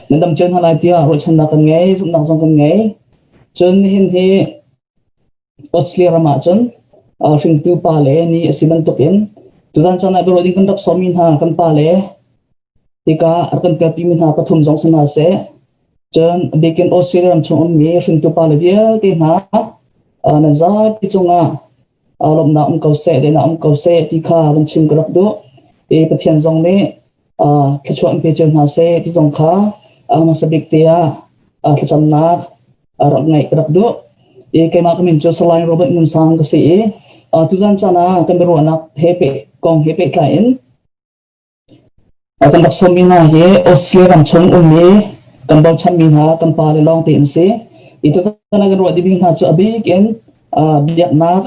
Nan dam cio hna lai tiah ruahchannak kan ngei, zumhnak zong kan ngei. Cun nihin hi Australia ram ah cun hringtu pa le ni a si bantukin tuzan caan ah biaruah ding kan rak sawmmi hna kan pa le hika a kan telpimi hna pathum zong si hna seh. Cun a bikin Australia ram chung ummi hringtu pa le vialte hna nan zapi cungah lawmhnak um ko seh, dehnak um ko seh ti kha van chim ka rak duh. I Pathian zong nih thluachuah in pe cio hna seh ti zong kha hmasa bik te ah thlacamnak rak ngaih ka rak duh. I keimah ka min cu Salai Robert Ngun Sang ka si i tuzan caan ah kan biaruahnak he pe kong he pehtlai in kan rak sawmmi hna hi Australia ram chung ummi kan bochanmi hna kan pa le lawng te an si. I tuzan ah kan ruah dingmi hna cu a bik in biaknak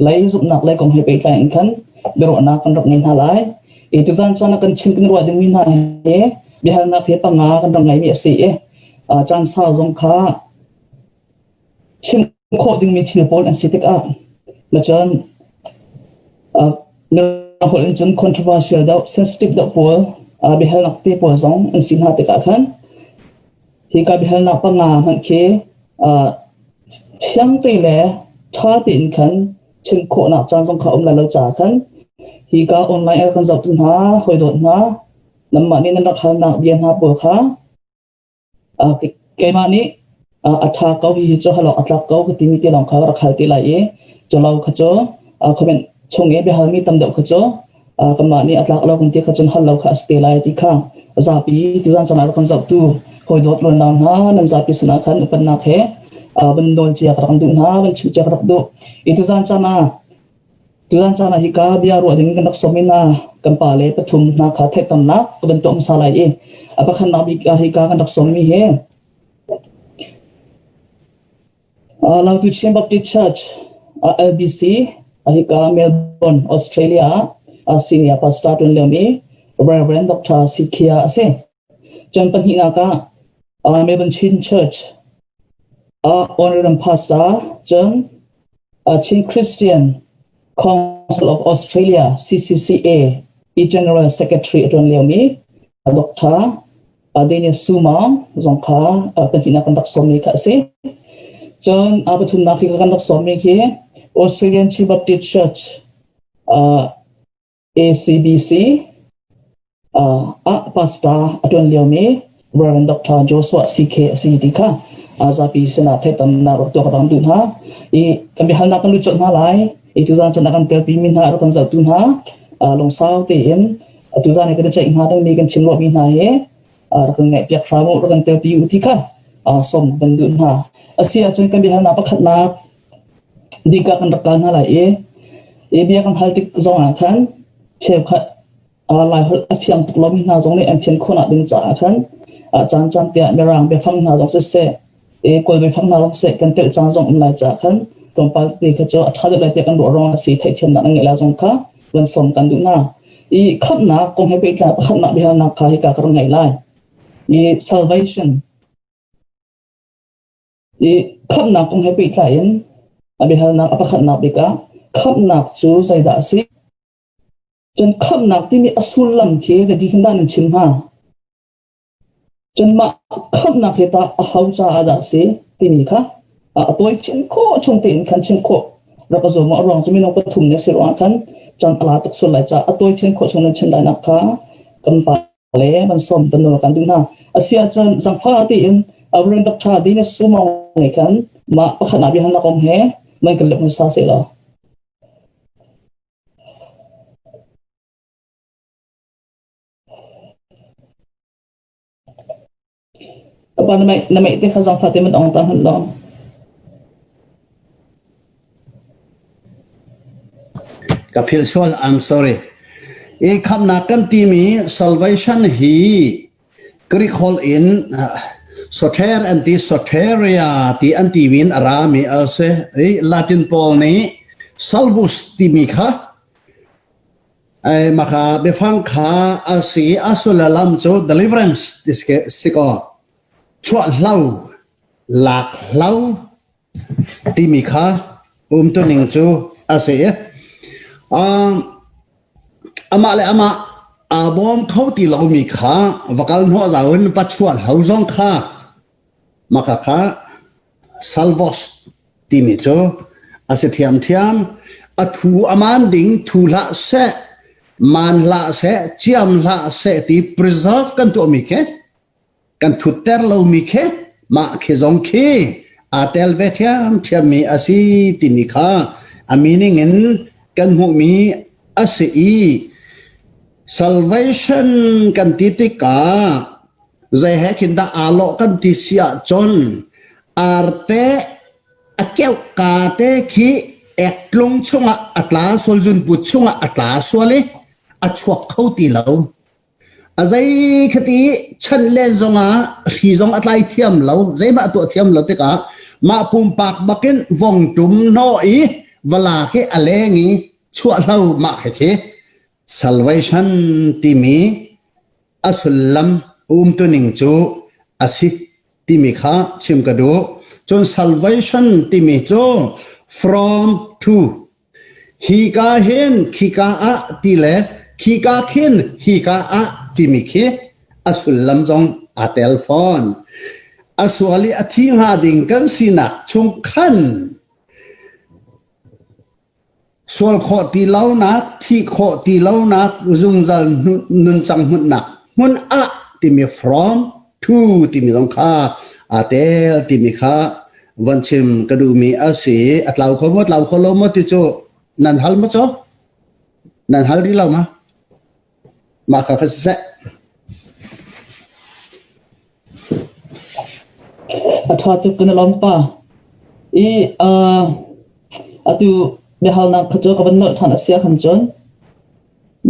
lei zumhnak lei kong he pehtlai in khan biaruahnak kan rak ngei hna lai. I tuzan caan ah kan chim kan ruah dingmi hna hi biahalnak hi panga kan rak ngeimi a si i caan sau zong kha chim khawh dingmi thil pawl an si tikah macun holh in cun controversial deuh sensitive deuh pawl biahalnak te pawl zong an si hna tikah khan hika biahalnak panga hmanh khi fiang te le ṭha tein khan chim khawhnak caan zong kha um lai lo caah khan hika online kan zohtu hna hawi dawt hna nanmah nih nan rak halnak bia hna pawl kha Keimah nih a ṭha ko hihi cu hal awk a tlak ko ka timi te lawng kha ka rak hal te lai i cu lo kha cu comment chung i biahalmi tam deuh kha cu kanmah nih a tlak lo kan ti kha cun hal lo kha a si te lai ti kha zapi tuzan caan ah rak kan zohtu hawi dawt luanlau hna nan zapi sinah khan upatnak he van nawl cia ka rak duh hna van chimh cia ka rak duh i tuzan caan ah Tuzan caan ah hika bia ruah ding kan rak sawm in kan pa le pathum hna kha theihtamnak ka van tuah hmasa lai i a pakhatnak bik ah hika kan rak sawmmi hi Lautu Chin Baptist Church LBC hika Melbourne, Australia ah senior pastor ṭuan liomi Reverend Dr. Sikhia a si. Cun pahnihnak ah Melbourne Chin Church honorary pastor cun Chin Christian Council of Australia CCCA i General Secretary a ṭuan liomi Dr. Daniel Sumang zong kha pahnihnak kan rak sawmmi kha a si. Cun pathumnak hi kan rak sawmmi khi Australian Chin Baptist Church ACBC ah pastor a ṭuan liomi Rev. Dr. Joshua CK a si ti kha zapi sinah theihtamnak rak tuah ka rak duh hna. I kan biahalnak kan lut colh hna lai. I tuzan cun a kan telpimi hna a rak kan zohtu hna lungsau tein tuzan i kan i ceih hna dingmi kan chim ruahmi hna hi rak kan ngaihpiak hram u, rak kan telpi u ti kha sawm kan duh hna. A si ahcun kan biahalnak pakhatnak Bika kan rak kal hna lai i i bia kan hal tik zongah khan cheukhat Laiholh a fiang tuk lomi hna zong nih an fian khawhnak ding caah khan caan caan tiah Mirang biafang hna zong siseh, i Kawl biafang hna zong siseh kan telh caan zong um lai caah khan tlawmpal tete kha cu a ṭha deuh lai tiah kan ruah ruangah a si theihthiamnak an ngeih lai zong kha van sawm kan duh hna. I khamhnak kong he pehtlai pakhatnak biahalnak kha hika ka rak ngei lai. I salvation I khamhnak kong he pehtlai in a biahalnak a pakhatnak bik ah khamhnak cu zeidah a si? Cun khamhnak timi a sullam khi zeiti khin dah nan chim hnga? Cun mah khamhnak hi tah aho caah dah a si timi kha a tawi chin khawh chung tein khan chim khawh rak ka zuam. A ruang cu minung pathum nih a si ruangah khan caan a la tuk sual lai caah a tawi chin khawh chung nan chim lainak kha kan pa le kan sawm kan nawl kan duh hna. A si ahcun zangfah tein Reverend Dr. Dina Sumong nih khan mah pakhat ah biahalnak kong he man kan lep hmasa seh law. Ka pa na meih na meih te kha zangfah te man ong ta hmanh law. Ka philh sual, I'm sorry. I khamnak kan timi salvation hi Greek holh in soter an ti soteria ti an ti min a rami a si. I Latin pawl nih salvus timi kha ai maka biafang kha a si a sullam cu deliverance ti si ko chuah hlo lak hlo timi kha umtuning cu a si. Um, amah le amah Aa bawm kho ti lomi kha va kal hnawh zau in va chuah hlo zong kha maka kha salvos timi cu a si ṭhiamṭhiam. A thu a maan ding thu hlah seh, maan hlah seh, ciam hlah seh ti preserve kan tuahmi khi kan thutter lomi khi mah khi zong khi aa tel ve ṭhiamṭhiammi a si timi kha a meaning in kan hmuhmi a si i salvation kan ti tikah zei he khin dah aa lawh kan ti si ahcun arte a keuh ka te khi ektlung chungah a tla sual zunput chungah a tla sual i a chuak kho ti lo. A zei khati chan len zongah hri zong a tlai thiam lo, zeimah a tuah thiam lo tikah mah pumpak bakin vong tum hnawh i vala khi a leng i chuahlo mah khi khi salvation timi a sullam umtuning cu a si timi kha chim ka duh. Cun salvation timi cu from to Hika hin khika ah ti le khika khin hika ah timi khi a sullam zong aa tel fawn. A sual i a thi hnga ding kan sinak chung khan sual khawh ti lonak, thih khawh ti lonak, zungzal nuncang hmunhnak hmun ah timi from to timi zong kha aa tel timi kha von chim ka duhmi a si. A tlau kho maw tlau kho lo maw ti cu nan hal maw caw? Nan hal rih lo ma? Mah kha kha siseh. A ṭha tuk kan i lawm pa. I uh, atu biahalnak kha cu ka van nolh ṭhan a si ahkhan cun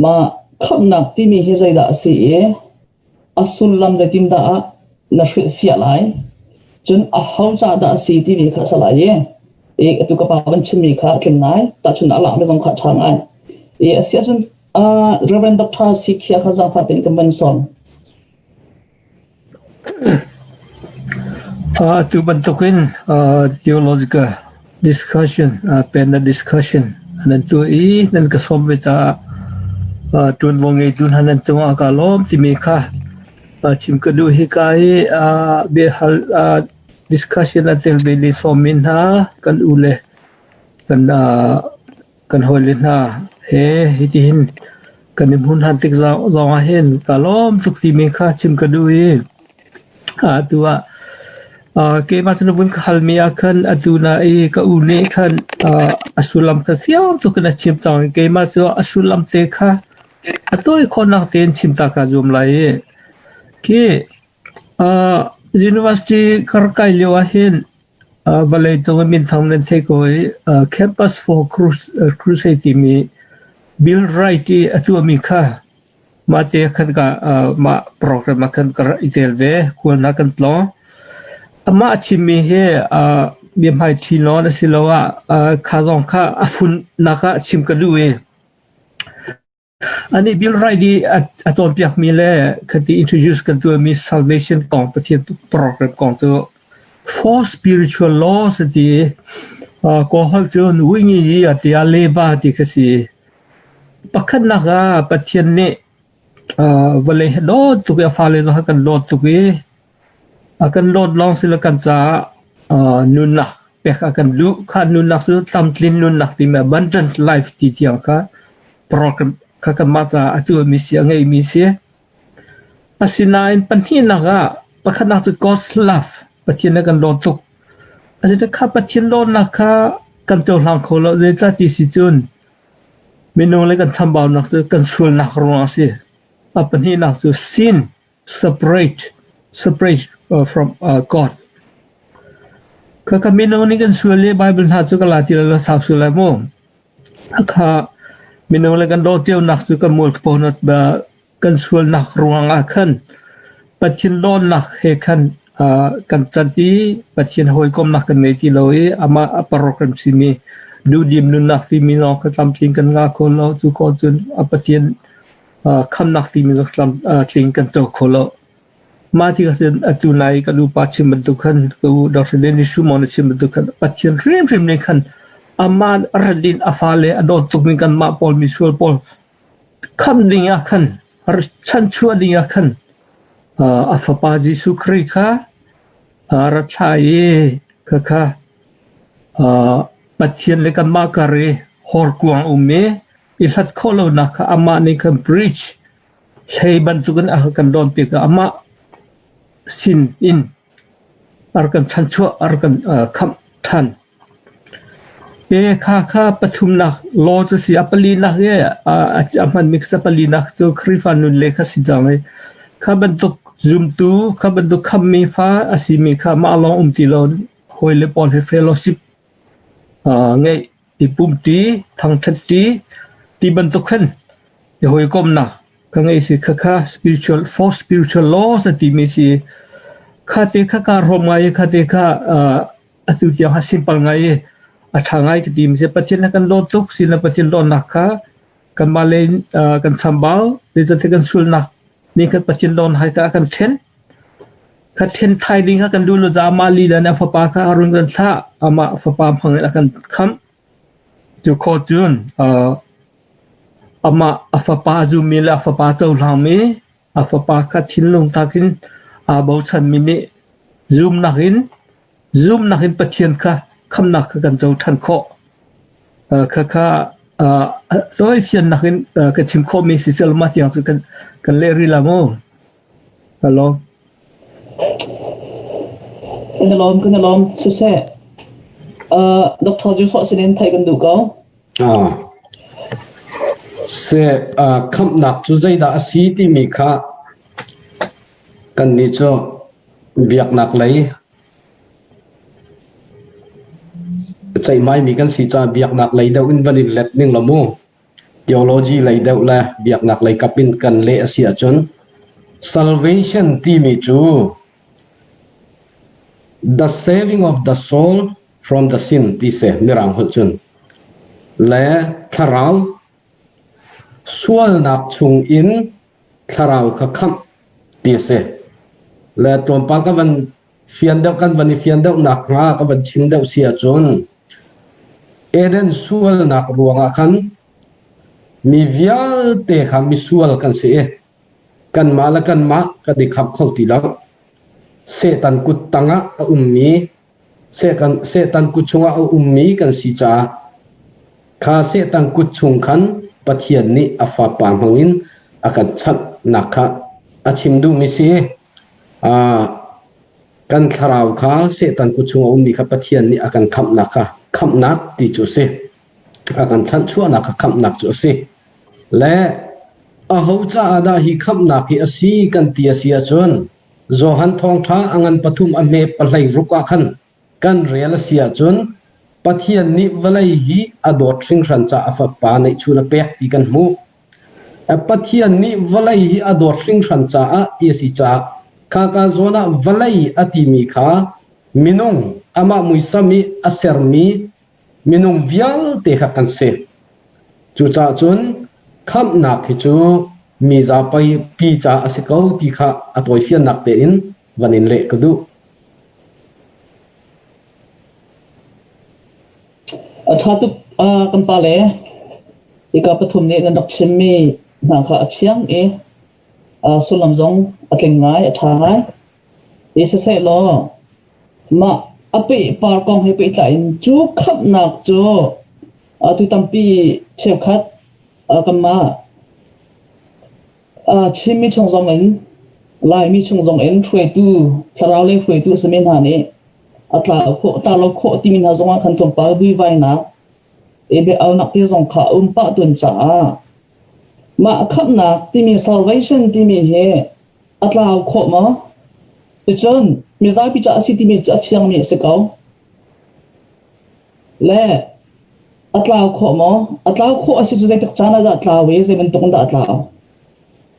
mah khamhnak timi hi zeidah a si i A sullam zeitindah ah na hrilhfiah lai? Cun aho ca dah a si timi kha a si lai i atu ka pa van chimmi kha a tling ngai. Tahchunhnak a lakmi zong kha a ṭha ngai. I a si ahcun Reverend Dr. Sikhia kha zaangfah tein kan van sawm. Atu bantukin theological discussion, panel discussion nan tuah i nan ka sawm ve caah ṭuanvo ngeitu hna nan cungah kaa lawm timi kha chim ka duh. Hika hi biahal discussion a tel ve mi sawmmi hna kan u le kan kan hawile hna he hitihin kan i hmun han tik zong ah hin kaa lawm tuk timi kha chim ka duh i atu ah keimah cu na vun ka halmi ah khan atu na i ka u nih khan a sullam kha fiang tuk in a chim cang i keimah cu a sullam te kha a tawi khawhnak tein chim ta kaa zuam lai i khi university ka rak kai lio ah hin Vawleicung i minthang nan theih ko i Campus for Crusade timi Bill Wright i a tuahmi kha mahte khan ka mah program ah khan ka rak i tel ve. Khual hna kan tlawng. Amah a chimmi hi biahmaiṭhi nawn asiloah kha zong kha a funnak ah chim ka duh i Anih Bill Wright i a cawnpiakmi le khati introduce kan tuahmi salvation kong Pathian program kong cu four spiritual laws a ti i Kawl holh cun Wingi a ti a leba ti kha si. Pakhatnak ah Pathian nih vawlei hi dawt tuk i a fale zong a kan dawt tuk i A kan dawt lawng si lo kan caah nunnak pek a kan duh. Kha nunnak cu tlamtlin nunnak timi abundant life ti tiang kha program kha kanmah caah a tuahmi si, a ngeimi si. Asinain pahnihnak ah pakhatnak cu God's love, Pathian a kan dawt tuk. Asinain kha Pathian dawtnak kha kan cohlang kho lo. Zeicah ti si cun minung le kan chambaunak cu kan sualnak ruangah a si. A pahnihnak cu sin separate separate from God. Ka ka mino nih kan sual i Bible hna cu ka la ti lo sau sual lai mu. Kha mino le kan dawt cionak cu kan mual ponat ba kan sualnak ruang ah khan Pathian dawtnak he khan kan can i Pathian hawikomnak kan ngei ti lo i amah a program simi duhdim nunnak timi lawng kha tlamtling kan ngah kho lo cu ko cun a Pathian khamnak timi tling kan co kho lo. Mah ti cun atu nai kan upa chim bantuk khan ka u Dr. Dennis Shumon a chim bantuk khan Pathian hrimhrim nih khan amah a rat in a fale a dawt tukmi kanmah pawl misual pawl khamh ding ah khan A chanchuah ding ah khan a fapa Jesuh Khrih kha a ra thlah i khakha Pathian le kanmah kar i horkuang um i i hlat khawh lonak kha amah nih khan bridge hlei bantukin a kan dawnpiak i amah sin in a rak kan chanchuah, a rak kan khamh ṭhan. Kha kha pathumnak law cu si a palinak i a hmanmi kha palinak cu Khrihfa nun le kha si cang i kha bantuk zumtu, kha bantuk khammi fa a simi kha mah lawng um ti lo hawi le pawl he fellowship ngeih i pumṭi, thangṭhatṭi ti bantuk khan i hawikomhnak ka ngei si. Khakha spiritual for spiritual laws a timi si. Kha te kha kaa hrawm ngai i kha te kha atu tiang ha simple ngai i a ṭha ngai ka timi si. Pathian he kan dawt tuk si na Pathian dawtnak kha kanmah le kan chambau zeicahtiah kan sualnak nih khan Pathian dawt hai kha a kan ṭhen. Kha ṭhen thai ding kha kan duh lo caah amah lila nih a fapa kha a run kan thlah. Amah fapa hmang in a kan khamh. Cu khawh cun amah a fapa zummi le a fapa cohlangmi, a fapa kha thinlung tak in aa bochanmi nih zumnak in zumnak in Pathian kha khamnak kha kan co ṭhan khawh. Khakha tawifiannak in ka chim khawhmi si sel mah tiang cu kan leh rih la mu. Hello. Kan i lawm, kan i lawm. Siseh, Dr. Joshua sinin theih kan duh ko. Seh, khamhnak cu zeidah a si timi kha kannih cu biaknak lei ceihmaimi kan si caah biaknak lei deuh in van in let ning law mu. Theology lei deuh le biaknak lei kap in kan leh a si ahcun salvation timi cu the saving of the soul from the sin ti si mirang holh cun le thlarau sualnak chung in thlarau kha khamh ti a si. Le tlawmpal ka van fian deuh kan van i fian deuh nakhnga ka van chim deuh si ahcun Eden sualnak ruangah khan mi vialte kha misual kan si i kanmah le kanmah kan i khamh kho ti lo. Satan kut tangah a ummi Satan kut chungah a ummi kan si caah kha Satan kut chung khan Pathian nih a Fapa hmangin a kan chanhnak kha a chim duhmi si. Kan thlarau kha Satan kut chung a ummi kha Pathian nih a kan khamhnak kha khamhnak ti cu a si. A kan chanhchuahnak kha khamhnak cu a si. Le aho caah dah hi khamhnak hi a si kan ti a si ahcun Johan Thawngṭha a ngan pathum a hme pahlei ruk ah khan kan rel a si ahcun Pathian nih vawlei hi a dawt hringhran caah a Fapa neihchun a pek ti kan hmuh. Pathian nih vawlei hi a dawt hringhran caah ti a si caah khaka zawn ah vawlei a timi kha minung amah muisam i a sermi minung vialte kha kan si. Cucaah cun khamhnak hi cu mi zapi pi ca a si ko ti kha a tawifiannak tein van in leh ka duh. A ṭha tuk kan pale. Hika pathum nih nan rak chimmi hna kha a fiang i sullam zong a tling ngai, a ṭha ngai. I siseh law mah a pehpar kong he pehtlai in cu khamhnak cu atu tampi cheukhat kanmah Chinmi chung zong in Laimi chung zong in hruaitu thlarau lei hruaitu a simi hna nih a tlau khawh tla lo khawh timi hna zongah khan tlawmpal vuivainak i bia-alnak ti zong kha a um pah tawn caah mah khamhnak timi salvation timi hi a tlau khawh maw? Ticun mizapi ca a si timi cu a fiangmi a si ko. Le a tlau khawh maw? A tlau khawh a si cu zeitik caan ah dah a tlau i zei bantuk in dah a tlau?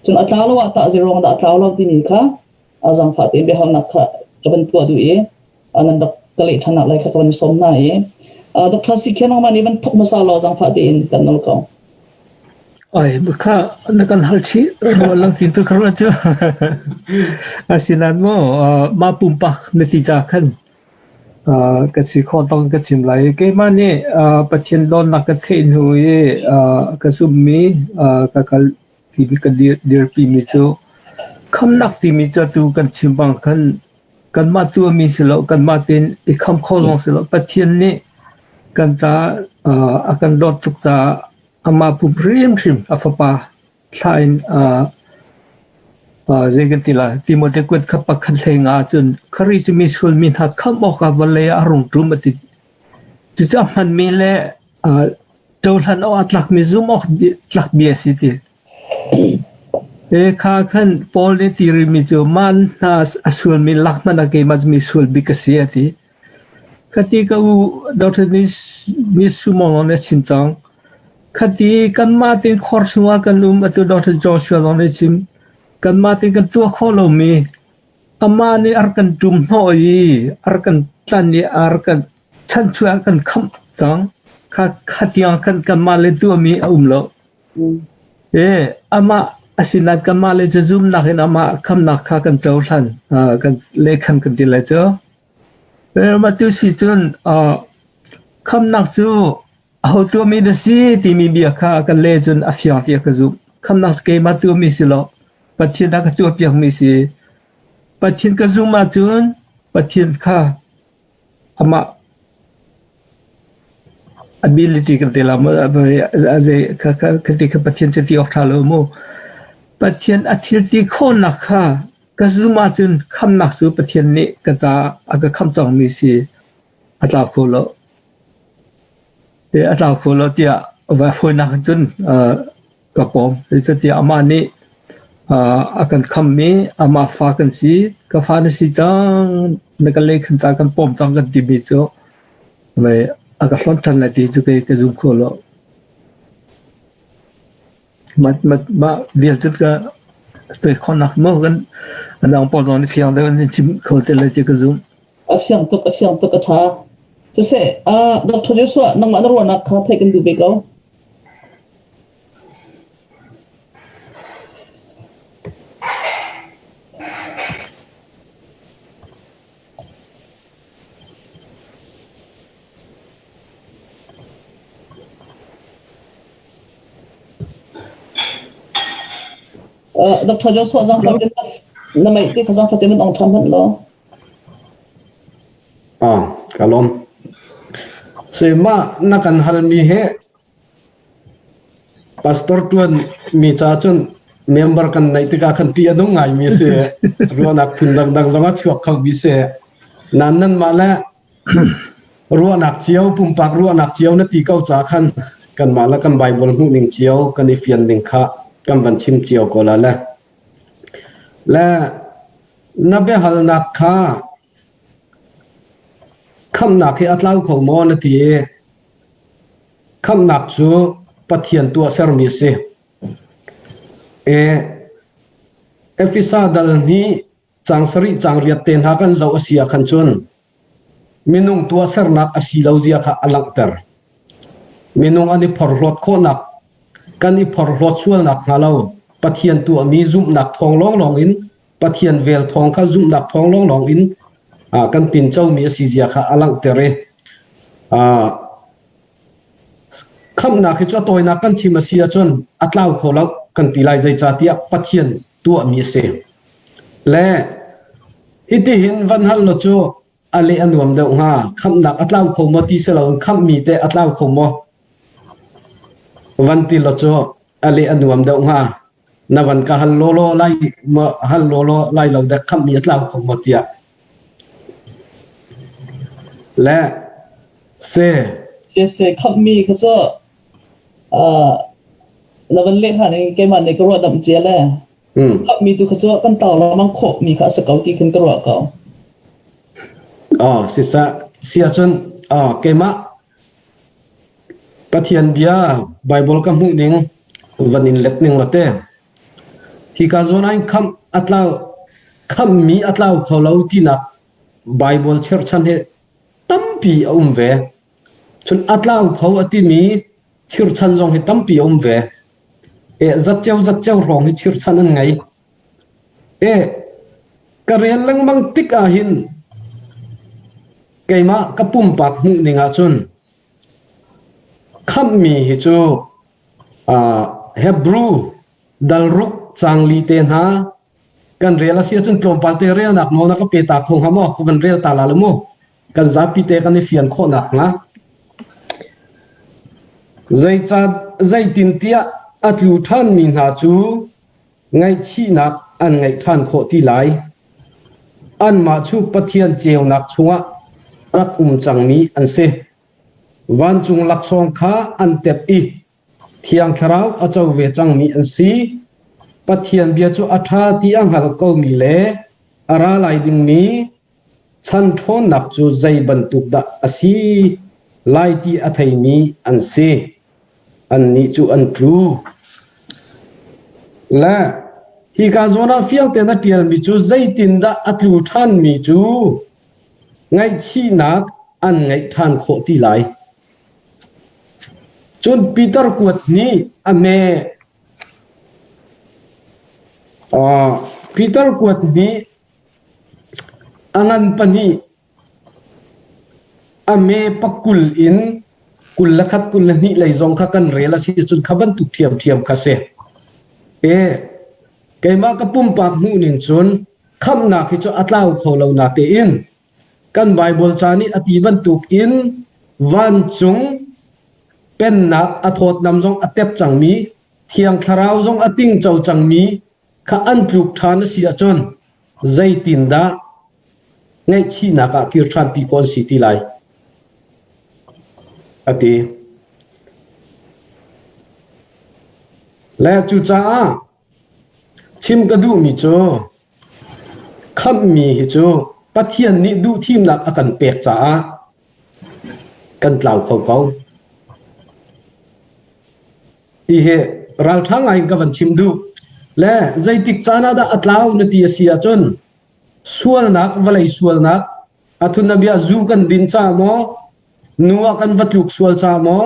Cun a tlau lo ah tah zei ruang dah a tlau lo timi kha a zaangfah tein biahalnak kha ka van tuah duh i nan rak ka leh ṭhan lai kha ka van sawm hna i Dr. Sikhian nangmah nih van thok hmasa law zaangfah tein kan nawl ko. Ai kha na kan hal chih ruah lang tin tu kar cu asinan mo mah pumpak na ti ca khan ka si khawh tong ka chim lai keimah nih Pathian dawtnak ka theih hnu i ka zummi ka kal. timi kan dirpi mi cu khamnak timi cu atu kan chim bang khan kanmah tuahmi si lo, kanmah tein i kham kho zong si lo. Pathian nih kan ca a kan dawt tuk caah amah pum hrimhrim a fapa thlah in zei kan ti lai Timote kut kha pakhat hlei nga cun Khrih cu misual mi hna khamh awkah vawlei ah a rung ṭum a ti. Cucaah hmanmi le cohlan awk a tlakmi zumh awk tlak bia a si ti. Kha khan Paul nih ti rihmi cu man hna a sualmi lak hmanh ah keimah cu misual bik ka si a ti. Khati ka u Dr. Miss Sumong nih a chim cang. Khati kanmah tein khor chungah kan um atu Dr. Joshua zong nih a chim. Kanmah tein kan tuah khawh lomi amah nih a rak kan ṭum hnawh i a rak kan tlanh i a rak kan chanchuah a kan khamh cang. Kha kha tiang khan kanmah le tuahmi a um lo. Amah a sinain kanmah le cu zumnak in amah khamnak kha kan cohlan, kan lehkhan kan ti lai cu. Mah tu si cun khamnak cu aho tuahmi na si timi bia kha kan leh cun a fiang tiah ka zumh. Khamnak cu keimah tuahmi si lo, Pathian a ka tuahpiakmi si. Pathian ka zumh ahcun Pathian kha amah ability kan ti la maw ka ti kha Pathian cu ti awk ṭha lo mu. Pathian a thil ti khawhnak kha ka zum ahcun khamnak cu Pathian nih ka caah a ka khamh cangmi si a tlau kho lo. A tlau kho lo tiah va fawinak cun ka pawm. Zeicahtiah amah nih a kan khammi amah fa kan si, ka fa na si cang, na ka lei khan ca kan pawm cang kan timi cu vei a ka hlonh ṭhan lai ti cu kei ka zum kho lo. Mah mah vial cu ka toi khawhnak maw kan a dang pawl zong nih fiang deuh in chim kho te lai ti ka zum. A fiang tuk, a fiang tuk, a ṭha. Siseh, Dr. Joshua, nangmah na ruahnak kha theih kan duh ve ko. Dr. Joshua zaangfah tein na meih te kha zaangfah tein van ong ṭhan hmanh law. Ah, ka lawm. Se mah na kan halmi he Pastor ṭuan mi ca cun member kan neih tikah khan ṭih a nung ngaimi a si. Ruahnak phun dangdang zong a chuak khomi si. Nain nanmah le ruahnak cio, pumpak ruahnak cio na ti ko ca khan kanmah le kan Bible hmuhning cio kan i fian ning kha kan van chim cio ko la le. Le na biahalnak kha khamhnak hi a tlau kho maw na ti i Khamhnak cu Pathian tuahsermi a si. Efesa dal hnih caang sarih caang riat te hna kan zoh a si ah khan cun minung tuahsernak a si lo zia kha a langhter. Minung an i phorhlawt khawhnak, kan i phorhlawt sualnak hnga lo Pathian tuahmi zumhnak thawng lawnglawng in Pathian vel thawng kha zumhnak thawng lawnglawng in kan tincomi a si zia kha a langhter i khamhnak hi cu a tawinak kan chim a si ahcun a tlau kho lo kan ti lai zeicahtiah Pathian tuahmi a si. Le hitihin van hal lo cu a leh a nuam deuh hnga. Khamhnak a tlau kho maw ti si loin khamhmi teh a tlau kho maw? Van ti lo cu a leh a nuam deuh hnga. Na van ka hal lawlaw lai maw hal lawlaw lai lo dek khamhmi a tlau kho maw tiah. Le se. Se se khamhmi kha cu na van leh hlan in keimah nih ka ruah damh cia le. Mi tu kha cu kan tau lengmang khawh mi kha a si ko ti khin ka ruah ko. Oh, sisa si ahcun oh, keimah Pathian bia Bible ka hmuh ning van in let ning late. Hi ka zawn ah khamh atlau khamh mi atlau kho lo tinak Bible cherchan hi tampi a um ve. Cun atlau kho a timi chirchan zong hi tampi a um ve. E zatceo zatceo hrawng hi chirchan an ngei. E ka rel lengmang tik ah hin keimah ka pumpak hmuh ning ahcun khamhmi hi cu Hebrew Dal ruk caang li te hna kan rel a si ahcun tlawmpal te relnak nawl na ka pe ta kho hnga maw? Ka van rel ta la le mu. Kan zapi te kan i fian khawh nakhnga. Zeitintiah a tlu ṭhanmi hna cu ngaihchihnak an ngeih ṭhan khawh ti lai. Anmah cu Pathian ceunak chungah rak um cangmi an si. Vancung laksawng kha an tep i Thiang Thlarau a co ve cangmi an si. Pathian bia cu a ṭha ti a hngal komi le a ra lai dingmi chan ṭhawnnak cu zei bantuk dah a si lai ti a theimi an si. Annih cu an tlu. Le hika zawn ah fiang tein a ṭialmi cu zeitindah a tlu ṭhanmi cu ngaihchihnak an ngeih ṭhan khawh ti lai. Cun Peter kuat nih a hme. Peter kuat nih a ngan pahnih a me pakul in 21 22 lei zong kha kan rel a si cun kha bantuk ṭhiamṭhiam kha si. E keimah ka pumpak hmuh ning cun khamhnak hi cu a tlau kho lo na tein kan Baibal ca nih a ti bantuk in vancung pennak a thawtnam zong a tep cangmi Thiang Thlarau zong a tingco cangmi kha an tluk ṭhan a si ahcun zeitindah ngaihchihnak ah kir ṭhanpi khawh an si ti lai? A ti. Le cucaah chim ka duhmi cu khamhmi hi cu Pathian nih duhthimnak a kan pek caah kan tlau kho ko. Ti hi ralṭha ngai in ka van chim duh. Le zeitik caan ah dah a tlau na ti a si ahcun sualnak, vawlei sualnak, a thunabia zu kan din ca maw, nu ah kan va tluk sual ca maw,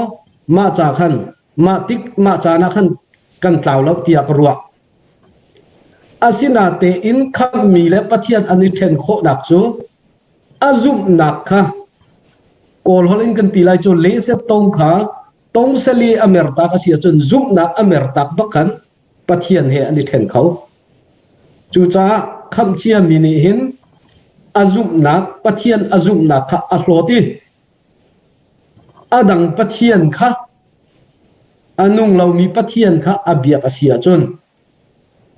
mah ca khan, mah tik, mah caan ah khan kan tlau lo tiah ka ruah. Asinatein khamhmi le Pathian an i ṭhen khawhnak cu a zumhnak kha Kawl holh in kan ti lai cu le set tong kha tongsali a mertak a si ahcun zumhnak a mertak bak khan Pathian he an i ṭhen kho. Cucaah khamh ciami nih hin a zumhnak Pathian a zumhnak kha a hlawt i a dang Pathian kha a nung lomi Pathian kha a biak a si ahcun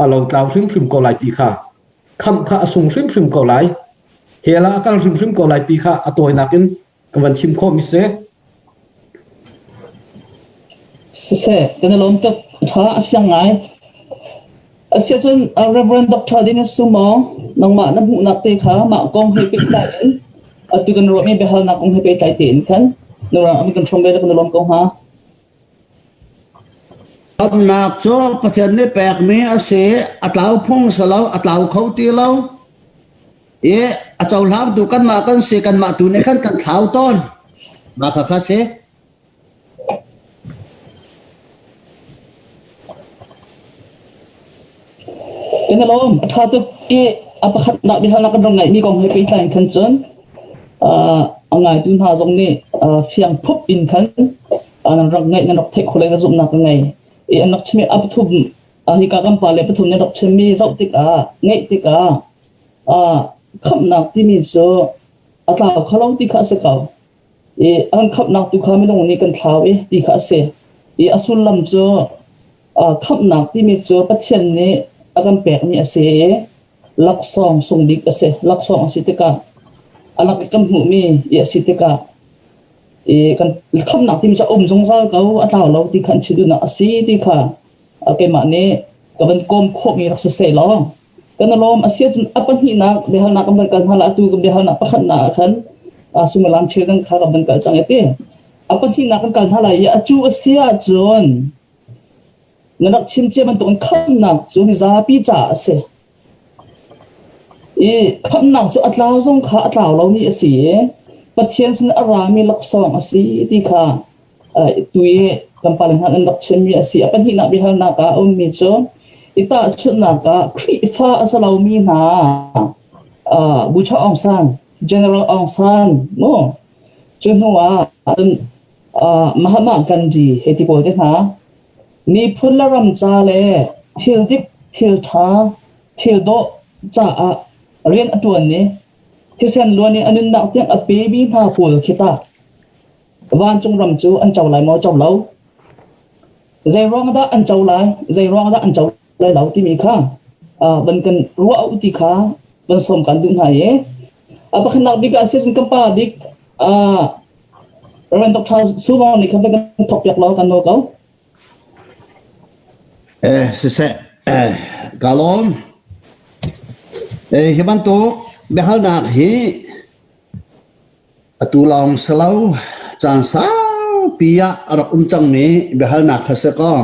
a lotlau hrimhrim ko lai ti kha khamh kha a sung hrimhrim ko lai hell ah a kal hrimhrim ko lai ti kha a tawinak in ka van chim khawh mi si. Siseh, kan i lawm tuk. Ṭha a fiang ngai. Asiahcun Reverend Dr. Dennis Sumo, nangmah na hmuhnak te kha mah kong he pehtlai in atu kan ruahmi biahalnak kong he pehtlai tein khan nurang kan hrawm ve kan i lawm ko hnga. Khamhnak cu Pathian nih pekmi a si, a tlau phung si lo, a tlau kho ti lo. I a cohlangtu kanmah kan si, kanmah tu nih khan kan thlau tawn. Mah kha kha si. Kan i lawm. A ṭha tuk i a pakhatnak biahalnak kan rak ngeihmi kong he pehtlai in khan cun a ngaitu hna zong nih fiang phup in khan nan rak ngeih nan rak theih khawh lai na zumhnak ka ngei. I an rak chimmi a pathum hika kan pa le pathum nan rak chimmi zoh tikah ngeih tikah khamhnak timi cu a tlau kho lo ti kha a si ko. I an khamhnak tu kha minung nih kan thlau i ti kha a si. I a sullam cu khamhnak timi cu Pathian nih a kan pekmi a si i laksawng sung bik a si. Laksawng a si tikah a lak i kan hmuhmi i a si tikah i kan khamhnak timi cu a um zungzal ko, a tlau lo ti kha an chim duhnak a si ti kha keimah nih ka van kawm khawhmi rak si seh law kan i lawm. A si ahcun a pahnihnak biahalnak kan van kal hna la atu kan biahalnak pakhatnak ah khan suimilam cheu kan kha kan van kal cang i ti. A pahnihnak kan kal hna lai i a cu a si ahcun na rak chim cia bantukin khamhnak cu mizapi caah a si. I khamhnak cu a tlau zong kha a tlau lomi a si i Pathian sin a rami laksawng a si ti kha tu i kan pale hna an rak chimmi a si. A pahnihnak biahalnak ah a ummi cu i tahchunhnak ah Khrihfa a si lomi hna Bucha Aung San, General Aung San mu cu hnu ah Mahatma Gandhi hei ti pawl te hna miphun le ram ca le Thil dik, thil ṭha, thil dawh caah rian a ṭuan i thisen luan in a nunnak tiang a pemi hna pawl khi tah vancung ram cu an co lai maw co lo? Zei ruang dah an co lai, zei ruang dah an co lai lo timi kha van kan ruah u ti kha van sawm kan duh hna i a pakhatnak bik ah cun kan pa bik Reverend Dr. Subong nih khan kan thawk piak lo kan nawl ko. Eh, siseh, eh, ka lawm. Eh, hi bantuk biahalnak hi atu lawng si lo, caan saupi ah a rak um cangmi biahalnak kha si kaw.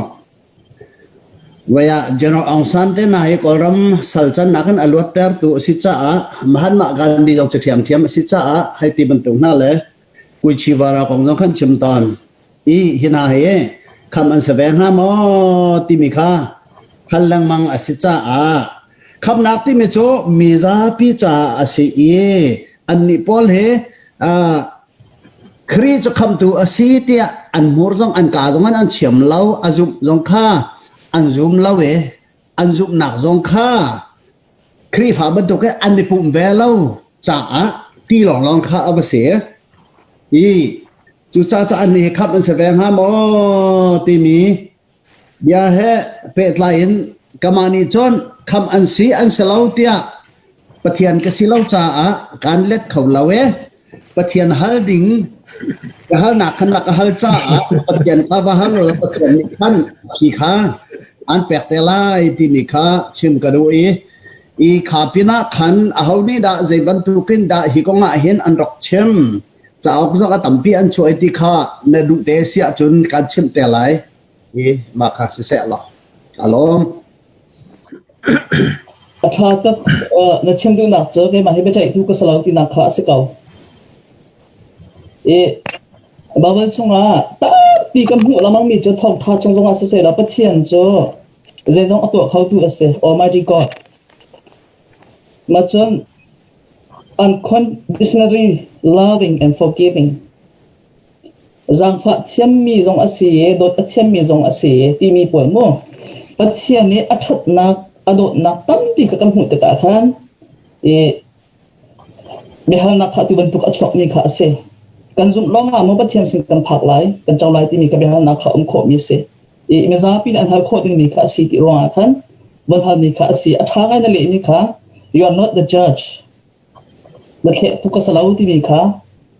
Voi ah General Aung San te hna hi Kawlram sal cannak in a luattertu a si caah Mahatma Gandhi zong cu ṭhiamṭhiam a si caah hei ti bantuk hna le Kuichivara kong zong khan chim tawn. I hi hna hi kham an si ve hnga maw timi kha hal lengmang a si caah khamnak timi cu mi zapi caah a si i annih pawl hi Khrih cu khamtu a si tiah an hmur zong an kaa zong an chiam lo a zumh zong kha an zum lo i an zumhnak zong kha Khrihfa bantuk in an i pumh ve lo caah ti lawnglawng kha a va si i cucaah cu annih hi khamh an si ve hnga maw timi bia he pehtlai in kamah nih cun khamh an si an si lo tiah Pathian ka si lo caah kaan let kho lo e Pathian hal ding ka halnak khan ka hal caah Pathian kha va hal law Pathian nih khan hi kha an pek te lai timi kha chim ka duh i i kha pinah khan aho nih dah zei bantukin dah hi kong ah hin an rak chim cauk zong a tampi an chuah i ti kha na duh te si ahcun kan chimh te lai i mah kha siseh law ka lawm. A ṭha tuk. Na chim duhnak cu keimah hi biaceihtu ka si lo tinak kha a si ko. I Baibal chungah tampi kan hmuh lengmangmi cu thawngṭha chung zongah siseh law Pathian cu zeizong a tuah khotu a si. Almighty God. Mah cun unconditionally loving and forgiving. Zaangfah thiammi zong a si i dawt a thiammi zong a si timi pawl mu. Pathian nih a ṭhatnak, a dawtnak tampi kha kan hmuh tikah khan i biahalnak kha atu bantuk a chuakmi kha a si. Kan zumh lawngah maw Pathian sin kan phak lai, kan co lai timi kha biahalnak kha um khawhmi a si. I mizapi nih an hal khawh dingmi kha a si ti ruangah khan von halmi kha a si. A ṭha ngai na lehmi kha you are not the judge. Na thleh tuk ka si lo timi kha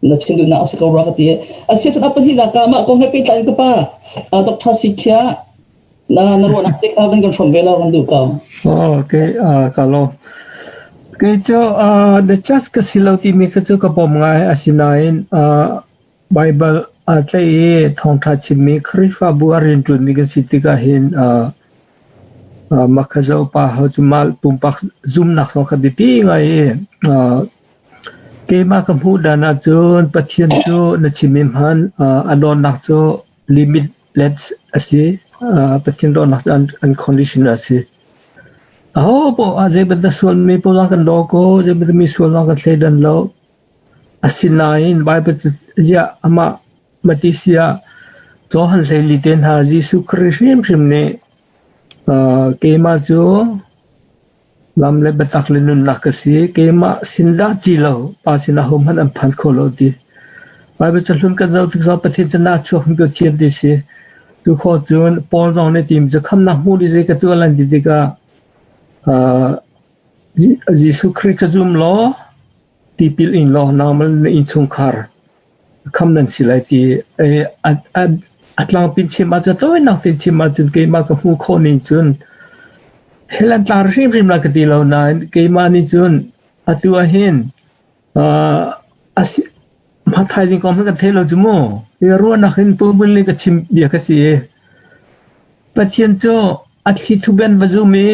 na chim duhnak a si ko rua ka ti. A si cun a pahnihnak ah mah kong he pehtlai in ka pa Dr. Sikhia na na ruahnak te kha van kan hrawm ve lo kan duh ko. Okay, ka lo. Kei cu the church ka si lo timi kha cu ka bawm ngai asinain Bible aa tlaih i thawngṭha chimmi Khrihfabu a rianṭuanmi kan si tikah hin mah kha zoh pa ho cu mah pumpak zumnak zong kha biapi ngai i keimah ka hmuh dan ahcun Pathian cu na chim i hman a dawtnak cu limitless a si. Pathian dawtnak cu unconditional a si. Aho poah zei bantuk sualmi poah kan daw ko, zei bantuk mi sual zong kan thleidan lo. Asinain Baibal ziah amah Matisia Johan 14 te hna Jesuh Khrih hrimhrim nih keimah cu lam le biatak le nunnak ka si. Keimah sin dah ti lo Pa sinah hohmanh an phan kho lo ti. Baibal cahlun kan zoh tik zong Pathian cu nah chuak mi Pathian ti si. Tu khawh cun Paul zong nih tim cu khamnak hmuh dih zei ka tuah lan ti tikah Jesuh Khrih ka zum law tipil in law nangmah na innchungkhar kham nan si lai ti a tlangpin chim ahcun tawinak tein chim ahcun keimah ka hmuh khawh ning cun hell an tlar hrimhrim la ka ti lo nain keimah nih cun atu ah hin hmathaizing kong hmanh kan thei lo cu mu ruahnak in pumul nih ka chim bia ka si Pathian cu a thli thuben va zum i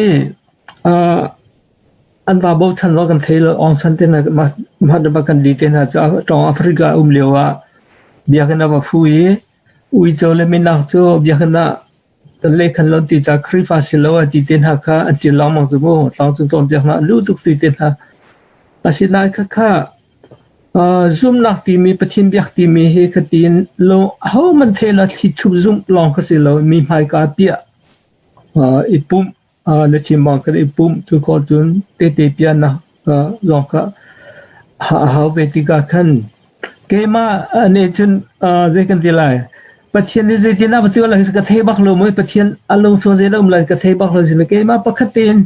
An va bochan lo kan thei lo. Aung San te hna mah kan li te hna cu tawng Africa um lio ah biakinn a va fu i uico le minak cu biakinn ah kan le khan lo ti ca Khrihfa si lo a ti te hna kha an ṭil lengmang cu mu. Tlangcung cawnpiaknak an luh tuk ti te hna. Asinain khakha zumnak timi Pathian biak timi hi khatin lo ahohmanh thei la thli thup zumh lawng kha si lo mi hmaika piah i pumh. Na chim bang kan i pumh tu khawh cun tehte piannak zong kha a hau ve tikah khan keimah nih cun zei kan ti lai, Pathian nih zeitin a va tuah lai ka thei bak lo maw, Pathian a lung chung zei um lai ka thei bak lo sin keimah pakhat tein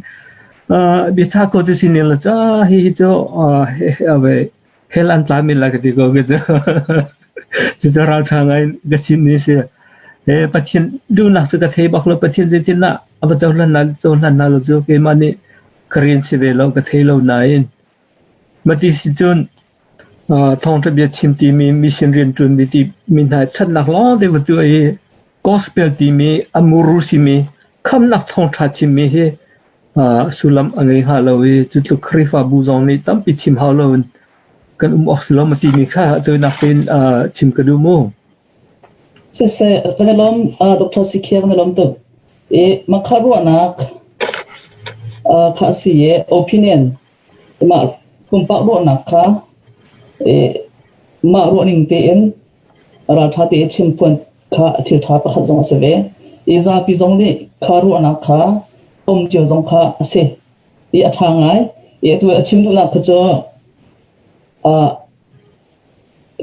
biacha ko cu sining la ca hi hi cu hell an tla men lai ka ti ko ka cu. Cucu ralṭha ngai in ka chim mi si. Pathian duhnak cu ka thei bak lo. Pathian zeitindah a va cohlan na cohlan na lo cu keimah nih ka rian si ve lo, ka thei lo nain. Mati si cun thawngṭha bia chim timi mission rian ṭuan mi ti mi hna ṭhatnak lawng te va tuah i gospel timi a muru simi khamnak thawngṭha chimmi hi sullam a ngei hnga lo i cutluk Khrihfabu zong nih tampi chim hau loin kan um awk si lo ma timi kha atu nak tein chim ka duh mu. Siseh, kan i lawm Dr. Sikhia kan i lawm tuk. I makha ruahnak kha a si i opinion mah pumpak ruahnak kha mah ruahning tein ralṭha tein chimphuan kha thil ṭha pakhat zong a si ve. I zapi zong nih kha ruahnak kha um cio zong kha a si. I a ṭha ngai. I atu a chim duhnak kha cu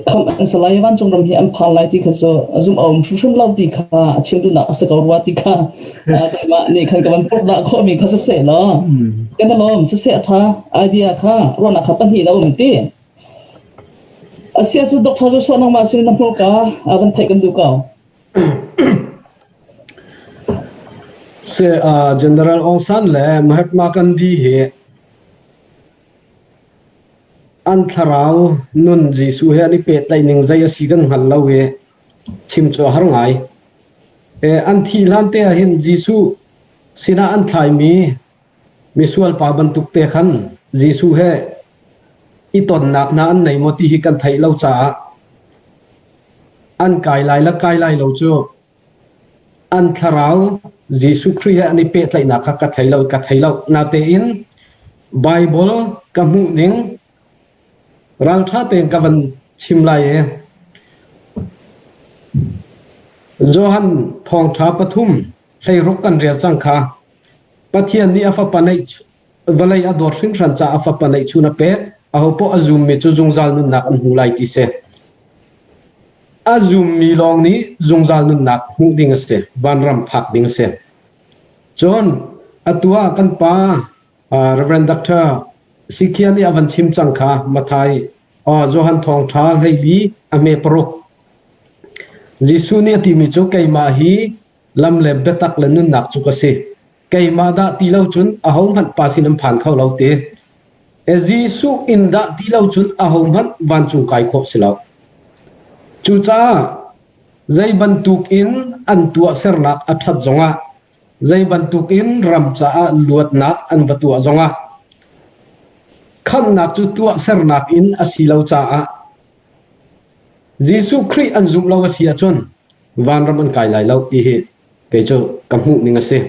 khamh an si lai, vancung ram hi an phan lai ti kha cu zumh a um hrimhrim lo ti kha a chim duhnak a si ko rua ti kha keimah nih khan ka van purhdah khawhmi kha siseh law kan i lawm. Siseh, a ṭha idea kha ruahnak kha pahnih na um ti. Asia cu Dr. Joshua nangmah sin na hmurka van theih kan duh ko. Se General Aung San le Mahatma Gandhi hi an thlarau nun Jesuh he an i pehtlaih ning zei a si kan hngal lo i chim cu a har ngai. An thih hlan te ah hin Jesuh sinah an thlaimi Misual pa bantuk te khan Jesuh he i tonnak hna an nei maw ti hi kan theih lo caah an kai lai le kai lai lo cu an thlarau Jesuh Khrih he an i pehtlaihnak kha ka thei lo, ka thei lo. Natein Bible ka hmuh ning ralṭha tein ka van chim lai i Johan thawngṭha 3 16 kan rel cang kha. Pathian nih a Fapa neih vawlei a dawt hringhran caah a Fapa neihchun a pek. Ahopaoh a zummi cu zungzal nunnak an hmu lai ti si. A zummi lawng nih zungzal nunnak hmuh ding a si, vanram phak ding a si. Cun atu ah kan pa Reverend Dr. Sikhia nih a van chim cang kha Mathai Johan thawngṭha 14 a hme 6. Jesuh nih a timi cu keimah hi lam le biatak le nunnak cu ka si. Keimah dah ti lo cun ahohmanh Pa sin an phan kho lo ti. Jesuh in dah ti lo cun ahohmanh vancung kai khawh si lo. Cucaah zei bantuk in an tuahsernak a ṭhat zongah, zei bantuk in ram caah luatnak an va tuah zongah, khamhnak cu tuahsernak in a si lo caah Jesuh Khrih an zumh lo a si ahcun vanram an kai lai lo ti hi kei cu ka hmuh ning a si.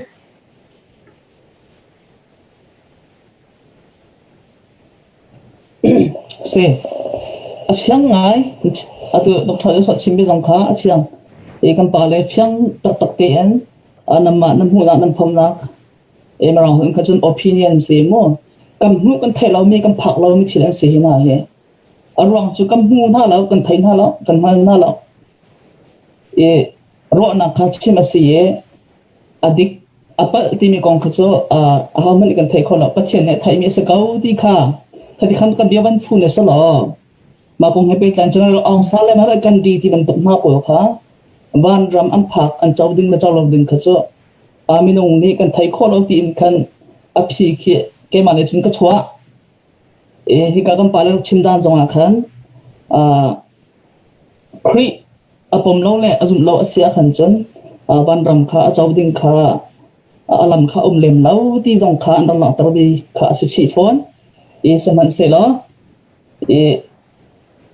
Si. A fiang ngai. Atu Dr. Joshua chimmi zong kha a fiang. I kan pa le fiang taktak tein namah nan hmuhnak nan phomnak e marang hun kha cun opinion si mu kan hmuh kan theih lomi kan phak lomi thil an si hi hna hi. A ruang cu kan hmu hna lo, kan thei hna lo, kan hngal hna lo. I ruahnak kha chim a si i a dik a palh timi kong kha cu ahohmanh nih kan theih kho lo. Pathian nih a theihmi a si ko ti kha khati khan kan bia van fun a si law mah kong he pehtlai General Aung San le Mahatma Gandhi ti bantuk hna pawl kha vanram an phak an co ding le co lo ding kha cu minung nih kan thei khawh lo tiin khan a phi khi keimah nih cun ka chuah. Hika kan pale rak chim dan zongah khan Khrih a pom lo le a zumh lo a si ahkhan cun vanram kha a co ding kha a lam kha um lem lo ti zong kha an rak langhter mi kha a si chih fawn. I sihmanhsehlaw i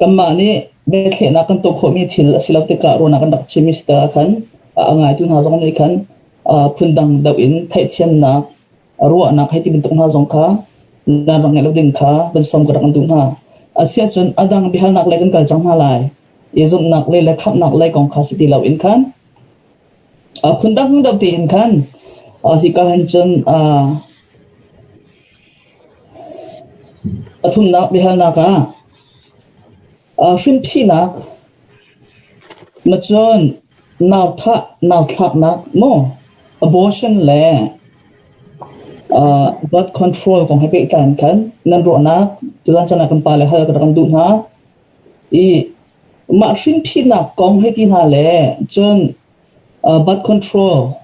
kanmah nih biathlehnak kan tuah khawhmi thil a si lo tikah ruahnak kan rak chim mi si tikah khan a ngaitu hna zong nih khan phundang deuh in theihthiamnak ruahnak hei ti bantuk hna zong kha nan rak ngeih lo ding kha van sawm ka rak in duh hna. Asiahcun a dang biahalnak lei kan kal cang hna lai. I zumhnak lei le khamhnak lei kong kha si ti lo in khan phundang deuh tein khan Hika hin cun pathumnak biahalnak ah hrinphihnak na cun nauthah nauthlaknak maw abortion le birth control kong he pehtlai in khan nan ruahnak tuzan chan ah kan pale hal ka rak kan duh hna. I mah hrinphihnak kong hei ti hna le cun birth control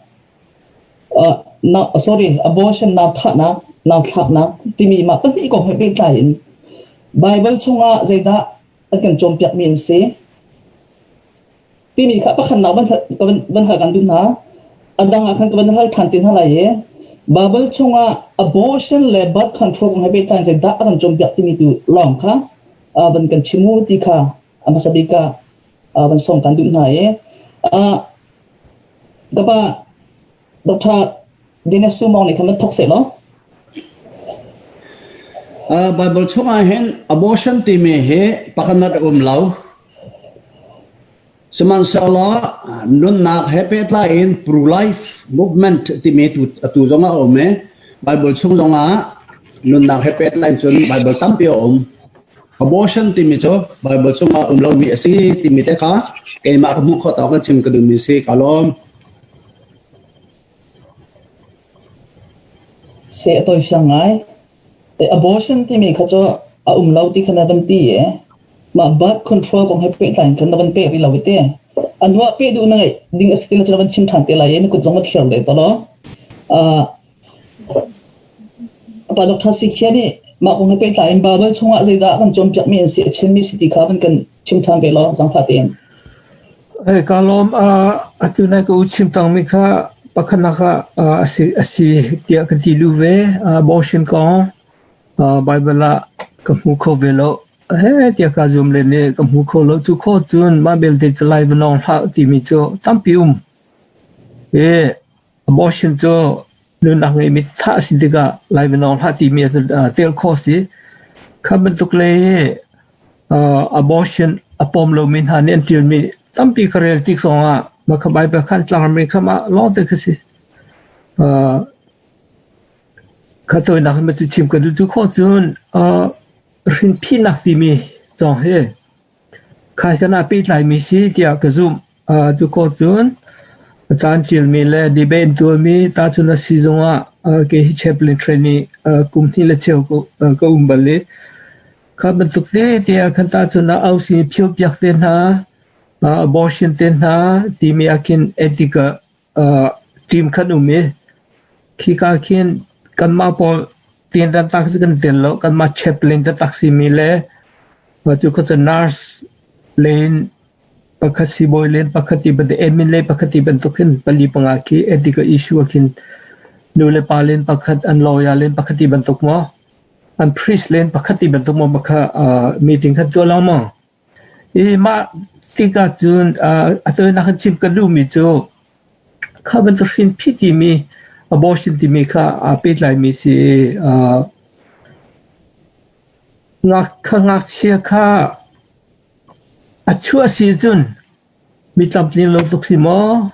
sorry abortion nauthahnak nauthlaknak timi mah pahnih kong he pehtlai in Bible chungah zeidah an kan cawnpiakmi an si timi kha pakhatnak van hal kan duh hna. A dang ah khan ka van hal ṭhan te hna lai i Bible chungah abortion le birth control kong he pehtlai in zeidah a kan cawnpiak timi tu lawng kha van kan chim u ti kha a hmasa bik ah van sawm kan duh hna i ka pa Dr. Dinesh Sumong nih khan van thawk seh law. Bible chungah hin abortion timi hi pakhat a um lo. Sihmanhsehlaw nunnak he pehtlai in pro-life movement timi tu atu zong a um i Bible chung zongah nunnak he pehtlai cun Bible tampi a um. Abortion timi cu Bible chungah um lomi a si timi te kha keimah ka hmuh khawh tawk in chim ka duhmi si ka lawm. Seh a toi siang ngai. Abortion timi kha cu a um lo ti kha na van ti i mah birth control kong he pehtlai in khan na van peh rih lo i ti. A hnu ah peh duh na ngeih ding a si ti lo cu na van chim ṭhan te lai i na kut zong va thlir le ta law. Pa Dr. Sikhia nih mah kong he pehtlai in Bible chungah zeidah kan cawnpiakmi an si a chimmi si ti kha van kan chim ṭhan ve law zaangfah tein. Hei ka lawm. Atu nai ka u chim tangmi kha pakhatnak ah a si tiah ka ti lu ve. Abortion kong Bible ah ka hmu kho ve lo. He tiah ka zum len i ka hmu kho lo. Cu kho cun mah belte cu lai va nawng hlah timi cu tampi um. I abortion cu nunnak ngeimi thah a si tikah lai va nawng hlah timi tel khawh a si. Kha bantuk lei i abortion a pawm lomi hna nih an ṭialmi tampi ka rel tik zongah mah kha Baibal khan tlangmi kha mah lawngte kha si. Kha tawinak in cu chim ka duh cu khawh cun hrinphihnak timi zong hi khai kan ah pehtlaimi si tiah ka zumh. Cu khawh cun caan ṭialmi le debate tuahmi tahchun a si zongah kei hi chaplain training kum hnih le cheu ka um bal i Kha bantuk tete ah khan tahchun ah ausi phiopiak te hna, abortion te hna timi ah khin ethical team khan um i khika khin kanmah pawl tin taktak cu kan tel lo. Kanmah chaplain taktak simi le cu kha cu nurse len pakhat siibawi len pakhat ti bantuk admin le pakhat ti bantuk hin pali panga khi ethical issue ah khin nu le pa len pakhat an lawyer len pakhat ti bantuk maw An priest len pakhat ti bantuk maw kha meeting kha tuah lengmang. I mah tikah cun atu na kan chim ka duhmi cu kha bantuk hrin phi timi abortion timi kha aa pehtlaimi si i kha ngakchia kha a chuah si cun Mi tlamtling lo tuk si maw?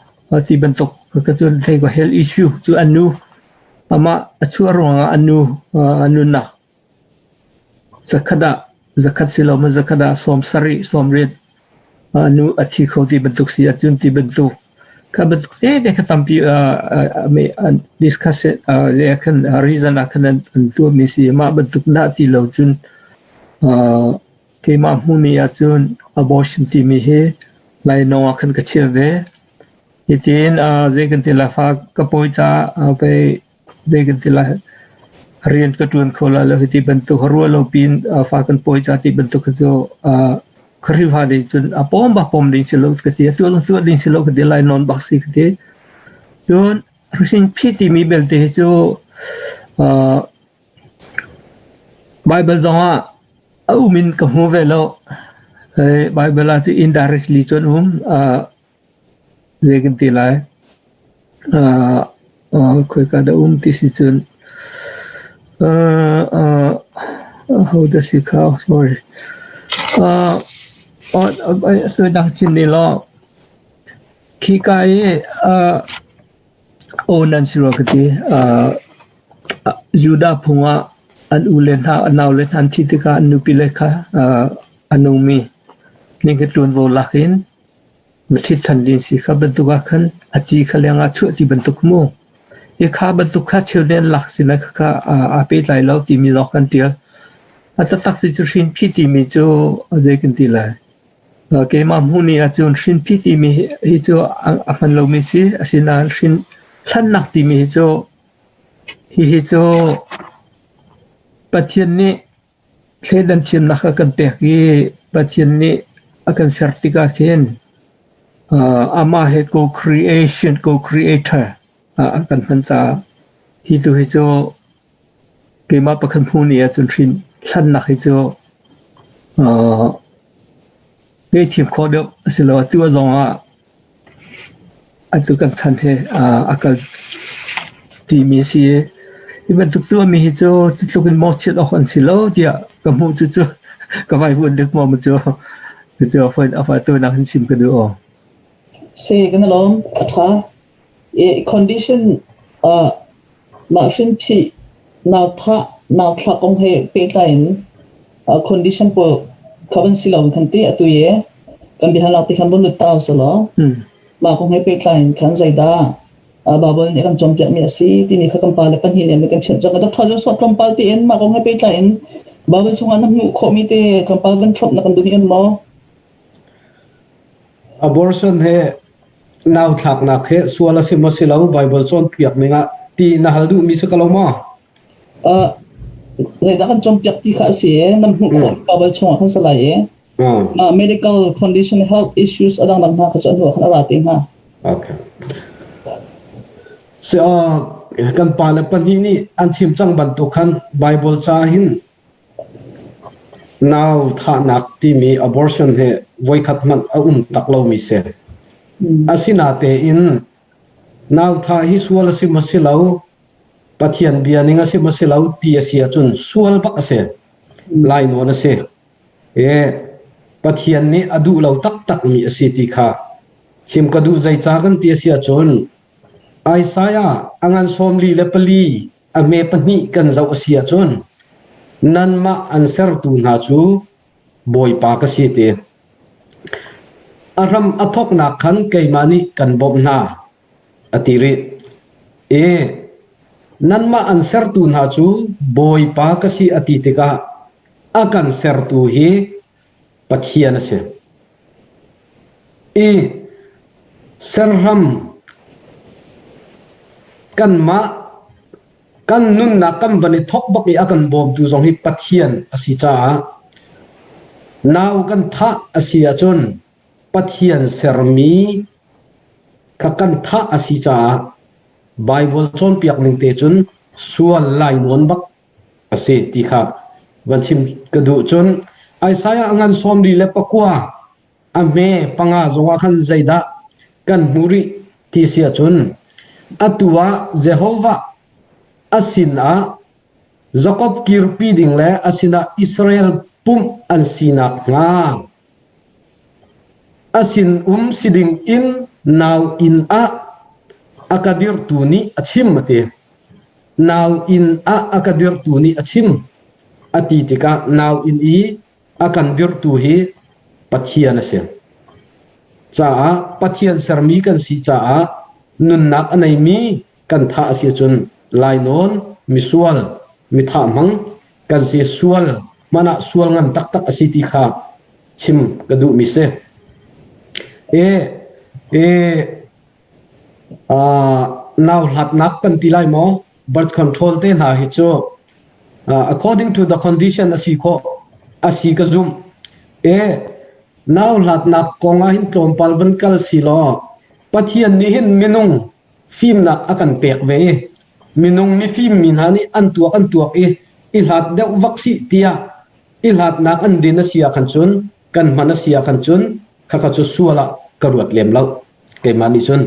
Ti bantuk ka cun thei ka health issue cu an nu amah a chuah ruangah an nu a nunnak zakhat ah zakhat si lo ma zakhat ah sawm sarih sawm riat a nu a thi kho ti bantuk si ahcun ti bantuk kha bantuk tete kha tampi discuss le khan reason ah khan an tuahmi si mah bantuk dah ti lo cun Keimah hmuhmi ahcun abortion timi hi lainawng ah khan ka chia ve. Hitin zei kan ti lai fa ka pawi caah vei zei kan ti lai rian ka ṭuan kho lai lo hiti bantuk ruah lo piin fa kan pawi ca ti bantuk cu Khrihfa nih cun a pawm bak pawm ding si lo ka ti. A tuah tuah ding si lo ka ti lainawn bak si ka ti. Cun hring phi timi belte hi cu Baibal zongah a um in ka hmu ve lo. Baibal ah cun indirectly cun um. Zei kan ti lai? Khoika dah um ti si cun ahodah si kha? Sorry. Dang chin ni law khika i. Aw nan si rua ka ti. Judah phung ah an u le hna an nau le hna an thih tikah an nupi le kha a nungmi ning hi ṭuanvo lak in va ṭhit ṭhan ding si. Kha bantuk ah khan a ci kha leng ah chuah ti bantuk mu. Hi kha bantuk kha cheu nih an lak si lai khakha aa pehtlai lo timi zong kan ṭial. A taktak ti cu hrinphi timi cu zei kan ti lai. Keimah hmuh ni ahcun hrinphi timi hi cu a hman lomi si. Asinain hrin hlannak timi hi cu hihi cu Pathian nih thleidan thiamnak a kan pek i Pathian nih a kan ser tikah khin amah he co-creation, co-creator a kan hman caah hi tu hi cu keimah pakhat hmuh ni ahcun hrin hlannak hi cu ngaihthiam khawh deuh a si lo. Atu zong ah atu kan chan hi a kal timi a si i hi bantuk tuahmi hi cu cutluk in mawhchiat awk an si lo tiah ka hmuh. Cucu ka vaivuan dek maw cu cucu a fa tawinak in chim ka duh aw. Si kan i lawm. A ṭha. I condition mah hrinphih nau thah nau thlak kong he pehtlai in condition pawl kha van si lo kan ti atu i kan biahalnak ti khan vun lut ta usih mah kong he pehtlai in khan zeidah Bible nih a kan cawnpiakmi a si timi kha kan pale pahnih nih an kan chimh cang. Dr. Joshua tlawmpal tein mah kong he pehtlai in Bible chungah na hmuh khawhmi te tlawmpal van thlop na kan duh mi maw? Abortion he nau thlaknak he sual a si maw si lo Bible cawnpiak ning ah ti na hal duhmi si ko lo maw? Zeidah kan cawnpiak ti kha a si i nan hmuh khawh Bible chungah khan si lai i medical condition health issues a dangdang hna kha cu an hnu ah khan a ra te hnga. Okay. Si kan pa le pahnih nih an chim cang bantuk khan Bible ca hin Nau thahnak timi abortion hi voikhat hmanh a um tak lomi si. Asinatein nau thah hi sual a si maw si lo, Pathian bia ning a si maw si lo ti a si ahcun sual bak a si. Lainawn a si. E, Pathian nih a duh lo taktakmi a si ti kha chim ka duh zeicah kan ti a si ahcun Isaiah a ngan 44 a hme pahnih kan zoh a si ahcun nanmah an sertu hna cu Bawipa ka si ti. A hram a thawknak khan keimah nih kan bawmh hna, a ti rih. E, nanmah an sertu hna cu Bawipa ka si a ti tikah a kan sertu hi Pathian a si. I serhram kanmah kan nunnak kan van i thawk bak i a kan bawmtu zong hi Pathian a si caah nau kan thah a si ahcun Pathian sermi kha kan thah a si caah Bible cawnpiak ning te cun sual lainawn bak a si ti kha van chim ka duh. Cun Isaiah a ngan 49 a hme panga zongah khan zeidah kan hmuh rih ti si ahcun atu ah Jehovah a sinah Jakob kirpi ding le a sinah Israel pumh an sinak hnga a sin um si ding in nau inn ah a ka dirhtu nih a chim a ti. Nau inn ah a ka dirhtu nih a chim a ti tikah nau inn i a kan dirhtu hi Pathian a si. Caah Pathian sermi kan si caah nunnak a neimi kan thah a si ahcun lainawn, misual, mithah hmang kan si sual hmanh ah sual ngan taktak a si ti kha chim ka duhmi si. E, e, Nau hlatnak kan ti lai maw? Birth control te hna hi cu according to the condition a si khawh a si ka zumh. E nau hlatnak kong ah hin tlawmpal van kal si law Pathian nih hin minung fimnak a kan pek ve i minung mifim mi hna nih an tuak an tuak i i hlat deuh vak sih tiah i hlatnak an din a si ah khan cun kan hman a si ah khan cun khakha cu sual ah ka ruat lem lo. Keimah nih cun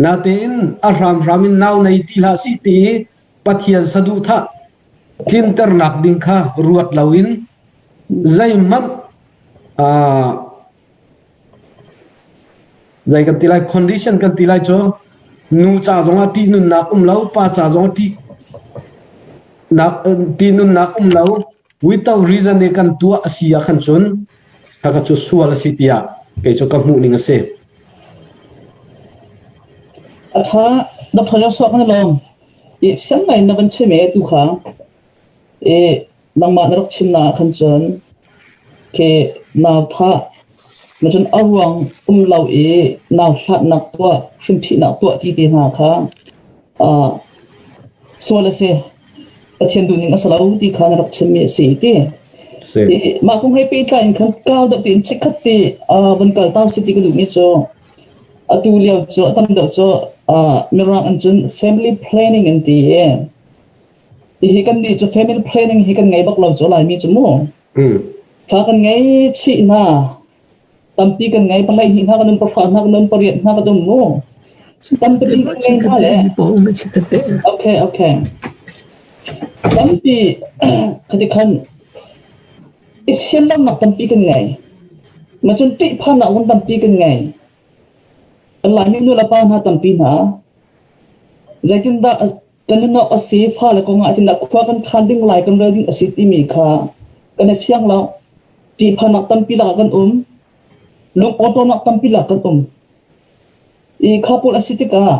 natein a hramhram in nau nei ti hlah sih ti i Pathian saduhthah tlinternak ding kha ruat loin zeihmanh zei kan ti lai condition kan ti lai cu. Nu ca zongah ṭihnunnak um lo, pa ca zongah ṭih nak ṭihnunnak um lo. Without reason i kan tuah a si ah khan cun khakha cu sual a si tiah kei cu ka hmuh ning a si. A ṭha, Dr. Joshua kan i lawm. I fiang ngai in na van chim e tu kha. I nangmah na rak chimnak ah khan cun khi nau thah ma cun a ruang um lo i nau hlatnak tuah hrimthihnak tuah ti te hna kha uh, sual a si Pathian duhning a si lo ti kha na rak chimmi a si ti mah kong he pehtlai in khan kau deuh tiin chikkhat te van kal tau si ti ka duhmi cu atu lio cu a tam deuh cu mirang an cun family planning an ti i Hihi kan nih cu family planning hi kan ngei bak lo cu Laimi cu mu. Fa kan ngei chih hna. Tampi kan ngei pahlei hnih hna kan um pahra hna kan um pariat hna kan um mu. Tampi kan ngei hna le. Okay, okay. Tampi khati khan i fianlonak tampi kan ngei. Ma cun ṭihphannak zong tampi kan ngei. Kan Laimi nu le pa hna tampi hna. Zeitindah kan nunawk a si, fale kongah tindah khua kan khan ding lai kan rel ding a si timi kha kan i fiang lo. Ṭihphannak tampi lakah kan um. Lung awṭawnak tampi lak kan um. I kha pawl a si tikah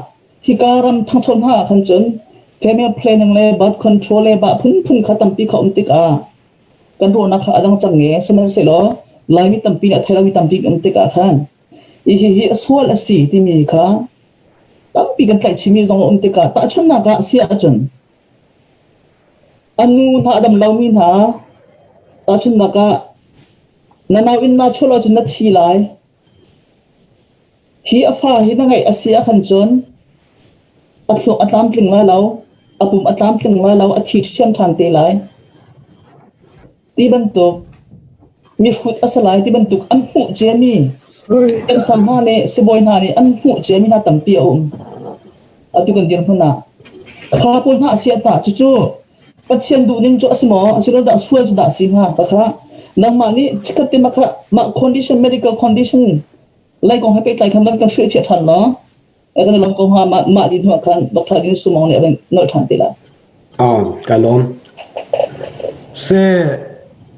hika ram ṭhangcho hna ah khan cun family planning le birth control le bah phunphun kha tampi kha um tikah kan ruahnak kha a dang cang nge. Sihmanhsehlaw Laimi tampi nih a thei lomi tampi um tikah khan hihi a sual a si timi kha tampi kan tlaihchihmi zong a um tikah tahchunhnak ah si ahcun a nu hna a dam lomi hna tahchunhnak ah na nau inn naa chuah lo cun na thi lai. Hi a fa hi na ngeih a si ahkhan cun a thluak a tlamtling lai lo, a pum a tlamtling lai lo, a thi ṭhiam ṭhan te lai. Ti bantuk mihrut a si lai ti bantuk an hmuh ciami kan hna nih sibawi hna nih an hmuh ciami hna tampi a um. Atu kan dirhmun ah kha pawl hna a si ah cucu Pathian duhning cu a si maw asilo dah sual cu dah si hnga ka kha nangmah nih chikkhat te mah kha mah condition medical condition lei kong he pehtlai khan van kan hrilhfiah ṭhan law kan i lawm ko hnga mah mah dih hnuah khan Dr. Din Sumong nih a van nolh ṭhan te lai. Ah, ka lawm. Se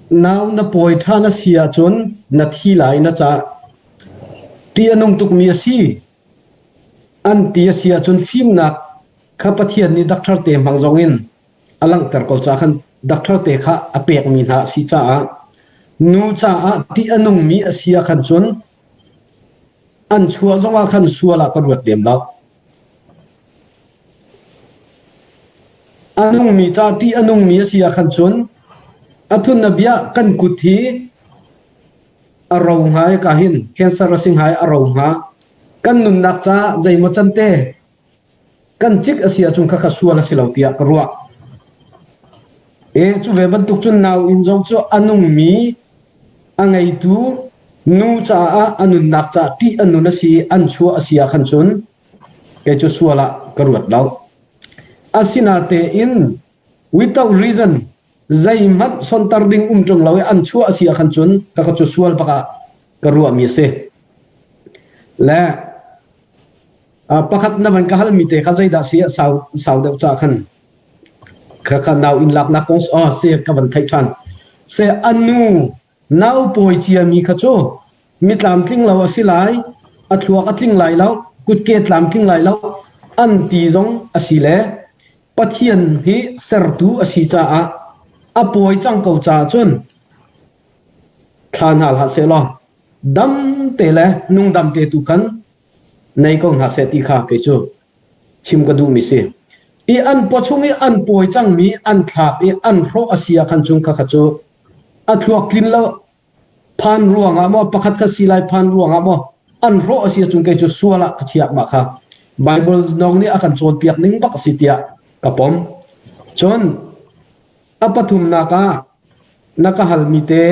nau na pawi ṭhan a si ahcun na thi lai na ca ti a nung tukmi a si. An ti a si ahcun fimnak kha Pathian nih doctor te hmang zong in a langhter ko ca khan doctor te kha a pekmi hna a si caah nu caah ṭih a nungmi a si ah khan cun An chuah zongah khan sual ah ka ruat lem lo. A nungmi ca ṭih a nungmi a si ah khan cun a thun na bia kan kut hi a ro hnga i ka hin cancer a si hnga i a ro hnga. Kan nunnak caah zeimaw can te kan cik a si ahcun khakha sual a si lo tiah ka ruah. E cu ve bantuk cun nau inn zong cu a nungmi a ngeitu nu caah a nunnak caah ṭih a nun a si i an chuah a si ah khan cun kei cu sual ah ka ruat lo. Asinatein without reason zeihmanh sonter ding um ṭung lo i an chuah a si ah khan cun ka cu sual bak ah ka ruahmi a si. Le pakhat na van ka halmi te kha zeidah si a sau sau deuh ca khan Ka ka nau inn laknak kong oh si ka van theih ṭhan. Se a nu nau pawi ciami kha cu mi tlamtling lo a si lai, a thluak a tling lai lo, kutke tlamtling lai lo an ti zong a si le Pathian hi sertu a si caah a pawi cang ko caah cun thla hna hlah sehlaw dam te le nungdam te tu khan nei ko hna seh ti kha kei cu chim ka duhmi si. I an pawchung i an pawi cangmi an thlak i an hrawh a si ah khan cun khakha cu a thluak tlin lo phan ruangah maw pakhat kha si lai phan ruangah maw an hrawh a si ahcun kei cu sual ah ka chiak mah kha Bible nong nih a kan cawnpiak ning bak a si tiah ka pom. Cun a pathumnak ah na ka halmi te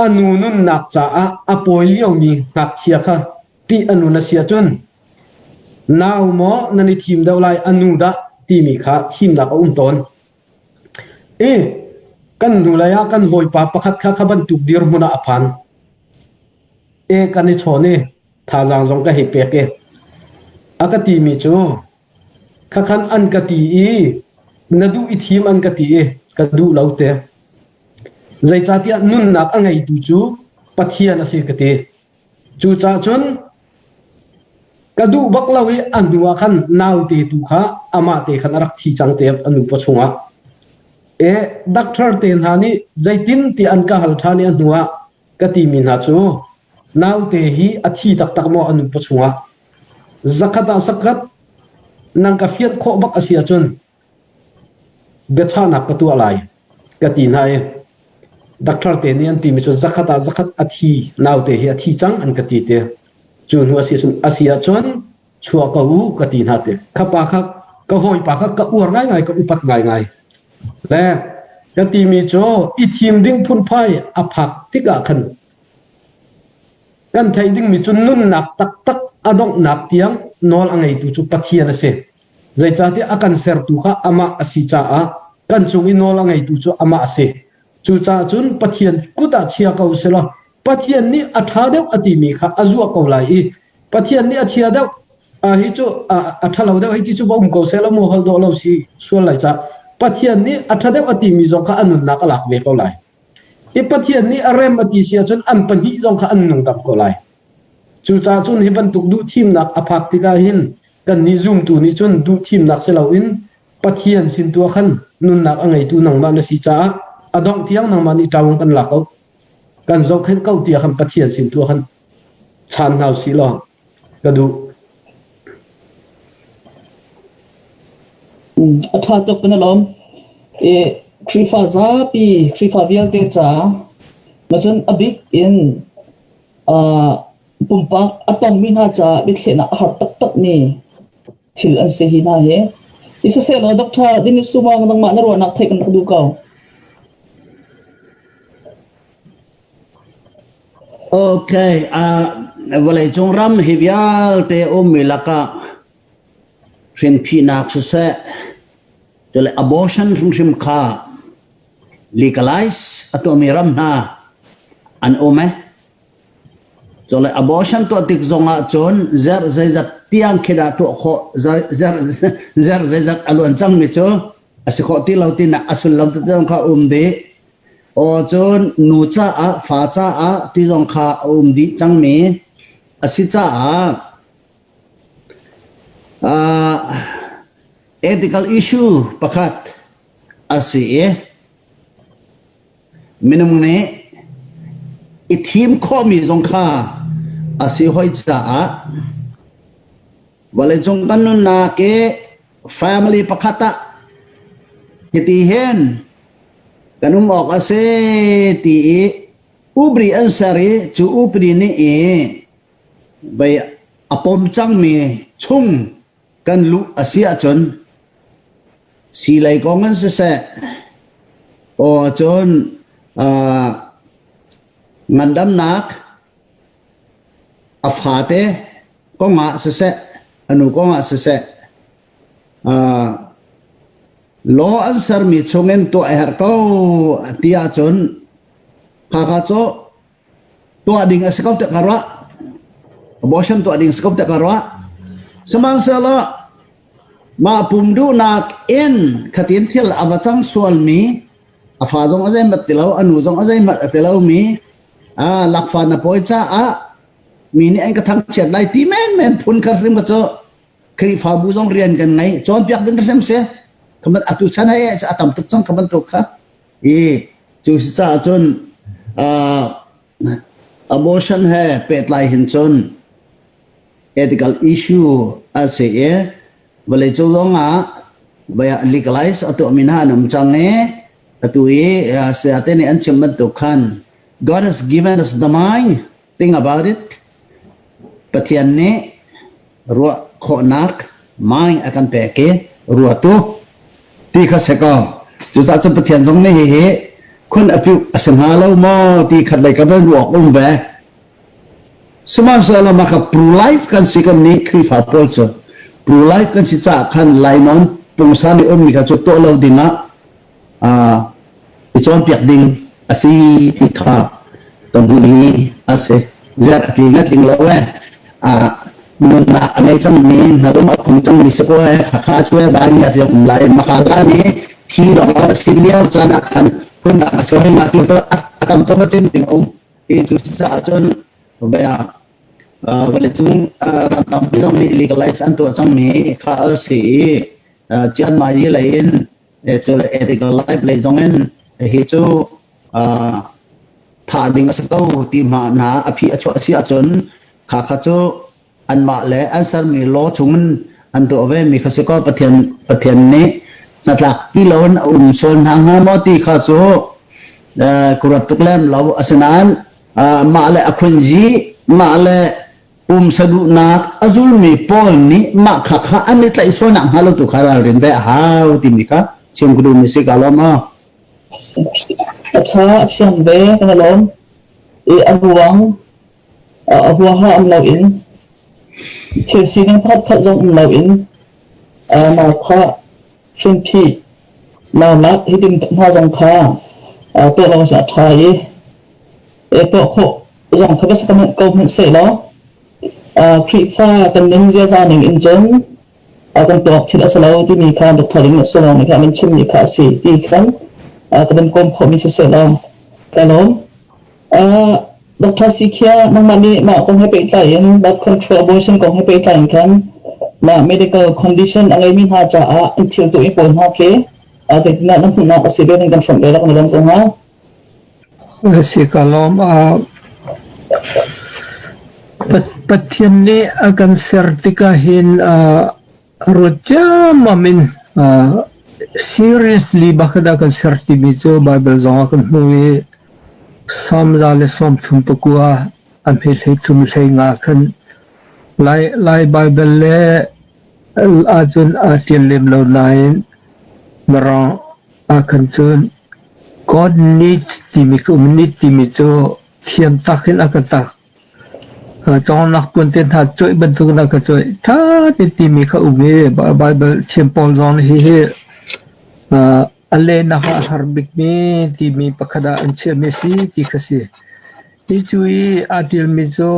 A nu nunnak caah a pawi liomi ngakchia kha ṭih a nun a si ahcun nau maw nan i thim deuh lai a nu dah timi kha thimnak a um tawn. I kan hnulei ah kan hawipa pakhat kha kha bantuk dirhmun ah a phan. E kan i chawn i thazaang zong ka hei pek i. A ka timi cu khakhan an ka ti i na duh i thim an ka ti i ka duh lo te. Zeicahtiah nunnak a ngeitu cu Pathian a si ka ti. Cucaah cun ka duh bak lo i a hnu ah khan naute tu kha amah te khan a rak thi cang te a nupa chungah. E doctor te hna nih zeitin ti an ka hal ṭhan i a hnu ah ka timi hna cu naute hi a thi taktak maw a nupa chungah zakhat ah zakhat nang ka fianh khawh bak a si ahcun biachahnak ka tuah lai ka ti hna i doctor te nih an timi cu zakhat ah zakhat a thi naute hi a thi cang an ka ti te cu hnu a si a si ahcun chuah ko u ka ti hna te kha pa kha ka hawipa kha ka uar ngaingai ka upat ngaingai le ka timi cu i thim ding phunphai a phak tikah khan Kan theih dingmi cu nunnak taktak a donghnak tiang nawl a ngeitu cu Pathian a si. Zeicahtiah a kan sertu kha amah a si caah kan cung i nawl a ngeitu cu amah a si. Cucaah cun Pathian kut ah chia ko selaw Pathian nih a ṭha deuh a timi kha a zuah ko lai i Pathian nih a chia deuh hi cu a ṭhalo deuh hei ti cu va um ko seh law mu holh dawh lo si sual lai ca Pathian nih a ṭha deuh a timi zong kha a nunnak a lak ve ko lai. I Pathian nih a rem a ti si ahcun an pahnih zong kha an nungdam ko lai. Cucaah cun hi bantuk duhthimnak a phak tikah hin kannih zumtu nih cun duhthimnak si loin Pathian sin tu ah khan nunnak a ngeitu nangmah na si caah a dongh tiang nangmah nih ṭaung kan lak ko. Kan zohkhenh ko tiah khan Pathian sin tu ah khan chaan hna usih law ka duh. A ṭha tuk kan i lawm. I Khrihfa zapi, Khrihfa vialte ca cun a bik in uh, pumpak a tongmi hna caah biathlehnak a har taktakmi thil an si hi hna hi. I siseh law Doctor Dennis Sumang nangmah na ruahnak theih kan rak duh ko. Okay, uh, vawleicung ram hi vialte ummi lakah hrinphihnak siseh, cule abortion hrimhrim kha legalize a tuahmi ram hna an um eh. Cule abortion tuah tik zongah cun zer zeizat tiang khi dah tuah khawh, zer, zer zeizat a luan cangmi cu a si khawh ti lo tinak a sullam tete zong kha um dih. Aw cun nu caah fa caah ti zong kha a um dih cangmi a si caah uh, ethical issue pakhat a si i minung nih i thim khawhmi zong kha a si hoi caah vawleicung kan nunnak i family pakhat ah hiti hin kan um awk a si ti i upri an ser i cu upri nih i vei a pom cangmi chung kan luh a si ahcun silei kong in siseh aw cun ngandamnak a fate kong ah siseh a nu kong ah siseh Law an sermi chungin tuah a herh ko ti ahcun khakha cu tuah ding a si ko tiah ka ruah. Abortion tuah ding a si ko tiah ka ruah. Sihmanhsehlaw mah pum duhnak in khatin thil a va cang sualmi a fa zong a zeihmanh ti lo, a nu zong a zeihmanh a ti lomi lakfa na pawi caah mi nih an ka thangchiat lai ti menmen phun kha hrim kha cu Khrihfabu zong rian kan ngei cawnpiak ding hrim si khaman atu chan he a tam tuk cang kha bantuk kha i cu si caah cun abortion he pehtlai hin cun ethical issue a si i vawlei cung zong ah legalize a tuahmi hna an um cang i atu i sayate nih an chim bantuk khan God has given us the mind think about it Pathian nih ruah khawhnak mind a kan pek i ruatu ti kha si ko. Cucaah cun Pathian zong nih hihi khun a piuh a si hnga lo maw ti khat lei ka van ruak um ve. Sihmanhsehlaw mah kha pro-life kan si kan nih Khrihfa pawl cu pro-life kan si caah khan lainawn pungsan i ummi kha cu tuah lo ding ah i cawnpiak ding a si ti kha ka hmuh hi a si. Zat a tling a tling lo eh. Nunnak a ngei cangmi hnadum a phung cangmi si ko he Hakha cu he bai nia tiang um lai Makala nih thi lawng a si lio caan ah khan phundang a si hoi ma ti to a tam tuk a cin ding um ti cu caah cun bia vawleicung ram tampi zong nih legalize an tuah cangmi kha a si i Chiang Mai lei in cu ethical life lei zong in hi cu thah ding a si ko ti hma hna a phi a chuah si ahcun kha kha cu anmah le an sermi law chungin an tuah ve mi kha si ko. Pathian Pathian nih hnatlak pi lo in a um sual hna hnga maw ti kha cu kurat tuk lem lo. Asinain mah le a khunzi mah le pumsa duhnak a zulmi pawl nih mah kha kha an i tlaih sual nak hnga lo tu kha ralrin ve a hau timi kha chim ka duhmi si ka lawm aw. A ṭha, a fiang ve, kan i lawm. I a ruang a huaha um loin thil sining pakhatkhat zong um loin nau kha hrinphih naunak hitin hna zong kha tuah lo a ṭha i tuah khawh zong kha va si ko hmanh sehlaw Khrihfa kan nun ziaza ning in cun kan tuak thil a si lo timi kha Dr. Ling a si lo nih khan an chimmi kha a si ti khan ka van kawm khawhmi si sehlaw ka lawm. Dr. Sikhia, nangmah nih mah kong he pehtlai in birth control abortion kong he pehtlai in khan mah medical condition a ngeimi hna caah an thil tuahmi pawl hna khi zeitindah na hmuhnak a si ve nan kan hrawmh ve rak na lawm ko hnga? Si ka lawm. Pathian nih a kan ser tikah hin ruat ciammam in seriously bakhat a kan ser timi cu Bible zong ah kan hmu i Psalm 139 a hme 33 50 khan Lai, Lai Bible le ahcun aa ṭial lem lo nain Mirang ah khan cun God needs timi ka um. Need timi cu thiam tak in a ka tak. Cawngnak puan te hna coih bantuk in a ka coih. Ṭha te timi kha um i Bible thiam pawl zong nih hihi a lehnak ah a har bikmi timi pakhat ah an chiahmi a si ti kha si. Hi cu i aa ṭialmi cu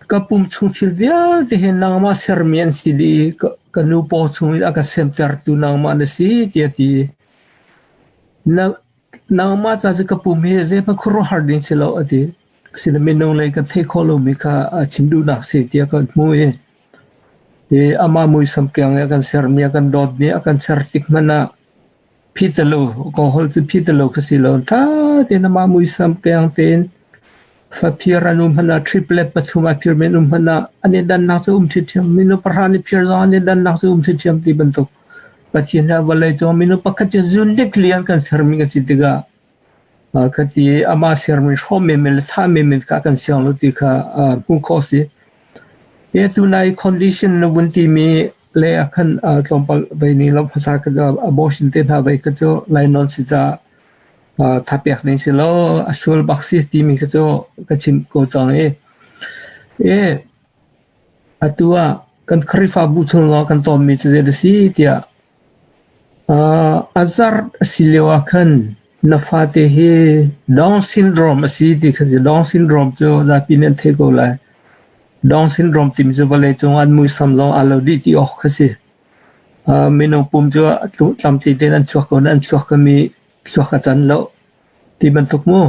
Ka pum chung thil vialte hi nangmah sermi an si dih i ka nu paw chung in a ka semtertu nangmah na si tiah a ti. Nangmah ca cu ka pum hi zeihmanh khuaruahhar ding si lo a ti. Asinain minung lei kan theih khawh lomi kha a chim duhnak si tiah kan hmuh i i amah muisam keng i a kan sermi, a kan dawtmi, a kan ser tik hmanh ah Phitalo, ka holh cu phitalo ka si lo. Ṭha tein amah muisam keng tein faphir an um hmanh ah triplet pathum a phir men um hmanh ah an i dannak cu um ṭhiṭhiam. Minu pahra nih phir zong an i dannak cu um ṭhiṭhiam ti bantuk. Pathian nih vawlei cung minu pakhat cu uniquely an kan sermi kan si tikah khati amah sermi hrawm menmen le thah menmen kha kan siang lo ti kha hmuh khawh a si. Hi tunai condition na vun timi le ah khan tlawmpal vei ning lo hmasa ka abortion te hna vei ka cu lainawn si ca thapiak ning si lo a sual bak si timi kha cu ka chim ko cang i e atu ah kan Khrihfabu chung lawng kan tawnmi cu zei a si tiah a zarh a si lio ah khan na fate hi Down syndrome a si ti kha si. Down syndrome cu zapi nih an theih ko lai. Down syndrome timi cu vawleicung an muisam zong aa lo dih ti awk kha si. Minung pum cu tlamtling tein an chuak ko nain an chuak kami thluak a can lo ti bantuk mu.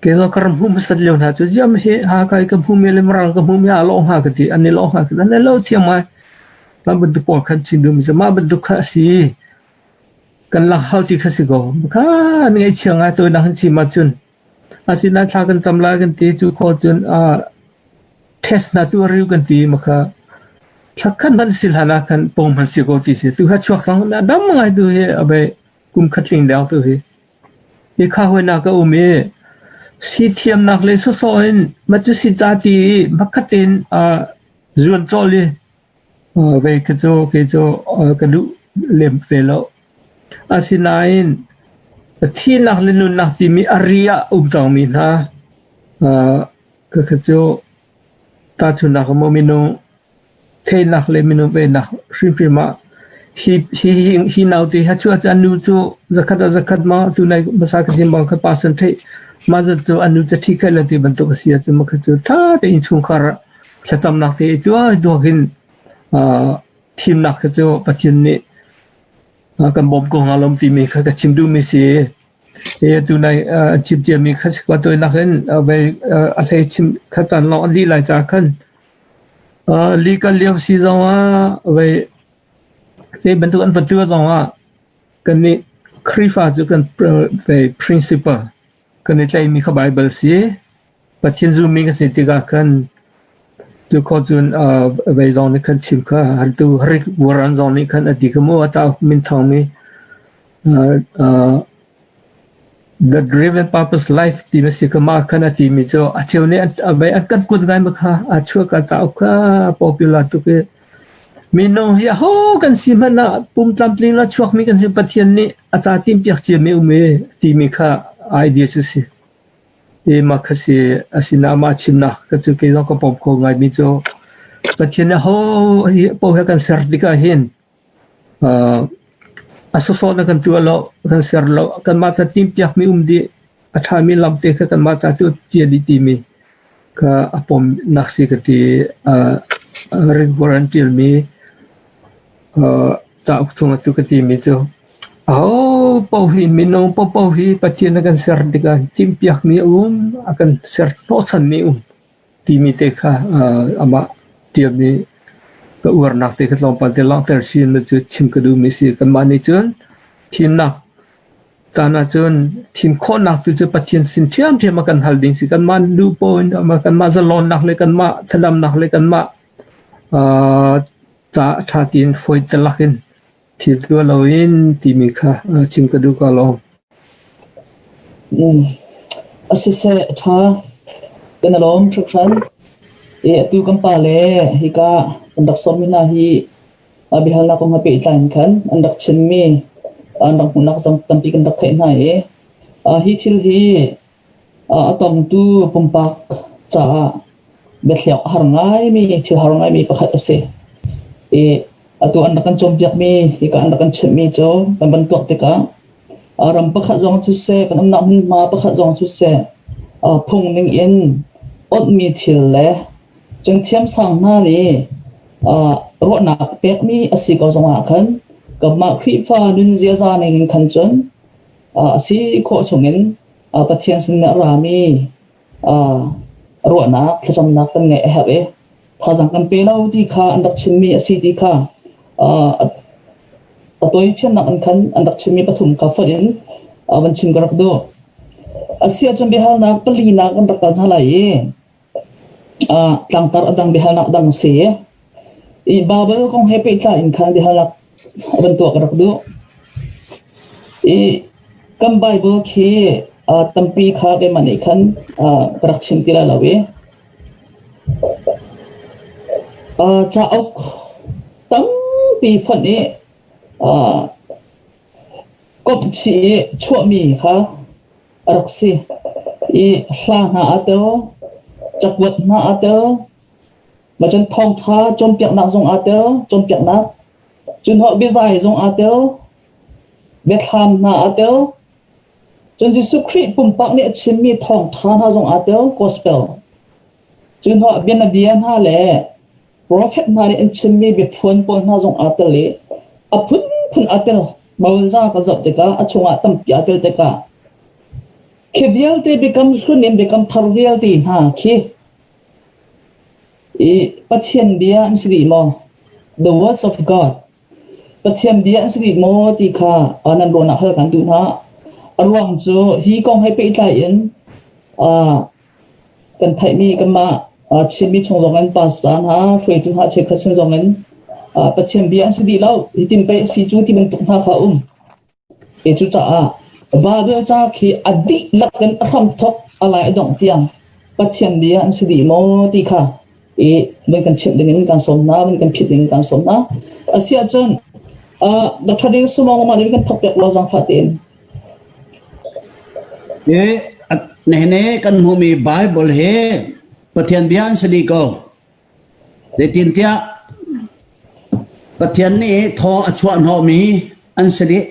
Kei zong ka ram hmuh hmasat lio hna cu ziam hi Haka i ka hmuhmi le Mirang ka hmuhmi aa lawh hnga ka ti. An i lawh hnga ka ti. An i lo thiam ngai. Mah bantuk pawl khan chin duhmi cu mah bantuk kha a si. Kan lak hau ti kha si ko. Kha an ngaihchia ngai tawinak an chim ahcun. Asinain thla kan cam lai kan ti cu khaw cun test hna tu riu kan ti ma kha thla khat hmanh si hlan ah khan pom hman si ko ti si. Tu kha chuak cang dam ngai tu hi abai kum khat tling deng tu hi. Hi kha hawinak ka um i si thiamnak le sawsawh in ma cu si ca ti i makhat tein zuan cawlh i vei ka cu kei cu ka duh lem te lo. Asinain thihnak le nunnak timi a ri ah um cangmi hna khakha cu tahchunhnak ah maw minung theihnak le minung vennak hrimhrim ah hi hi hi naute hi cu an nu cu zakhat ah zakhat ma tu nai hmasa ka chim bang kha pasal theih mah zat cu an nu ca ṭhi kha le ti bantuk a si ahcun mah kha cu ṭha tein chungkhar ah. Thlacamnak te i tuah duak in thimnak kha cu Pathian nih kan bawm ko hnga lom timi kha ka chim duhmi si. E tu nai an chim ciami kha si kwa toinak in vei a hlei chim kha caan lawng an lih lai ca khan li kan lio si zong ah vei zei bantuk an va tuah zong ah kan nih Khrihfa cu kan vei principle kan i tlaihmi kha Bible si. Pathian zummi kan si tikah khan cu khawh cun vei zong nih khan chim kha tu Rick Warren zong nih khan a ti kha mu a cauk min thangmi The Driven Purpose Life ti na si kha mah khan a timi cu a cheu nih a vei an kan kut ngai ma kha a chuak a cauk kha popular tuk i minung hi aho kan si hmanh ah pum tlamtling la chuakmi kan si Pathian nih a ca timpiak ciami um i timi kha idea cu si. I mah kha si asinain amah chimnak ka cu kei zong ka pom kho ngaimi cu Pathian nih ho hi paoh he kan ser tikah hin a sawsawh na kan tuah lo, kan ser lo, kanmah ca timpiakmi um dih, a ṭhami lam te kha kanmah ca cu cia dih timi kha a pomnak si ka ti. Ringbuar an ṭialmi cauk chung cu ka timi cu aho paoh hi minung paohpaoh hi Pathian a kan ser tikah timhpiakmi a um, a kan ser hnawhchanmi a um timi te kha amah ṭialmi ka uarnak te kha tlawmpal te langhter chin cu chim ka duhmi si. Kanmah nih cun thimnak caan ahcun thim khawhnak tu cu Pathian sin ṭhiamṭhiam a kan hal ding si. Kanmah duh paoh in kanmah zalawnnak le kanmah thlacamnak le kanmah ca ṭha tiin fawi talak in thil tuah loin timi kha chim ka duh ko lo. A siseh a ṭha. Kan i lawm hringhran. I atu kan pa le hika kan rak sawmmi hna hi biahalnak kong he pehtlai in khan an rak chimmi an rak hmuhnak zong tampi kan rak theih hna i hi thil hi A tongtu pumpak caah biathliak a har ngaimi, thil har ngaimi pakhat a si. I atu an rak kan cawnpiakmi, hika an rak kan chimhmi cu kan van tuak tikah ram pakhat zong siseh, kan umnak hmunhma pakhat zong siseh, phung ning in onhmi thil le cun thiamsang hna nih ruahnak pekmi a si ko zongah khan kanmah Khrihfa nun ziaza ning in khan cun a si khawh chungin Pathian sin a rami ruahnak thlacamnak kan ngeih a herh i thazaang kan pe lo ti kha an rak chimmi a si ti kha a tawifiannak in khan an rak chimmi pathum kha fonh in van chim ka rak duh. A si ahcun biahalnak palinak kan rak kal hna lai i tlangtar a dang biahalnak dang a si. I Bible kong he pehtlai in khan biahalnak van tuah ka rak duh. I kan Bible khi tampi kha keimah nih khan ka rak chim ti lai lo i cauk tampi fonh i komh chih i chuahmi kha a rak si. I hla hna aa tel, cakuat hna aa tel, mah cun thawngṭha cawnpiaknak zong aa tel, cawnpiaknak. Cun hawh biazai zong aa tel, biathlam hna aa tel. Cun Jesuh Khrih pumpak nih a chimmi thawngṭha hna zong aa tel, gospel. Cun hawh bianabia hna le Profet hna nih an chimmi biaphuan pawl hna zong aa tel i a phunphun aa tel. Mawlza ka zoh tikah a chungah tampi aa tel tikah khi vialte biakam hlun in biakam thar vialte hna khi i Pathian bia an si dih maw? The words of God. Pathian bia an si dih maw ti kha nan ruahnak hal kan duh hna. A ruang cu hi kong he pehtlai in Kan theihmi kanmah Chinmi chung zongin pastor hna, hruaitu hna cheukhat sin zongin Pathian bia an si dih lo. Hitin pei a si cu ti bantuk hna kha a um. E cucaah Bible ca khi a dihlak in a hramthawk a lai a dongh tiang Pathian bia an si dih maw ti kha i voi kan chimh ding in kan sawm hna, voi kan phit ding in kan sawm hna. Asiahcun Dr. Ding Sumong mah nih kan thawk piak law zangfah tein. Nihin kan hmuhmi Bible hi Pathian bia an si dih ko. Zeitintiah Pathian nih thaw a chuah hnawhmi an si dih.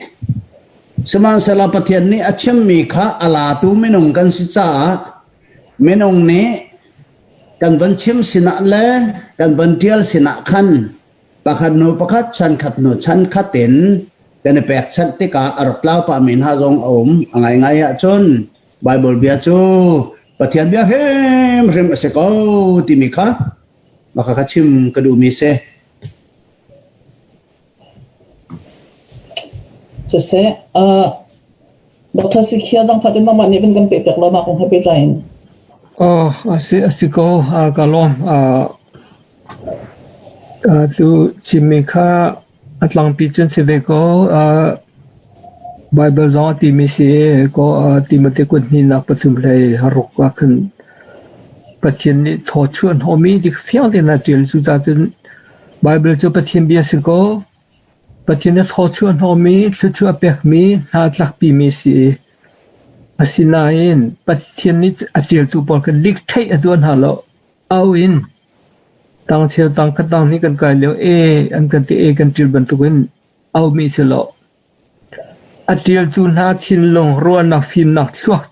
Sihmanhsehlaw Pathian nih a chimmi kha a latu minung kan si caah minung nih Kan van chim sinah le kan van ṭial sinah khan pakhat hnu pakhat chan khat hnu chan khat in kan i pekchanh tikah a rak tlau pahmi hna zong a um. A ngaingai ahcun Baibal bia cu Pathian bia hrimhrim a si ko timi kha maka kha chim ka duhmi si. Siseh, Dr. Sikhia zangfah in nangmah nih van kan pehpiak law mah kong he pehtlai in. Oh, a si a si ko. Ka lawm. Tu chimmi kha a tlangpi cun si ve ko. Bible zong a timi si ko Timote kut hnihnak pathum hlei ruk ah khan Pathian nih thaw chuah hnawhmi ti fiang tein a ṭial. Cucaah cun Bible cu Pathian bia si ko. Pathian a thawchuah hnawhmi, thluachuah pekmi, hna tlakpimi a si i asinain Pathian nih a ṭialtu pawl kha lik-ṭheih a tuah hna lo. Au in tangcheu tangkhat tanghnih kan kai lio e an kan ti e kan ṭial bantukin aumi si lo. A ṭialtu hna thinlung, ruahnak, fimnak, thluak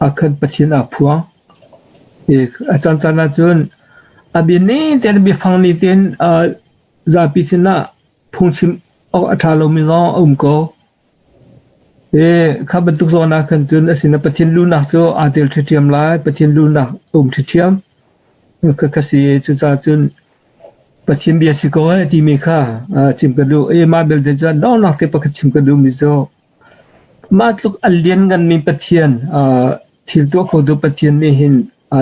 ah khan Pathian aa phuang. I a caancaan ahcun a bia ning tein, a biafang ning tein zapi sinah phungchim awk a ṭha lomi zong a um ko. I kha bantuk zawn ah khan cun a sinah Pathian lunak cu aa tel ṭhiamṭhiam lai, Pathian lunak a um ṭhiamṭhiam. Khakha si cucaah cun Pathian bia si ko eh timi kha chim ka duh. I mah belte cu donghnak te pakhat chim ka duhmi cu mah tluk a liannganmi Pathian thil tuah khotu Pathian nih hin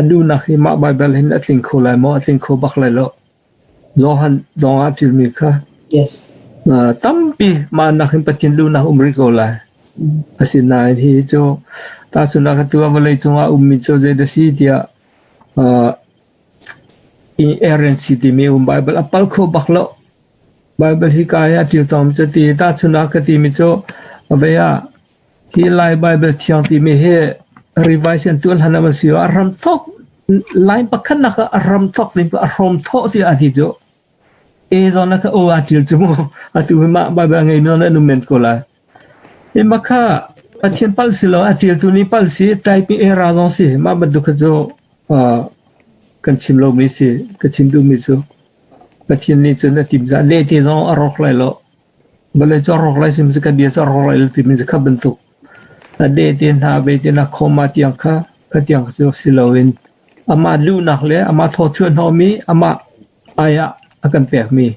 lunak hi mah Baibal hin a tling kho lai maw? A tling kho bak lai lo. Johan zong ah ṭilmi kha Yes. Tampi mah nak hin Pathian lunak um rih ko lai. Asinain hi cu tahchunhnak atu ah vawlei cungah ummi cu zei dah si tiah inerrancy timi um Bible a pal kho bak lo. Bible hi ka hi a ṭil cangmi cu ti tahchunhnak ka timi cu vei ah hi Lai Bible thiang timi hi revise an tuah hlan ah a si a ram thok line pakhat nak ah a ram thok timi a hrawm thawh ti a ti cu e zawn ka o a ṭil cu mu atu hi mah Bible a ngeimi zong an um men ko lai. Hi mah kha Pathian palh si lo a ṭialtu nih palh si typing error zong si mah bantuk kha cu kan chim lomi si ka chim duhmi cu Pathian nih cun a tim zah leh te zong a rawk lai lo vawlei cu a rawk lai sim ka bia cu a rawk lai lo timi cu kha bantuk a leh te hna ve te hna khoma tiang kha kha tiang cu si loin amah luhnak le amah thawchuah hnawhmi amah ai ah a kan pekmi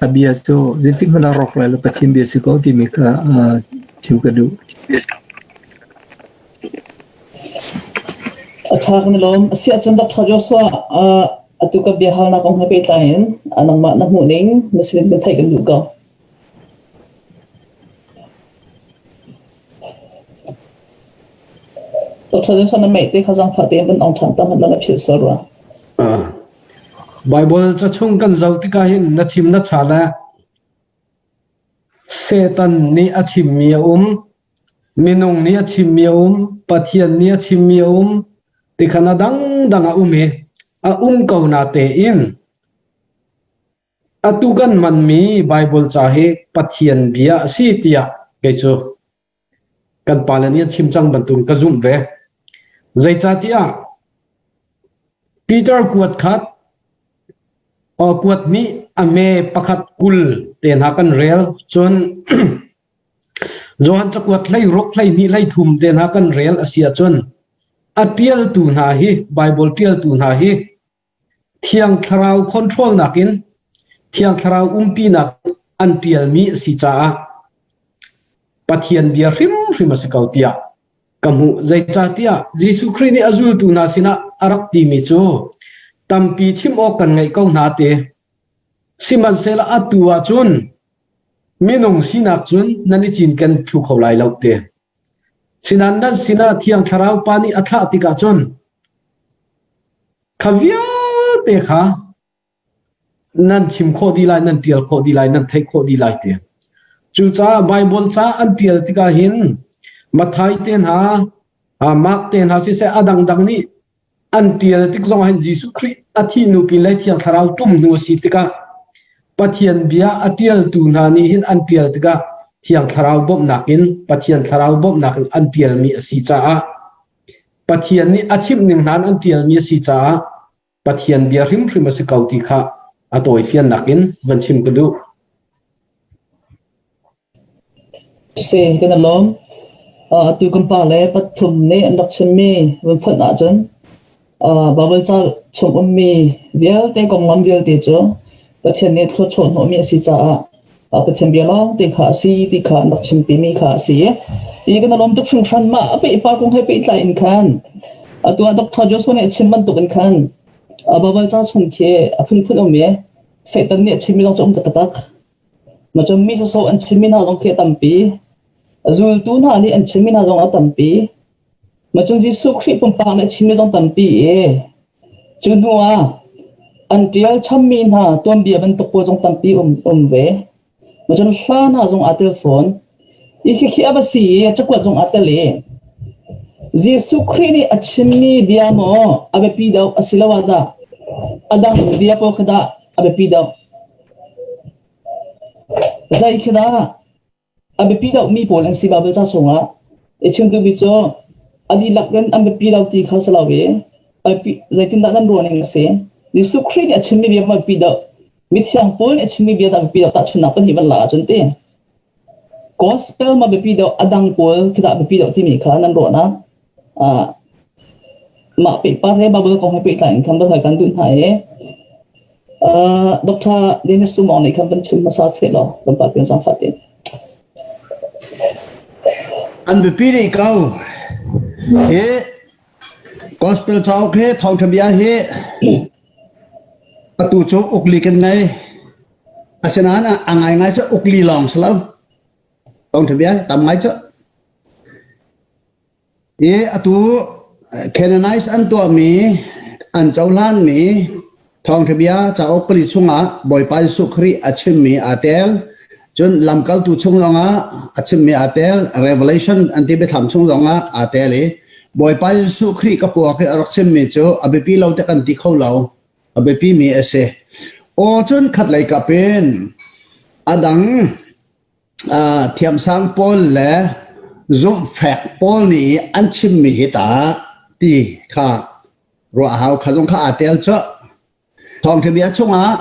a bia cu zeitik hmanh ah rawk lai lo Pathian bia si ko timi kha chim ka duh. A ṭha kan i lawm. A si ahcun Dr. Joshua, atu ka biahalnak kong he pehtlai in nangmah na hmuhning na sin in theih kan duh ko. Dr. Joshua na meih te kha zaangfah tein van ong ṭhan ta hmanh la na philh sual rua. Baibal ca chung kan zoh tikah hin na chim na cha le Satan nih a chimmi a um, minung nih a chimmi a um, Pathian nih a chimmi a um, tikhan a dangdang a um i a um ko na tein atu kan hmanmi Baibal ca hi Pathian bia a si tiah kei cu Kan pale nih an chim cang bantukin ka zumh ve. Zeicahtiah Peter kuat khat kuat nih a me pakhat 20 te hna kan rel. Cun Johan cakuat 16 12 13 te hna kan rel a si ahcun a ṭialtu hna hi Baibal ṭialtu hna hi Thiang Thlarau control nakin Thiang Thlarau umpinak an ṭialmi a si caah Pathian bia hrimhrim a si ko tiah ka hmuh. Zeicahtiah Jesuh Khrih nih a zultu hna sinah a rak timi cu tampi chim awk kan ngeih ko hna ti. Sihmanhsehlaw atu ahcun minung sinak cun nan i cinken thlu kho lai lo ti. Sinain nan sinah Thiang Thlarau Pa nih a thlah tikah cun Kha vialte kha nan chim khawh dih lai, nan ṭial khawh dih lai, nan theih khawh dih lai ti. Cucaah Baibal ca an ṭial tikah hin Matthai te hna, Mark te hna siseh a dangdang nih an ṭial tik zongah hin Jesuh Khrih a thih hnu pin le Thiang Thlarau ṭum hnu a si tikah Pathian bia a ṭialtu hna nih hin an ṭial tikah Thiang Thlarau bawmhnak in Pathian Thlarau bawmhnak in an ṭialmi a si caah Pathian nih a chimh ning hna in an ṭialmi a si caah. Pathian bia hrimhrim a si ko ti kha a tawifiannak in van chim ka duh. Si, kan i lawm. Atu kan pa le pathum nih an rak chimmi van fonh ahcun Baibal ca chung ummi vialte konglam vialte cu Pathian nih thluachuah hnawhmi a si caah Pathian bia lawngte kha a si ti kha an rak chimpimi kha a si. I kan i lawm tuk hringhran. Mah a pehpa kong he pehtlai in khan atu ah Dr. Joshua nih a chim bantuk in khan Baibal ca chung khi a phunphun um i Satan nih a chimmi zong cu um taktak. Macun mi sawsawh an chimmi hna zong khi a tampi. A zultu hna nih an chimmi hna zong a tampi. Macun Jesuh Khrih pumpak nih a chimmi zong tampi i cu hnu ah an ṭial chammi hna tuanbia bantuk pawl zong tampi um, um ve. Macun hla hna zong aa tel fawn. I khikhi a va si i cakuat zong aa tel i Jesuh Khrih nih a chimmi bia maw a biapi deuh asiloah dah a dang bia pawl kha dah a biapi deuh? Zei khi dah a biapi deuhmi pawl an si Baibal ca chungah? I chim duhmi cu a dihlak in an biapi lo ti kha si lo i zeitindah nan ruah ning a si? Jesuh Khrih nih a chimmi bia maw biapi deuh? Mithiang Paul nih a chimmi bia dah biapi deuh? Tahchunhnak pahnih van lak ahcun ti. Gospel maw biapi deuh? A dang pawl khi dah biapi deuh timi kha nan ruahnak? Mah pehpar he Baibal kong he pehtlai in khan va kan duh hna i Dr. Dennis Sumong nih khan van chim hmasa seh law tlawmpal tein zaangfah tein. An biapi rih ko. Hi gospel cauk hi thawngṭha bia hi atu cu ukli kan ngei. Asinain a ngaingai cu ukli lawng si lo. Thawngṭha bia tam ngai cu. I atu canonize an tuahmi an cohlanmi thawngṭha bia cauk pali chungah Bawipa Jesuh Khrih a chimmi aa tel. Cun lamkaltu chung zongah a chimmi aa tel. Revelation an ti biathlam chung zongah aa tel i Bawipa Jesuh Khrih ka puak i a rak chimmi cu a biapi lo te kan ti kho lo. A biapimi a si. Aw cun khatlei kap in a dang Thiamsang pawl le zumhfek pawl nih an chimmi hi ta ti kha ruah hau kha zong kha aa tel cawh. Thawngṭha bia chungah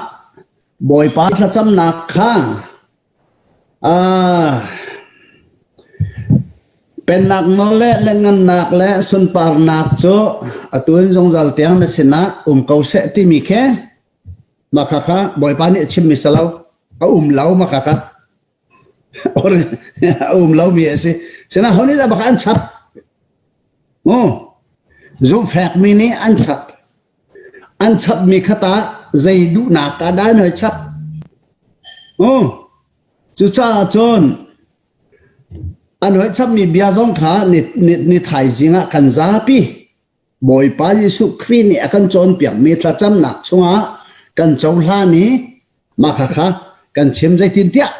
Bawipa thlacamnak kha pennak nawl le lengngannak le sunparnak cu atu in zungzal tiang na sinah um ko seh timi khi Mah kha kha Bawipa nih a chimmi si lo. A um lo mah kha kha. A um lomi a si. Sinain ho nih dah baka an chap? Mu. Zumhfekmi nih an chap. An chapmi kha ta zei duhnak ka dah an hoi chap? Mu. Cucaah cun an hoi chapmi bia zong kha ni, ni, ni thaizing ah kan zapi Bawipa Jesuh Khrih nih a kan cawnpiakmi thlacamnak chungah kan cohlan i mah khakha kan chim zeitintiah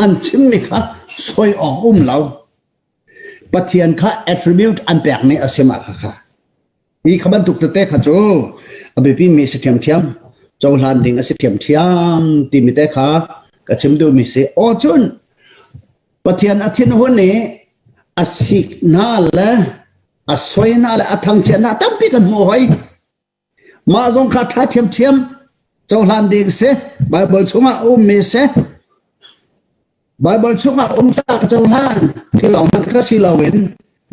an chimmi kha soi awk um lo. Pathian kha attribute an pekmi a si mah khakha. Hi kha bantuk tete kha cu a biapi mi si ṭhiamṭhiam cohlan ding a si ṭhiamṭhiam timi te kha ka chim duhmi si. Aw cun Pathian a thinhun i a sik hna le a soi hna le a thangchiat hna tampi kan hmuh hoi mah zong kha ṭha ṭhiamṭhiam cohlan ding si Bible chungah a ummi si Bible chungah um ca ka cohlan ti lawng hmanh kha si loin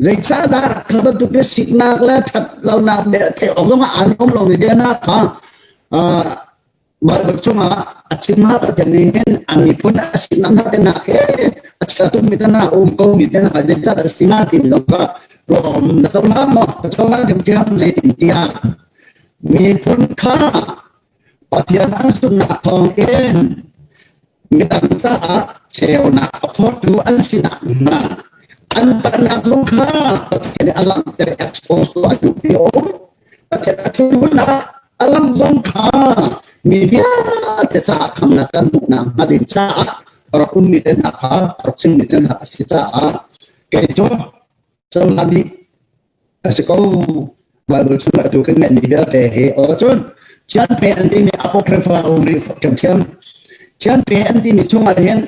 zeicahdah kha bantuk bia siknak le ṭhat lonak bia theih awk zongah aan um lomi bia hna kha Bible chungah a chim ha Pathian nih hin a miphun a sinak hna te hna he a chia tukmi te hna um ko mi te hna zeicah a si hnga timi zong kha ruahawm na cohlang maw ka cohlang ṭhiamṭhiam zeitin tiah miphun kha Pathian an zumhnak thawng in midang caah ceunak a phortu an sinak hna an palhnak zong kha Pathian nih a langhter expose tuah a duhmi a um Pathian a thinhunnak A lam zong kha mi vialte caah khamnak kan hmuhnak hnga ding caah rak ummi te hna kha rak chimmi te hna a si caah kei cu cohlan dih a si ko. Bible chung atu kan ngeihmi vialte hi aw cun chianpe an timi apocrypha a um rih ṭhiamṭhiam. Chianpe an timi chungah hin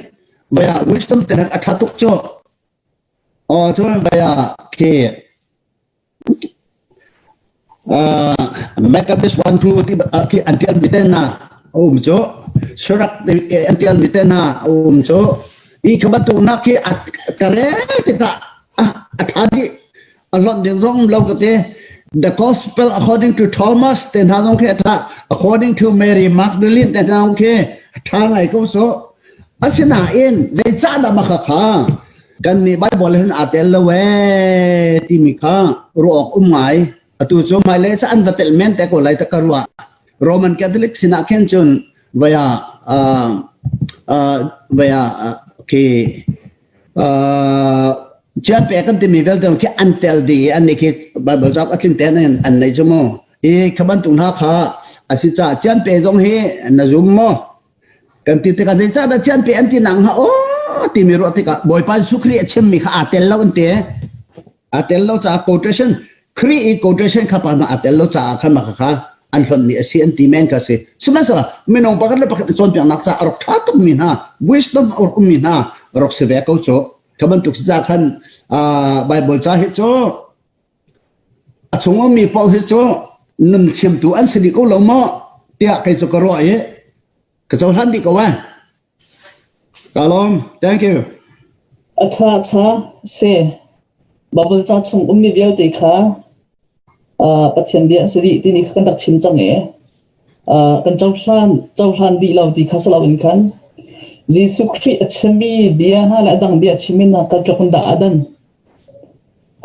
vaya wisdom te a ṭha tuk cu. Aw cun vaya khi. Maccabees 1 2 ti khi an tial mi te hna a um cu Sirach an tial mi te hna a um cu i kha bantuk nak khi a ka rel tikah a tha dih a hlonh ding zong lo ka ti. The Gospel according to Thomas te hna zong khi a tha, according to Mary Magdalene te hna zong khi a tha ngai ko. So asinain zeicah dah mah kha kan nih Bible hin aa tel lo ee timi kha ruah awk um ngai. Atu cu hmailei ca an va tel men te ko lai ta ka ruah. Roman Catholic sinah khin cun vaya vaya khi chianpe kan timi vialte khi an tel dih an nih khi Bible cauk a tling tein an nei cu mu. I kha bantuk hna kha a si caah chianpe zong hi na zum maw kan ti tikah, zeicahdah chianpe an ti nak hnga aw timi ruah tikah, Bawipa Jesuh Khrih a chimmi kha aa tel lo an ti. Aa tel lo caah quotation, Khrih i quotation kha pa aa tel lo caah khan mah kha an hlonhmi a si an ti men ka si. Sihmanhsehlaw minung pakhat le pakhat cawnpiaknak caah a rak ṭha tukmi hna, wisdom a rak ummi hna rak si ve ko cu. Kha bantuk si caah khan Bible ca hi cu a chung ummi paoh hi cu nun thiamtu an si dih ko lo maw tiah kei cu ka ruah i ka cohlan dih ko eh. Ka lawm. Thank you. A ṭha ṭha si. Bible ca chung ummi vialte kha Pathian bia an si dih timi kha kan rak chim cang i kan cohlan dih lo ti kha si loin khan Jesuh Khrih a chimmi bia hna le a dang bia a chimmi hna kan tluk in dah a dan.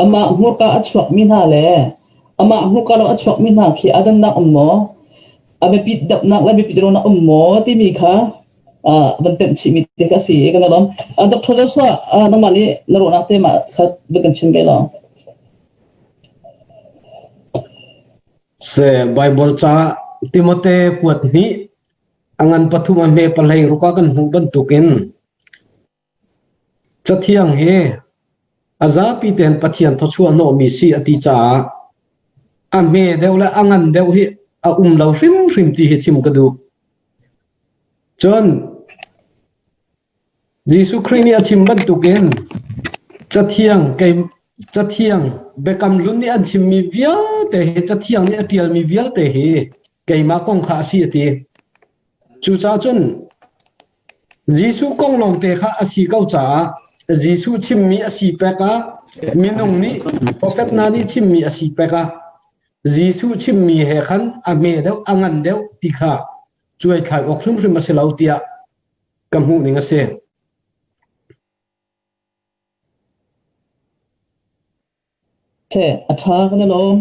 Amah hmurka a chuakmi hna le amah hmurka lo a chuakmi hna khi a dannak um maw? A biapit deuhnak le biapit lonak um maw timi kha van tenh chihmi te kha a si i kan i lawm. Dr. Joshua, nangmah nih na ruahnak te mah kha van kan chim ve law. Se Bible ca Timote kuat hnih a ngan pathum a hme pahlei ruka kan hmuh bantukin Cathiang hi a zapi tein Pathian thawchuah hnawhmi si a ti caah a hme deuh le a ngan deuh hi a um lo hrimhrim ti hi chim ka duh. Cun Jesuh Khrih nih a chim bantukin Cathiang kei Cathiang Biakam Hlun nih an chimmi vialte hi, Cathiang nih a ṭialmi vialte hi keimah kong kha a si a ti. Cucaah cun Jesuh kong lawngte kha a si ko caah Jesuh chimmi a si pek ah, minung nih profet hna nih chimmi a si pek ah, Jesuh chimmi he khan a hme deuh a ngan deuh ti kha cuaithlai awk hrimhrim a si lo tiah ka hmuh ning a si. Seh, a ṭha kan i lawm.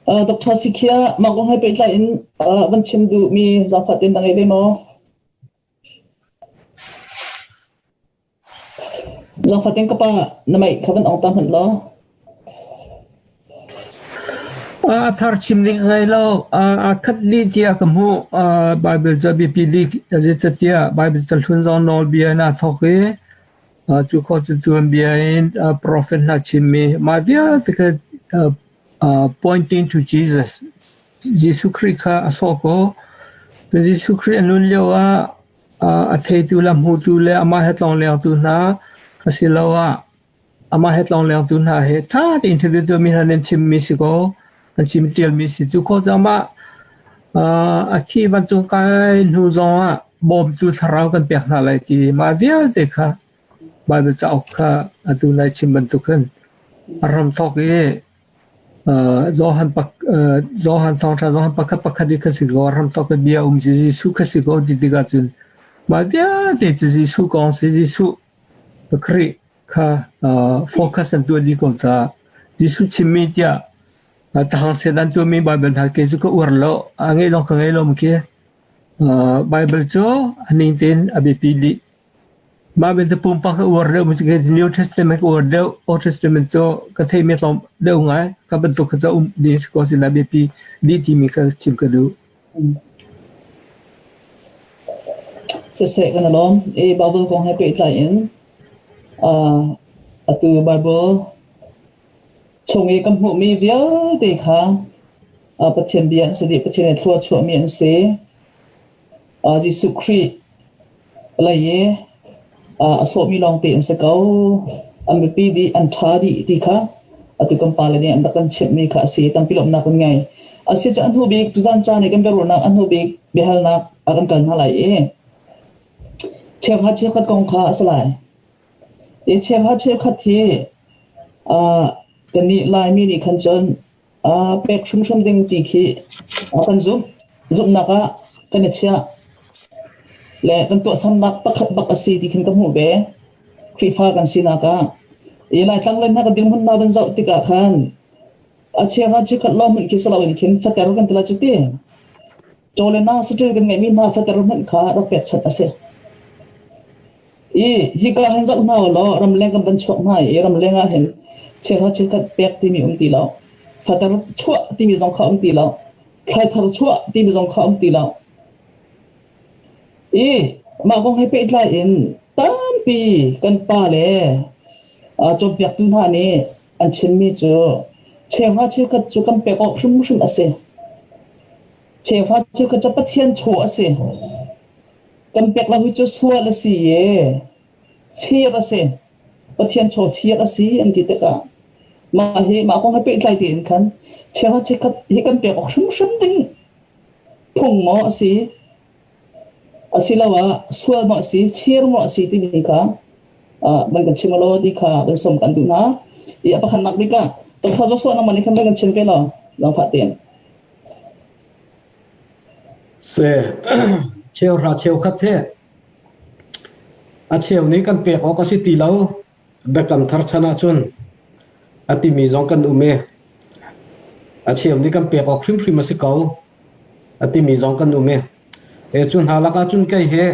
Dr. Sikhia, mah kong he pehtlai in van chim duhmi zaangfah tein na ngei ve maw? Zaangfah tein ka pa na mic kha van ong ta hmanh law. A thar chim ding a ngei lo. Aa khat dih tiah ka hmuh. Bible ca biapi bik zeicatiah Bible ca hlun zong nawlbia in aa thawk i cu khawh cu tuanbia in profet hna chimmi mah vialte kha pointing to Jesus. Jesuh Khrih kha a sawh ko. Jesuh Khrih a nun lio ah a theitu le a hmutu le amah he tlonglengtu hna asiloah amah he tlonglengtu hna he ṭha tein interview tuahmi hna nih an chimmi si kaw an chim ṭialmi si. Cu khawh cu amah a thi vancung kai hnu zongah bawmtu thlarau kan pek hna lai ti mah vialte kha Baibal cauk kha atu nai chim bantuk khan a ram thawk i Johan pak Johan thawngṭha Johan pakhat pakhat i kha si kaw ram thawk i bia um si Jesuh kha si kaw ti tikah cun mah vialte cu Jesuh kong si, Jesuh Khrih kha focus an tuah dih ko caah Jesuh chimmi tiah cahang set an tuahmi Baibal hna kei cu ka uar lo, a ngei lawng ka ngei lo khi. Baibal cu a ning tein a biapi dih. Mah belte pumpak ka uar deuh mi cu New Testament ka uar deuh, Old Testament cu ka theimi tlawm deuh ngai. Ka bantuk kha cu um ding si ko si na biapi dih timi kha chim ka duh. Siseh kan i lawm. I Bible kong he pehtlai in atu Bible chung i kan hmuhmi vialte kha Pathian bia an si dih, Pathian i thlua chuahmi an si. Jesuh Khrih lei i a sawhmi lawngte an si ko. An biapi dih, an ṭha dih ti kha Atu kan pale nih an rak kan chimhmi kha a si. Tampi lawmhnak kan ngei. A si cu a hnu bik tuzan caan i kan biaruahnak a hnu bik biahalnak a kan kal hna lai i cheuhra cheukhat kong kha a si lai. I cheuhra cheukhat hi kannih Laimi nih khan cun pek hrimhrim ding ti khi kan zumh. Zumhnak ah kan i chiah le kan tuahsernak pakhat bak a si ti khin ka hmuh ve. Khrihfa kan sinak ah. I Laitlang le hna kan dirhmun hna van zoh tikah khan a cheuhra cheukhat lawng hmanh khi si loin khin fater kan ti lai cu ti. Caw le na saṭil kan ngeihmi hna fater hmanh kha rak pekchanh a si. I hika hin zoh hna ulaw ramleng kan van chuak hna i ramleng ah hin cheuhra cheukhat pek timi um ti lo. Fater chuah timi zong kha um ti lo. Thlaithar chuah timi zong kha um ti lo. I mah kong he pehtlai in tampi kan pa le cawnpiaktu hna nih an chimmi cu cheuhra cheukhat cu kan pek awk hrimhrim a si. Cheuhra cheukhat cu Pathian chaw a si. Kan pek lo hi cu sual a si i fir a si. Pathian chaw fir a si an ti tikah mah hi mah kong he pehtlai tein khan cheuhra cheukhat hi kan pek awk hrimhrim ding phung maw a si asiloah sual maw a si, fir maw a si timi kha van kan chim law ti kha van sawm kan duh hna. I a pakhatnak bik ah Dr. Joshua nangmah nih khan van kan chim ve law zaangfah tein. Se cheuhra cheukhat he a cheu nih kan pek awk a si ti lo biakam thar chan ahcun a timi zong kan um i a cheu nih kan pek awk hrimhrim a si ko a timi zong kan um i e cu hna lakah cun kei hi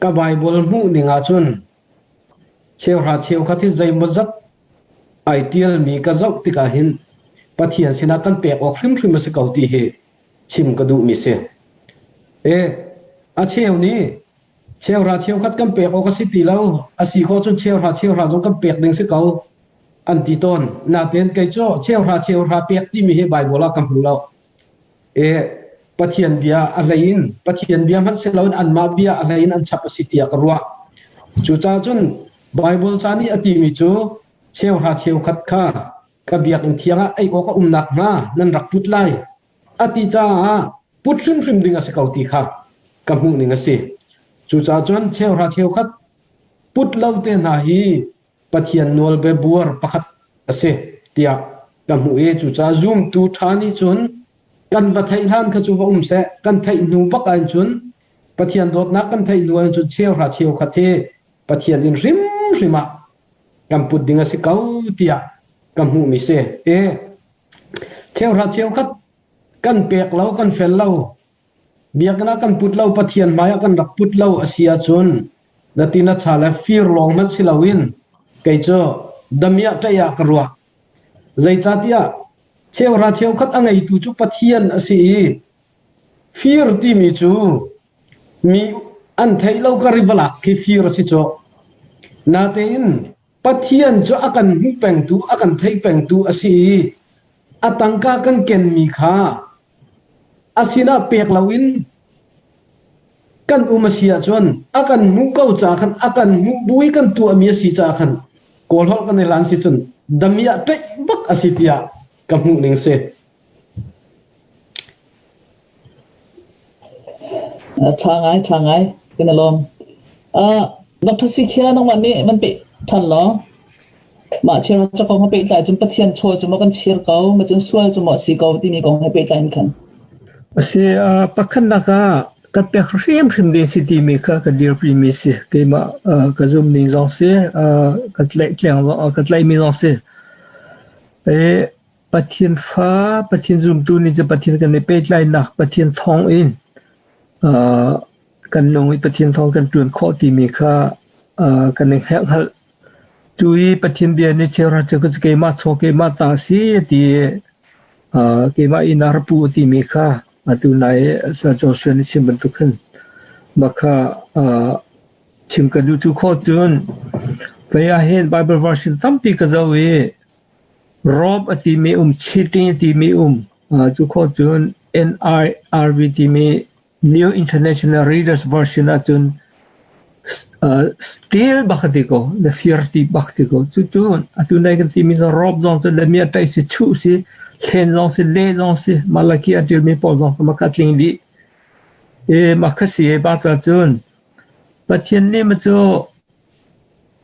ka Bible hmuh ning ahcun cheuhra cheukhat hi zeimawzat ai ṭialmi ka zoh tikah hin Pathian sinah kan pek awk hrimhrim a si ko ti hi chim ka duhmi si. E, a cheu nih cheuhra cheukhat kan pek awk a si ti lo, a si khawh cun cheuhra cheuhra zong kan pek ding si ko an ti tawn. Nain kei cu cheuhra cheuhra pek timi hi Baibal ah ka hmu lo. E, Pathian bia a hlei in Pathian bia hmanh si loin anmah bia a hlei in an chap a si tiah ka ruah. Cucaah cun Baibal ca nih a timi cu cheuhra cheukhat kha ka biakinn thiang ah ei awk a um nakhnga nan rak put lai a ti caah put hrimhrim ding a si ko ti kha ka hmuh ning a si. Cucaah cun cheuhra cheukhat put lo te hna hi Pathian nawlbia buar pakhat a si tiah ka hmuh i cucaah zumtu ṭha nih cun kan va theih hlan kha cu va um seh kan theih hnu bak ah cun Pathian dawtnak kan theih hnu ah cun cheuhra cheukhat hi Pathian in hrimhrim ah kan put ding a si ko tiah ka hmuhmi si. E cheuhra cheukhat kan pek lo kan fel lo biakinn ah kan put lo Pathian hmai ah kan rak put lo a si ahcun na ti na cha le fir lawng hmanh si loin kei cu damiah ṭaih ah ka ruah. Zeicahtiah cheuhra cheukhat a ngeitu cu Pathian a si i fir timi cu mi an theih lo ka rivalak khi fir a si cu. Natein Pathian cu a kan hmu pengtu, a kan thei pengtu a si i a tangka kan kenmi kha a sinah pek loin kan um a si ahcun a kan hmuh ko caah khan a kan hmuh bu i kan tuahmi a si caah khan Kawl holh kan i hlan si cun damiah ṭeih bak a si tiah ka hmuh ning si. Ṭha ngai, ṭha ngai. Kan i lawm. Dr. Sikhia nangmah nih van peh ṭhan law mah cheu ca kong he pehtlai cun Pathian chaw cu maw kan fir ko, ma cun sual cu maw a si ko timi kong he pehtlai in khan. A si, pakhatnak ah kan pek hrimhrim ding si timi kha ka dirpimi si. Keimah ka zumning zong si, ka tlaihtleng zong, ka tlaihmi zong si. Pathian fa, Pathian zumtu nih cun Pathian kan i pehtlaihnak, Pathian thawng in kan nung i Pathian thawng kan ṭuan khawh timi kha kan i hngalh. Cu i Pathian bia nih cheuhra cu keimah chaw keimah ta a si a ti i keimah inn ah ra pu a timi kha atu nai Joshua nih chim bantuk khin mah kha chim ka duh. Cu khawh cun vei ah hin Bible version tampi ka zoh i Rob a timi um, cheating a timi um. Cu khawh cun NIRV timi New International Reader's Version ahcun Steal bak ti ko, le fir ti bak ti ko. Cucu atu nai kan timi cu rob zong cu le mi a ṭaih si, chuh si, hlen zong si, le zong si, Malaki a ṭialmi pawl zong kha maka tling dih. E maka si e ba ca cun Pathian nih ma cu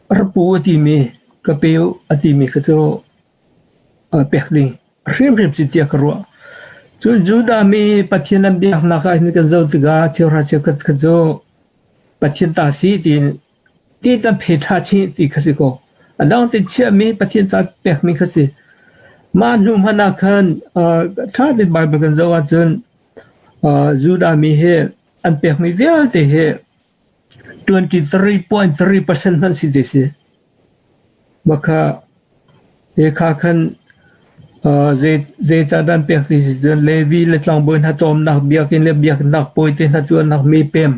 rapu a timi ka pe u a timi kha cu pek ding hrimhrim si tiah ka ruah. Cun Judah mi Pathian an biaknak ah hin kan zoh tikah cheuhra cheukhat kha cu Pathian ta si tiin ti kan phe ṭha chih ti kha si ko. A dang te chiahmi Pathian ca pekmi kha si. Mah hnu hmanh ah khan ṭha tein Baibal kan zoh ahcun Judah mi hi an pekmi vialte hi 23.3% hmanh si te si. Makha hika khan zeicahdah an pek ti si cun Levi le tlangbawi hna cawmnak biakinn le biaknak pawi te hna cuannak mipem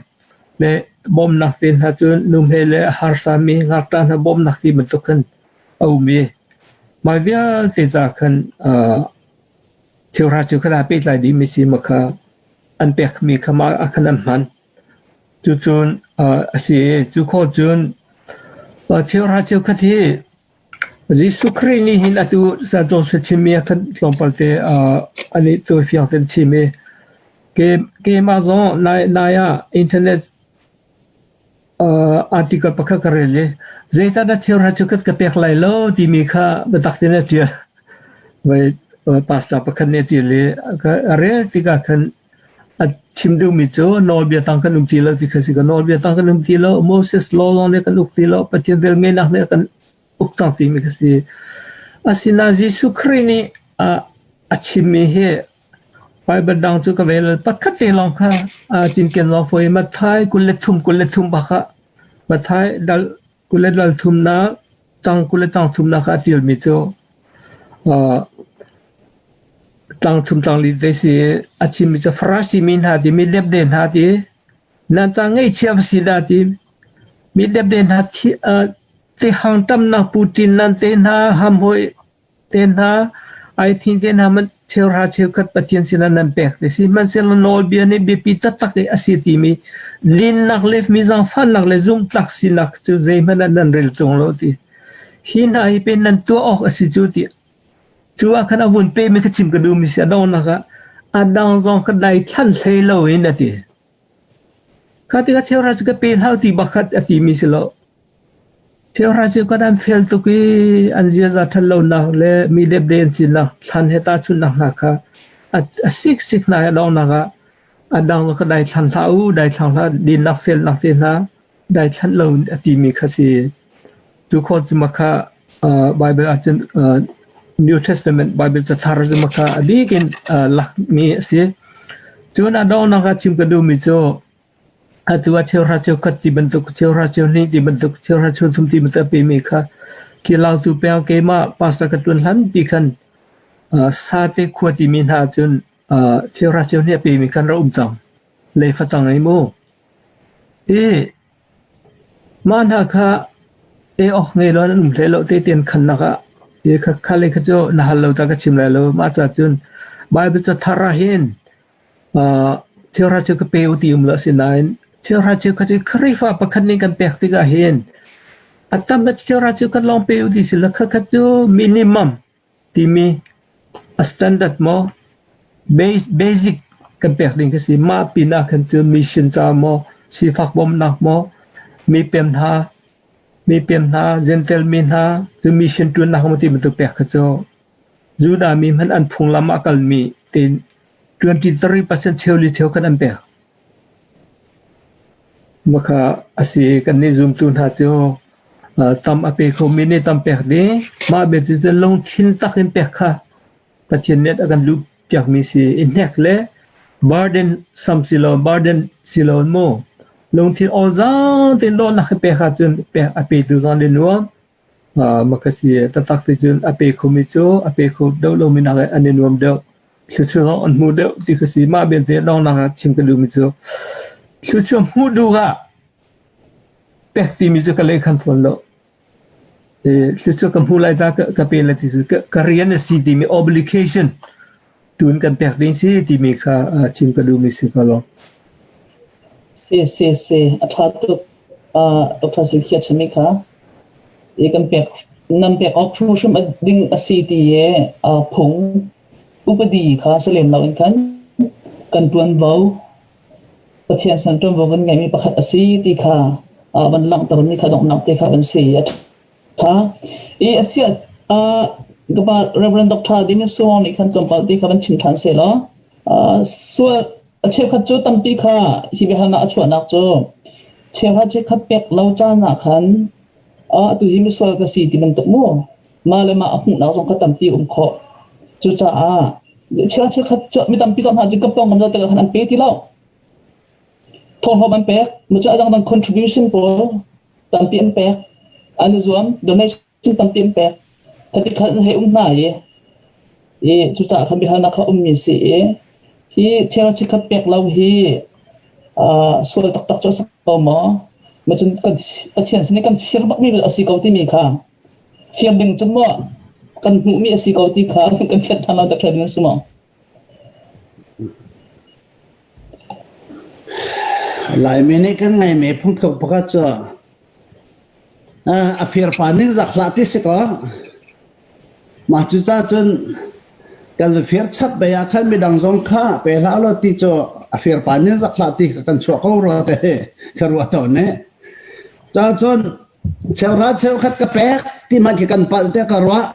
le bawmnak te hna cu nuhmei le harsami ngakṭah hna bawmnak ti bantuk khan a um i mah vialte ca khan cheuhra cu khan aa pehtlai dihmi si makha an pekmi kha mah ah khan an hman. Cucun a si i cu khawh cun cheuhra cheukhat hi Jesuh Khrih nih hin atu Joseph chimmi ah khan tlawmpal te an i cawifiang tein chim i keimah zong nai ah internet article pakhat ka rel i zeicahdah cheuhra cheukhat ka pek lai lo timi kha biatak tein a ṭial. Pastor pakhat nih a ṭial i a rel tikah khan A chim duhmi cu nawlbia tang kan um ti lo ti kha si ko. Nawlbia tang kan um ti lo. Moses law lawng nih kan uk ti lo. Pathian velngeihnak nih a kan uk cang timi kha si. Asinain Jesuh Khrih nih a chimmi hi Bible dang cu ka rel pakhat te lawng kha cinken lawng fawi Matthai 23 23 bak ah Matthai dal kul le dal thumnak cang kul le cang thumnak ah a ṭialmi cu tlang thum tlang li te si a chimmi cu Farasi mi hna ti mi depde hna ti nan ca ngaihchia va si dah ti mi depde hna te hang tamnak putin nan te hna hamhoi te hna ai thin te hna man cheuhra cheukhat Pathian sinah nan pek ti si hmanhsehlaw nawlbia nih biapi taktak i a si timi linnak le mi zaangfahnak le zumhtlak sinak cu zeihmanh ah nan rel ṭung lo ti hi hna hi pen nan tuah awk a si cu ti cu ah khan a vun pe mi kha chim ka duh mi si a donghnak ah a dang zong kha dai thlan hlei lo in a ti kha tikah cheuhra cu ka pe hlau ti bakhat a ti mi si lo Cheuhra cheukhat an fel tuk i an ziaza ṭhatlonak le mi depde an sinak thlan he tahchunhnak hna kha a siksik hna i donghnak ah a dang kha daithlan hlah u, daithlang hlah, dinnak felnak te hna daithlanh lo a timi kha si. Cu khawh cu kha Bible ahcun New Testament Bible cathar cu kha a bik in lakmi a si. Cun a donghnak ah chim ka duhmi cu Atu ah cheuhra cheukhat ti bantuk, cheuhra cheuhnih ti bantuk, cheuhra cheuthum ti bantuk a pemi kha khi lautu peng keimah pastor ka ṭuan hlan pi khan sate khua timi hna cun cheuhra cheuhnih a pemi khan rak um cang. Lei facang ei mu. I mah hna kha ei awk ngei lo an um hlei lo te ten khannak ah i kha kha le kha cu na hal lo ca ka chim lai lo. Mah ca cun Bible cathar ah hin Cheuhra cu ka pe u ti um lo asinain cheuhra cu kha cu Khrihfa pakhat nih kan pek tikah hin a tam na cheuhra cu kan lawng pe u ti si lo khakha cu minimum timi a standard maw basic kan pek ding kha si mah pin ah khan cu mission ca maw sifak bawmhnak maw mi pem hna mi pem hna Gentile mi hna cu mission ṭuannak maw ti bantuk pek kha cu Judah mi hmanh an phunglam ah a kalmi tein 23% cheuli cheu khan an pek. Maka a si kan nih zumtu hna cu tam a pe khomi nih tam pek ding. Mah belte cu lungthin tak in pek kha Pathian nih a kan luh piakmi si. I hnek le burden sam si lo, burden si lo mu. Lungthin all zang tein dawtnak he pek ahcun pek a petu zong le nuam. Maka si taktak si cun a pe khomi cu a pe kho deuh lomi nak an i nuam deuh. Thluachuah an hmu deuh ti kha si. Mah belte donghnak ah chim ka duhmi cu thluachuah hmuh duh ah pek timi cu ka lei khan fawn lo. Thluachuah ka hmu lai ca ka pe lai ti cu ka rian a si timi obligation tun kan pek ding si timi kha chim ka duhmi si ko lo. Si si si a ṭha tuk. Dr. Sikhi a chimmi kha i kan pek nan pek awk hrimhrim ding a si ti i phung upadi kha si lem loin khan kan ṭuanvo Pathian san ṭuanvo kan ngeihmi pakhat a si ti kha van langhtermi kha donghnak te kha van si a ṭha. I a siah ka pa Reverend Dr. Dennis Suwong nih khan tlawmpal te kha van chim ṭhan sehlaw sual a cheukhat cu tampi kha hi biahalnak a chuahnak cu cheuhra cheukhat pek lo caan ah khan atu hi misual ka si ti bantuk mu mah le mah a hmuhnak zong kha tampi um khawh. Cucaah cheuhra cheukhat cu mi tampi zong hna cu ka pawng kam tikah khan an pe ti lo. Thawhlawm an pek, cu a dangdang contribution pawl tampi an pek, an i zuam, donation tampi an pek. Khati khan an hei um hna i i cucaah khan biahalnak kha ummi si i hi thil chikkhat pek lo hi sual taktak cu a si ko maw? Macun kan Pathian sin i kan fir bakmi a si ko timi kha fir ding cu maw kan hmuhmi a si ko ti kha kan chiat ṭhan lo tak ding a si maw? Laimi nih kan ngeimi phungthluk pakhat cu a firpa ning zak hlah ti si kaw mah cucaah cun kan fir chap bei ah khan midang zong kha pe hlah law ti cu a firpa ning zak hlah ti kha kan chuah ko rua te ka ruah tawn ne. Ca cun cheuhra cheukhat ka pek ti hmanh khi kan palh te ka ruah.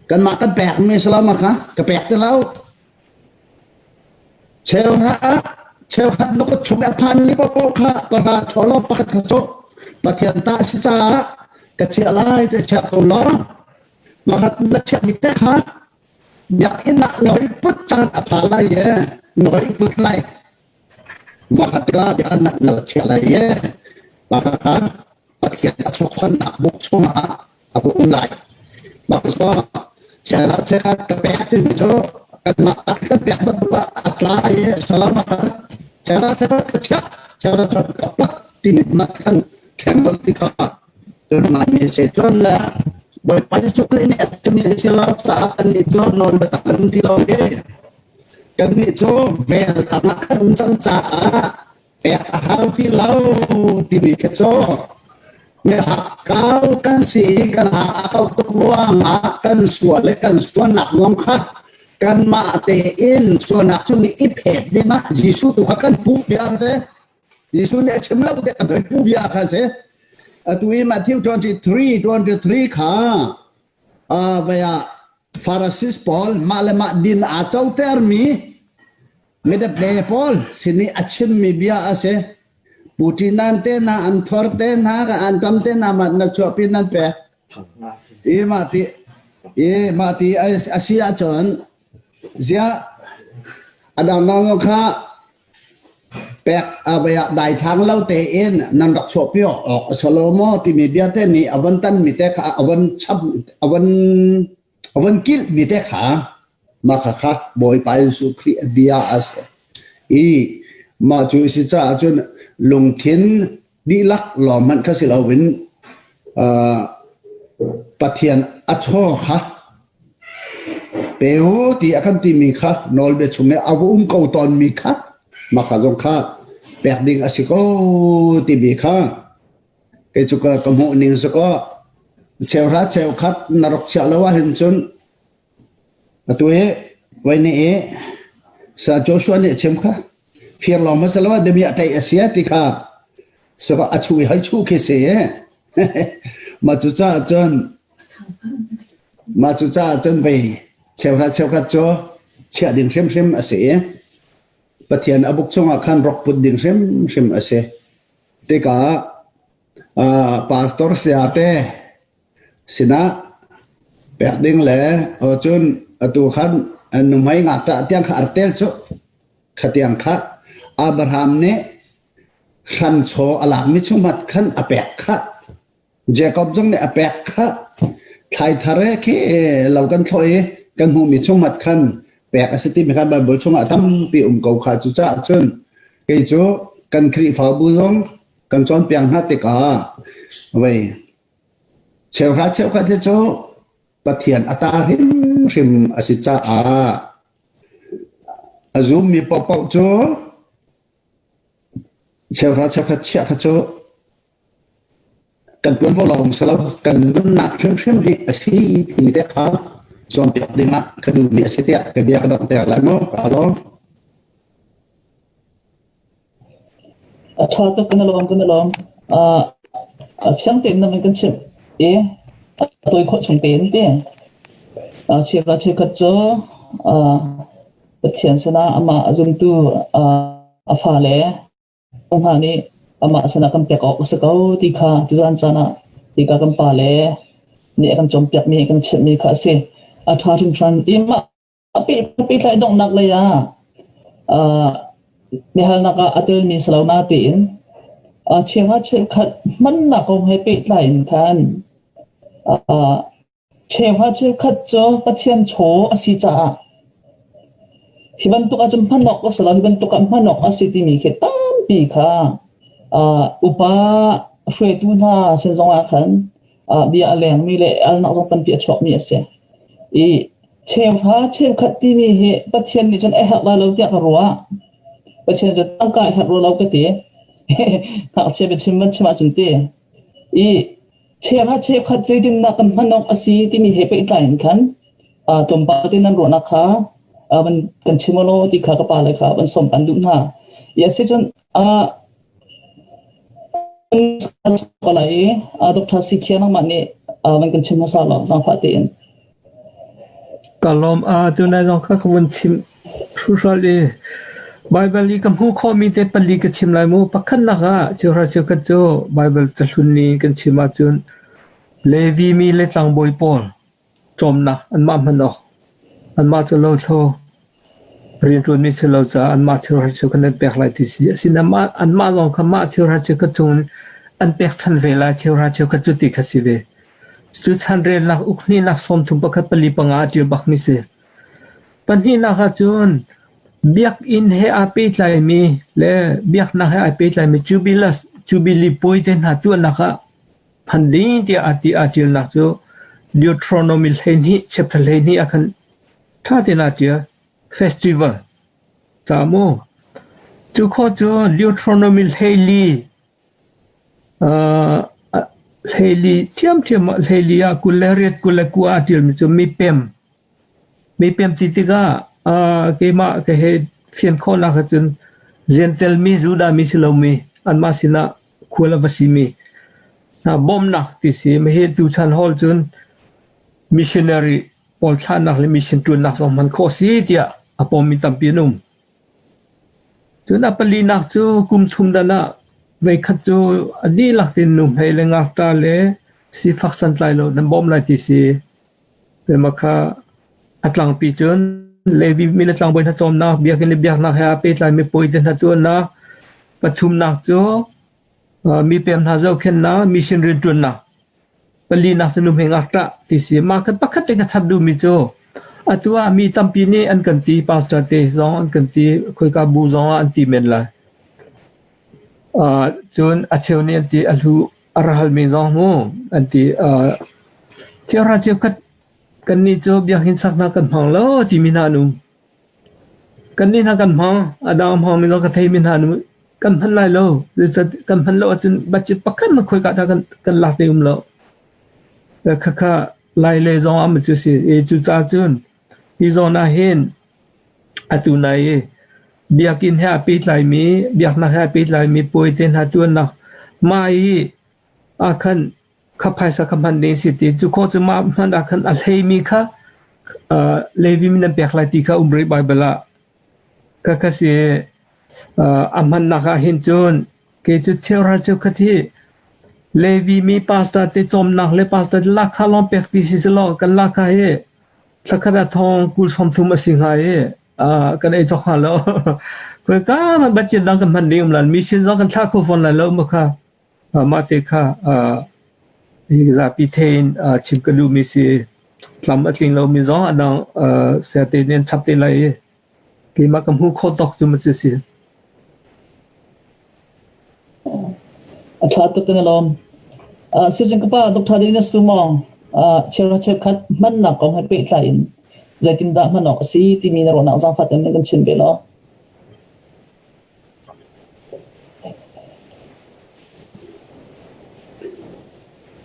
Kanmah kan pekmi si lo ma kha ka pek ti lo. Cheuhra ah cheukhat na kut chung i a phanmi paohpaoh kha pahra chaw law pakhat kha cu Pathian ta a si caah ka chiah lai ti chiah ko law pakhat na chiahmi te kha biakinn ah na hoi put caan a pha lai i na hoi put lai. Pakhat tikah biakinn ah na chiah lai i pakhat kha Pathian a chuakkhonnak buk chungah a va um lai. Mah cu chiara chiara ka pek timi cu kanmah a kan pek bantuk ah a tla i salam a khan chiara chiara ka chiah chiara chiara ka plak timi mah kan thleng ti kha tun ngaimi se cun le Bawipa Jesuh Khrih nih a chimmi a si lo caah kannih cu nawl biatak kan um ti lo i kannih cu vel tangah kan um cang caah pek a hau ti lo timi khi cu mihakkau kan si i kan ha a kau tuk ruangah kan sual le kan sualnak zong kha kanmah tein sualnak cu nih i phet ding ah Jesuh tu kha kan puh bia si. Jesuh nih a chim lo te kan hoi puh bia kha si. Atu i Matthew 23 23 kha vai ah Pharisees pawl mah le mah din aa cotermi Midepde pawl sin i a chimmi bia a si. Puṭi nan te hna, an thor te hna, an tam te hna mah na chuahpi nan pek. I mah ti i mah ti a si ahcun ziah a dangdang kha pek daithlang lo tein nan rak chuahpi awk awk a si lo maw timi bia te nih a von tanmi te kha a von chap a von A von kilhmi te kha mah khakha Bawipa Jesuh Khrih a bia a si. I mah cu a si caah cun lungthin dihlak lawng hmanh kha si loin uh, Pathian a chaw kha pe u ti a kan timi kha nawlbia chung i a va um ko tawnmi kha mah kha zong kha pek ding a si ko timi kha Kei cu ka hmuh ning si kaw cheuhra cheukhat na rak chiah lo ahhin cun atu hi voi nih i Sir Joshua nih a chim kha fir lawng ma si lo ah damiah ṭaih a si ti kha saka a chu i hei chu khi si i mah cu caah cun mah cu caah cun vei cheuhra cheukhat cu chiah ding hrimhrim a si i Pathian a buk chungah khan rok put ding hrimhrim a si. Tikah pastor sayate sinah pek ding le cun atu khan nuhmei ngakṭah tiang kha a tel cu khatiang kha Abraham nih hranchaw a lakmi chungmat khan a pek kha Jacob zong nih a pek kha thlaithar he khi lo kan thlawh i kan hmuhmi chungmat khan pek a si timi kha Bible chungah tampi um ko kha cucaah cun kei cu kan Khrihfabu zong kan cawnpiak hna tikah vei cheuhra cheukhat hi cu Pathian a ta hrimhrim a si caah a zummi paohpaoh cu cheuhra cheukhat chiah kha cu. Kan tuanvo lawng si lo, kan nunnak hrimhrim hi a si timi te kha cawnpiak ding ah ka duhmi a si tiah ka bia ka donghter lai mu. Ka lawm. A ṭha tuk kan i lawm kan i lawm. Uh, fiang tein na kan chimh i a tawi khawh chung tein ti. Uh, cheukhat cheukhat cu uh, Pathian sinah amah a zumtu uh, a fale hna nih amah sinah kan pek awk a si ko ti kha tuzan caan ah hika kan pale nih a kan cawnpiakmi a kan chimhmi kha a si. A ṭha hringhran i mah Pehtlaih donghnak lei ah biahalnak ah a telmi si lo natein cheukhat cheukhat hmannak kong he pehtlai in khan cheukhat cheukhat cu Pathian chaw a si caah hi bantuk ahcun hman awk a si lo, hi bantuk ah hman awk a si timi khi tampi kha upa hruaitu hna sin zongah khan bia a lengmi le alnak zong tampi a chuakmi a si. I cheuhra cheukhat timi hi Pathian nih cun a herh lai lo tiah ka ruah. Pathian cu tangka a herh rua lo ka ti. Ngakchia biachim van chim ahcun ti. I cheuhra cheukhat zeitindah kan hman awk a si timi he pehtlai in khan tlawmpal te nan ruahnak kha van kan chim law ti kha ka pa le kha van sawm kan duh hna. I a si cun Palai i Dr. Sikhia nangmah nih van kan chim hmasa law zaangfah tein. Ka lawm. Tunai zong kha ka vun chim hruhral i Baibal i ka hmuh khawhmi te pali ka chim lai mu. Pakhatnak ah cheuhra cheukhat cu Baibal cahlun ni kan chim ahcun Levi mi le tlangbawi pawl cawmnak anmah hman awk anmah cu lothlo rianṭuanmi si lo caah anmah cheuhra cheukhat an pek lai ti si. Asinain anmah zong kha mah cheuhra cheukhat chungin an pek ṭhan ve lai cheuhra cheukhat cu ti kha si ve. Cu chanrelnak uk hnihnak 31 4 5 a ṭial bakmi si. Pahnihnak ahcun biakinn he aa pehtlaimi le biaknak he aa pehtlaimi Jubilee Jubilee puai te hna tuahnak ah Phan ding tiah a ti aa ṭialnak cu Deuteronomy 12 chapter 12 ah khan ṭha tein aa ṭial. Festival ca mu. Cu khawh cu Deuteronomy 14 hleili ṭhiamṭhiam ah hleili ah 28 29 aa ṭialmi cu mipem. Mipem ti tikah keimah ka he fian khawhnak ahcun Jentail mi Judah mi si lomi anmah sinah khual a va simi hna bawmhnak ti si. Hihi tuchan hall cun missionary pawl thlahnak le mission ṭuannak zong hman khawh si tiah a pawmmi tampi an um. Cun a palinak cu kum thum dan ah voikhat cu a dihlak in nuhmei le ngakṭah le sifak santlai lo nan bawmh lai ti si. Mah kha a tlangpi cun Levi mi le tlangbawi hna cawmnak, biakinn le biaknak he aa pehtlaimi puai te hna tuahnak, pathumnak cu mipem hna zohkhenhnak, mission rianṭuannak, palinak cu nuhmei ngakṭah ti si. Mah kha pakhat te ka chap duhmi cu atu ah mi tampi nih an kan ti, pastor te zong an kan ti, khoika bu zong ah an ti men lai. Cun a cheu nih an ti, a hlu a ra halmi zong mu an ti. Thianghra cheukhat kannih cu biakinn saknak kan hmang lo timi hna an um. Kannih hna kan hmang, a dang a hmangmi zong ka theimi hna an um. Kan hman lai lo. Kan hman lo ahcun budget pakhat hmanh khoika dah kan, kan lak ti um lo. Khakha lai le zong ah cu si. Cucaah cun hi zawn ah hin atu nai i biakinn he aa pehtlaimi, biaknak he aa pehtlaimi puai te hna tuannak mah i ah khan kha phaisa kha hman ding si ti cu khawh cu mah hman ah khan a hleimi kha Levi mi nan pek lai ti kha um rih Bible ah ka kha si a hmannak ah hin cun kei cu cheuhra cheukhat hi Levi mi pastor te cawmnak le pastor lakha lawng pek ti si selaw kan lakha hi thlakhat ah thong kul 30 a si hnga i kan ei cawk hnga lo khoi ka budget dang kan hman ding um lan mission zong kan thlah kho fawn lai lo ma kha mah te kha zapi thein chim ka duhmi si tlam a tling lomi zong a dang saya te nih an chap te lai i keimah ka hmuh khawh tawk cu ma si si. A ṭha tuk kan i lawm. Sijing ka pa Dr. Dina Sumong cheuhra cheukhat hmannak kong he pehtlai in zeitindah hman awk a si timi na ruahnak zaangfah tein kan chim ve law.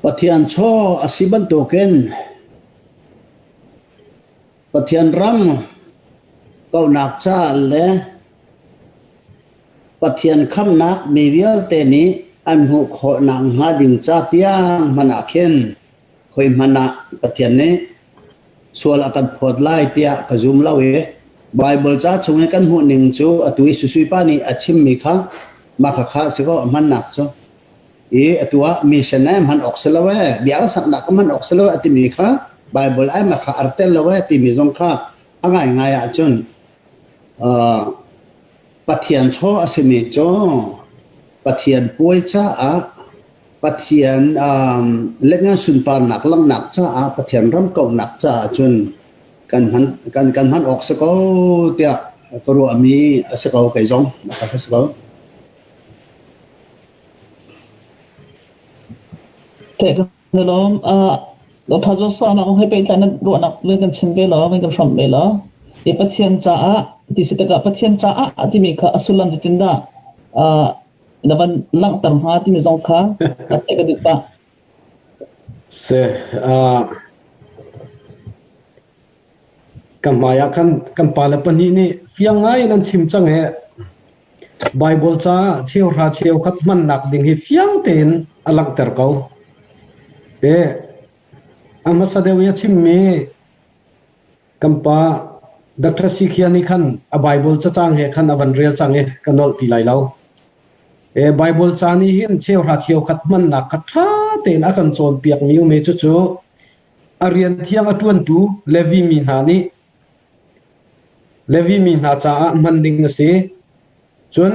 Pathian chaw a si bantukin Pathian ram kauhnak caah le Pathian khamhnak mi vialte nih an hmuh khawh nakhnga ding ca tiang hmanh ah khin khoi hmanh ah Pathian nih sual a kan phawt lai tiah ka zum lo i Baibal ca chung i kan hmuh ning cu atu i Susui pa nih a chimmi kha mah khakha a si ko a hmannak cu. I atu ah mission ai hman awk si lo ee, bia saknak ka hman awk si lo a timi kha Baibal ai mah kha ar tel lo ee timi zong kha a ngaingai ahcun Pathian chaw a simi cu Pathian puai caah Pathian lengan sunparnak langhnak caah Pathian ram kauhnak caah cun kan hman kan kan hman awk si ko tiah ka ruahmi a si ko kei zong a si ko. Na lawm. Dr. Joshua na kong he pehtlai na ruahnak kan chim ve law, kan hrawmh ve law. I Pathian caah ti si tikah Pathian caah timi kha a sullam zeitindah na van langhter hnga timi zong kha ka duh pah. Se Ka hmai ah khan kan pale pahnih nih fiang ngai in an chim cang i Baibal caah cheuhra cheukhat hmannak ding hi fiang tein a langhter ko. I a hmasa deuh i a chimmi kan pa Dr. Sikhia nih khan a Baibal cacang he khan a van rel cang i ka nolh ti lai lo. E Baibal ca nih hin cheuhra cheukhat hmannak kha ṭha tein a kan cawnpiakmi um i cucu A rian thiang a ṭuantu Levi mi hna nih Levi mi hna caah hman ding a si. Cun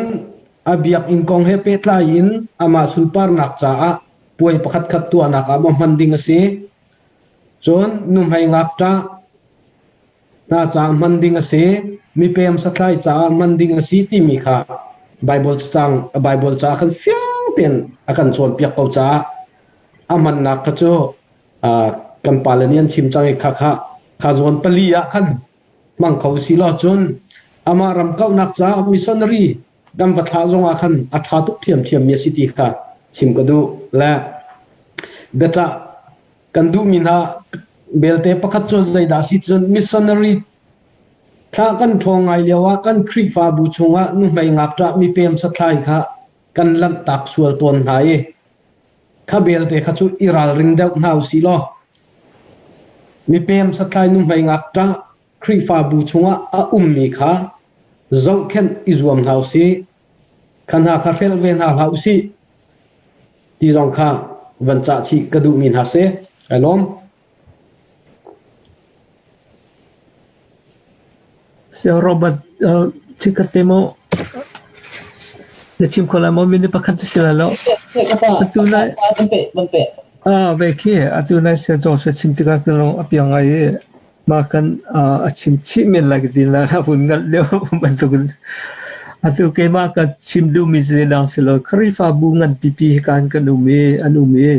a biakinn kong he pehtlai in amah sunparnak caah puai pakhatkhat tuahnak ah maw hman ding a si. Cun nuhmei ngakṭah hna caah hman ding a si, mipem sathlai caah hman ding a si timi kha Baibal cacang Baibal caah khan fiang tein a kan cawnpiak ko caah a hmannak kha cu kan pale nih an chim cang i khakha kha zawn pali ah khan hmang kho si law cun amah ram kauhnak caah missionary kan va thlah zong ah khan a ṭha tuk ṭhiamṭhiam mi a si ti kha chim ka duh le biacah kan duhmi hna belte pakhat cu zeidah si cun missionary thlah kan ṭhawng ngai lio ah kan Khrihfabu chungah nuhmei ngakṭah mipem sathlai kha kan lanhtak sual tawn hna i Kha belte kha cu i ralring deuh hna usih law mipem sathlai nuhmei ngakṭah Khrihfabu chungah a ummi kha zohkhenh i zuam hna usih. Kha hna kha hrelh ve hna hlah usih ti zong kha van cah chih ka duhmi hna si. Ai lawm. Sir Robert, chikkhat te maw na chim kho lai maw minute pakhat cu si lai lo. Atu nai ah ve khi atu nai Sir Joseph chim tikah kan lung a piang ngai i mah kan a chim chih men lai ka ti la vun ngalh lio bantuk in atu keimah ka chim duhmi cu dang si lo Khrihfabu ngan pipi hi kan kan um i an um i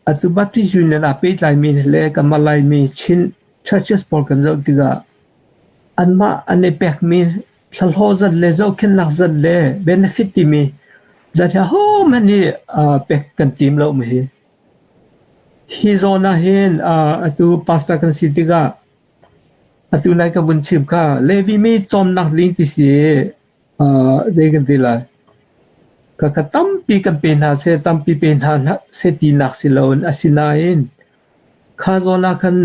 Atu Baptist Union aa pehtlaimi le kanmah Laimi Chin churches pawl kan zoh tikah anmah an i pekmi thlahlawh zat le zohkhenhnak zat le benefit timi zat hi ahohmanh nih pek kan tim lo mi hi. Hi zawn ah hin atu pastor kan si tikah atu nai ka vun chim kha Levi mi cawmnak ding ti si Zei kan ti lai? Khakha tampi kan pe hna seh, tampi pe hna hlah seh tinak si loin asinain kha zawn ah khan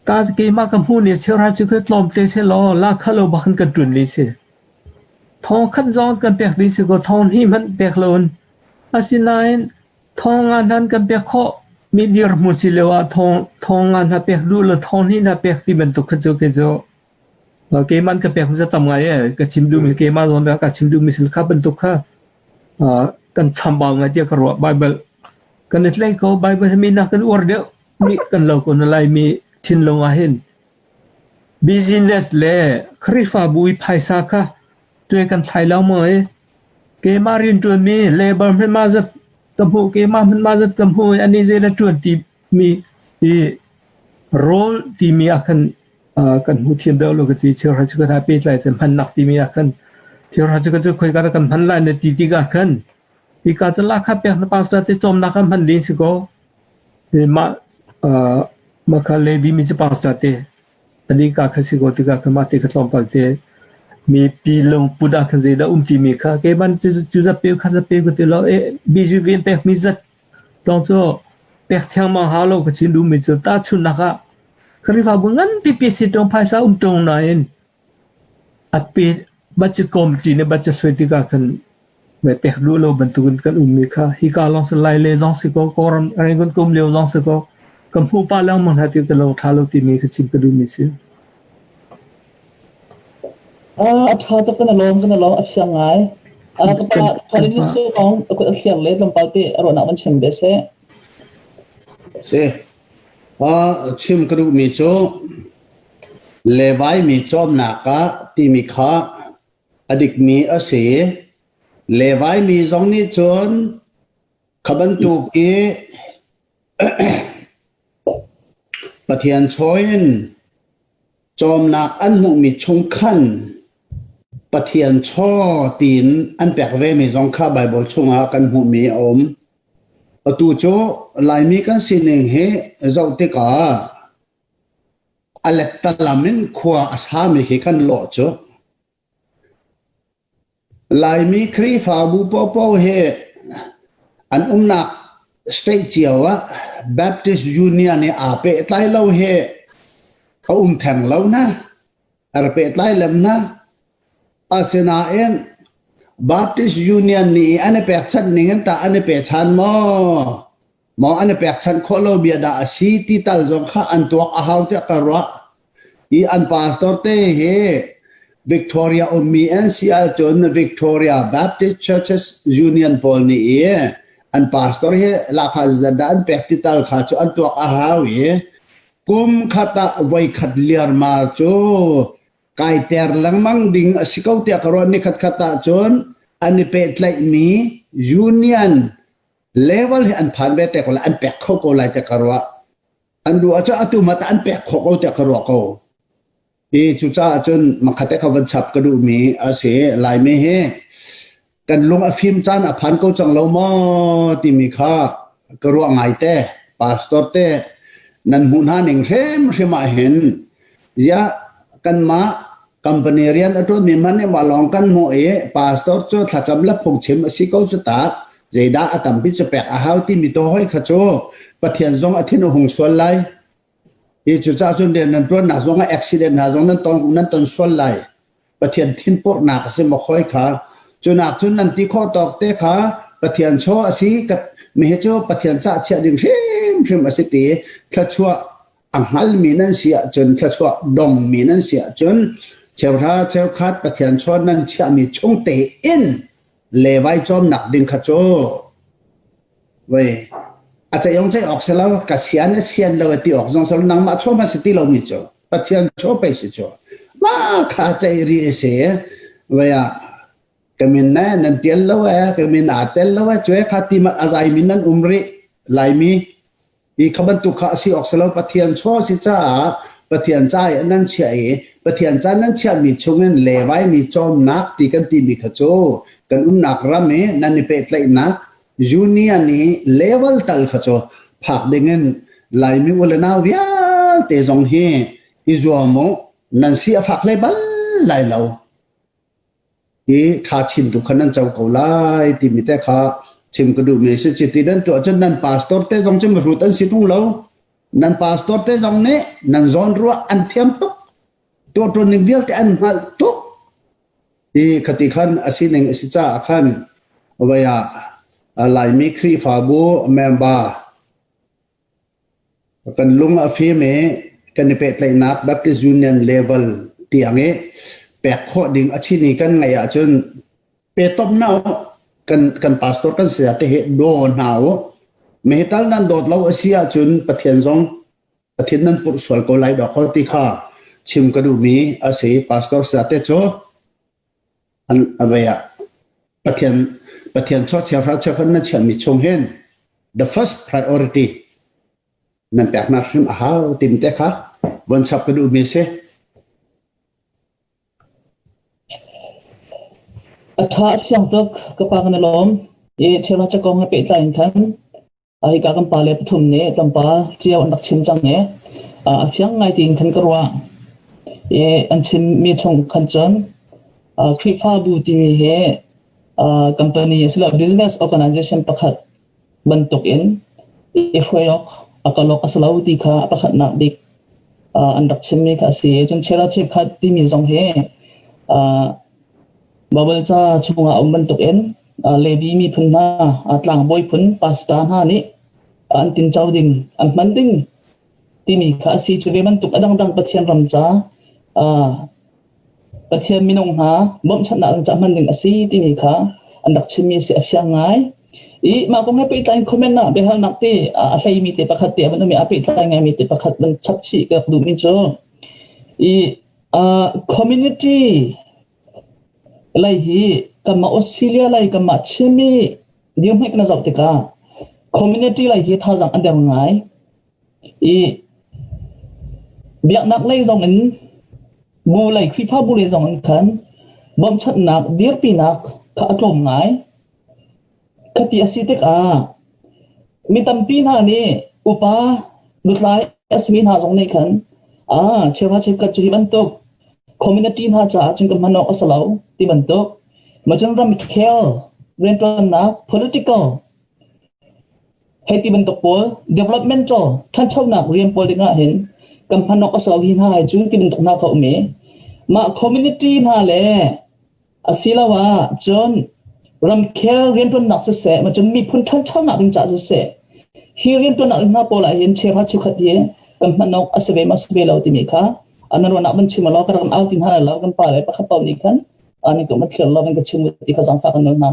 ta keimah ka hmuh ni cheuhra cu khi tlawmte seh law la kha lo bak in kan ṭun ni si. Thong khat zong kan pek ding si ko, thong hnih hmanh pek loin. Asinain thong nga hnan kan pek khawh mi dirhmun si lio ah thong thong nga hna pek duh lo thong hnih hna pek ti bantuk kha cu kei cu Keimah an ka pek mi tam ngai ee. Ka chim duhmi keimah zawn ka chim duhmi sil kha bantuk kha kan chambau ngai tiah ka ruah. Bible kan i tlai ko. Bible hi mi nak kan uar deuh mi kan lo ko na Laimi thinlung ah hin business le Khrihfabu i phaisa kha tuai kan thlai lo maw i keimah rianṭuan mi labor hman ma zat ka hmuh keimah hman ma zat ka hmuh i ani zei la ṭuan ti mi i rawl timi ah khan kan hmu thiam deuh lo ka ti cheuhra cu ka pehtlai cun hmannak timi ah khan cheuhra cu ka cu khoi ka kan hman lai na ti tikah khan Hika cu lahkhah pek na pastor te cawmnak ah hman ding si ko. Mah mah kha Levi mi cu pastor te alika kha si ko tikah kha mah te kha tlawmpal te mipi lungput ah khan zeidah um timi kha keiman cu cu zat pe kha zat pe ka ti lo e BGV in pek mi zat tong cu pek thengmang hau lo ka chin duhmi cu tahchunhnak ah Khrihfabu nganpi pi si ṭung phaisa um ṭung nain a pe budget committee nih budget suai tikah khan mai pek duh lo bantukin kan ummi kha hika lawng si lai le zong si ko Kawlram Rangoon ka um lio zong si ko ka hmuh pah lengmang hna ti ka lo ṭha lo timi kha chim ka duhmi si. A ṭha tuk kan lawm kan lawm a fiang ngai. Ka pa Tharin su kong a kut a thliar le tlawmpal te a ruahnak van chim ve seh. Si. Chim ka duhmi cu Levi mi cawmnak ah timi kha a dikmi a si. Levi mi zong nih cun kha bantuk i Pathian chawi in cawmnak an hmuhmi chung khan Pathian chaw tiin an pek vemi zong kha Baibal chungah kan hmuhmi a um. Atu cu Laimi kan sining hi zoh tikah a lettalam in khua a sami khi kan lawh cu. Laimi Khrihfabu paohpaoh hi an umnak state cio ah Baptist Union i aa pehtlai lo hi a um theng lo na. A ra pehtlai lem na. Asinain Baptist Union nih an i pekchanh ning in tah an i pechan maw? Maw an i pekchanh khawh lo bia dah a si ti tal zong kha an tuak a hau tiah ka ruah. I an pastor te hi Victoria ummi an si ahcun Victoria Baptist Churches Union pawl nih i an pastor hi lahkhah zeizat dah an pek ti tal kha cu an tuak a hau i kum khat ah voikhat liarmar cu kaiter lengmang ding a si ko tiah ka ruah ni khat khat ahcun an i pehtlaihmi union level hi an phan ve te ko lai an pek kho ko lai tiah ka ruah an duh ahcun atu ma an pek khawh ko tiah ka ruah ko i cucaah cun makhat kha van chap ka duhmi a si laimi hi kan lung a fim caan a phan ko cang lo maw timi kha ka ruah ngai te pastor te nan hmuh hna ning hrimhrim ah hin ya kanmah company rian a ṭuanmi man nih mah lawng kan hmuh i pastor cu thlacam le phungchim a si ko cu ta zeidah a tampi cu pek a hau timi to hoi kha cu Pathian zong a thin a hung sual lai i cucaah cun rian nan ṭuannak zong ah accident hna zong nan ton nan ton sual lai Pathian thinpurnak a si maw khoi kha cunak cun nan ti khawh tawk te kha Pathian chaw a si ka mi hi cu Pathian cah chiah ding hrimhrim a si ti thluachuah a hngalmi nan si ahcun thluachuah dongmi nan si ahcun cheuhra cheukhat Pathian chaw nan chiahmi chung tein Levi cawmnak ding kha cu voi a ceih ceih awk si lo ka sian a sian lo ti awk zong si lo nangmah chaw ma si ti lomi cu Pathian chaw pei si cu ma kha ceih ri a si voi ah ka min ne nan tial lo e ka min aa tel lo e cue kha ti mat a zai min nan um rih Laimi Hi kha bantuk kha a si awk si lo Pathian chaw a si caah Pathian ca i nan chiah i Pathian ca nan chiahmi chungin Levi mi cawmnak ti kan timi kha cu kan umnak ram i nan i pehtlaihnak union i level tal kha cu phak dingin Laimi u le nau vialte zong hi i zuam u nan si a fak hlei bal lai lo. Hi ṭha chin tu kha nan co ko lai timi te kha chim ka duhmi a si. Cuti nan tuah cun nan pastor te zong cu mihrut an si ṭung lo. Nan pastor te zong nih nan zawnruah an thiam tuk. Tuahṭuan ning vialte an hngalh tuk. Hi khati khan a sining a si caah khan voi ah Laimi Khrihfabu member Kan lung a fim i kan i pehtlaihnak Baptist Union level tiang i pek khawh ding a chin i kan ngeih ahcun pe top hna u. Kan, kan pastor kan saya te hi daw hna u. Mehital nan dawt lo a si ahcun Pathian zong Pathian nan purh sual ko lai dawk ko ti kha chim ka duhmi a si. Pastor saya te cu an a vei ah Pathian Pathian chaw chiahra chiahra na chiahmi chung hin the first priority nan peknak hrim a hau tim te kha von chap ka duhmi si. A ṭha a fiang tuk ka pa kan i lawm. I cheuhra chakong he pehtlai in khan hika kan pale pathum nih tlawmpal cio an rak chim cang i a fiang ngai tiin khan ka ruah. I an chimmi chung khan cun Khrihfabu timi hi company asiloah business organization pakhat bantuk in i hruai awk a kal awk a si lo ti kha a pakhatnak bik an rak chimmi kha a si. Cun cheuhra cheukhat timi zong hi Baibal ca chungah a um bantukin Levi miphun hna, tlangbawi phun pastor hna nih an tinco ding, an hman ding timi kha a si. Cu ve bantuk a dangdang Pathian ram ca, Pathian minung hna bawmhchanhnak ding ca hman ding a si timi kha an rak chimmi a si. A fiang ngai. I mah kong he pehtlai in comment ah biahalnak te a hleimi te pakhat te a van um i aa pehtlai ngaimi te pakhat van chap chih ka rak duhmi cu i community Lei hi kanmah Australia lei kanmah Chinmi dirhmun kan zoh tikah community lei hi thazaang an der ngai i biaknak lei zong in bu lei Khrihfabu lei zong in khan bawmhchanhnak dirpinak kha a tlawm ngai. Khati a si tikah mi tampi hna nih upa lutlai a simi hna zong nih khan ah cheuhra cheukhat cu hi bantuk community hna caah cun kan hman awk a si lo ti bantuk macun ramkhel rianṭuannak political hei ti bantuk pawl developmental ṭhanchonak rian pawl dingah hin kan hman awk a si lo hi hna hai cu ti bantuk hna kha um i mah community hna le Asiloah cun ramkhel rianṭuannak siseh, cun miphun ṭhanchonak ding caah siseh, hi rianṭuannak ding hna pawl ah hin cheuhra cheukhat hi kan hman awk a si ve maw si ve lo timi kha nan ruahnak van chim law ka rak au ti hna lo kan pa le pakhat paoh nih khan ni ko thlir lo van ka chim ti kha zaangfah kan nawl hna.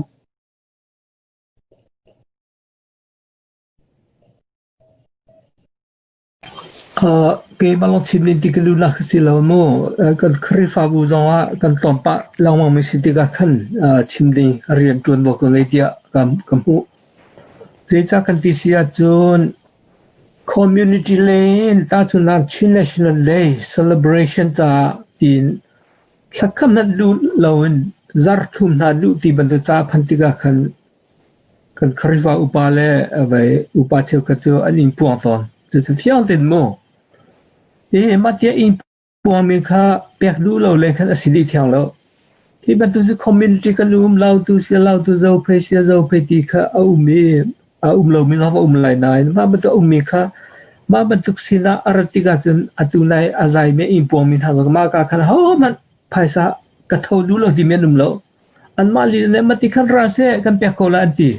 Keimah lawng chim len ti ka lunak ka si lo mu. Kan Khrihfabu zongah kan tlawm pah lengmang mi si tikah khan chim ding rian ṭuan awk ka ngei tiah ka hmuh. Zeicah kan ti si ahcun community lei in tahchunhnak Chin National Day celebration caah tiin thlakhat hmanh duh loin zarh thum hna duh ti bantuk ca phan tikah khan Kan Khrihfa upa le vei upa cheukhat cu an inn puang tawn. Cucu fiang tein mu. Hi mah tiah inn puangmi kha pek duh lo le khan a si dih thiang lo. Hi bantuk cu community kan um, lautu sia lautu zophei sia zophei ti kha a um i a um lomi zong a um lai nain mah bantuk a ummi kha mah bantuk sinah a rat tikah cun atu nai a zaimi inn puangmi hna mah ka khan hohmanh phaisa ka tho duh lo timi an um lo. Anmah lila nih mati khan ra seh kan pek ko lai an ti.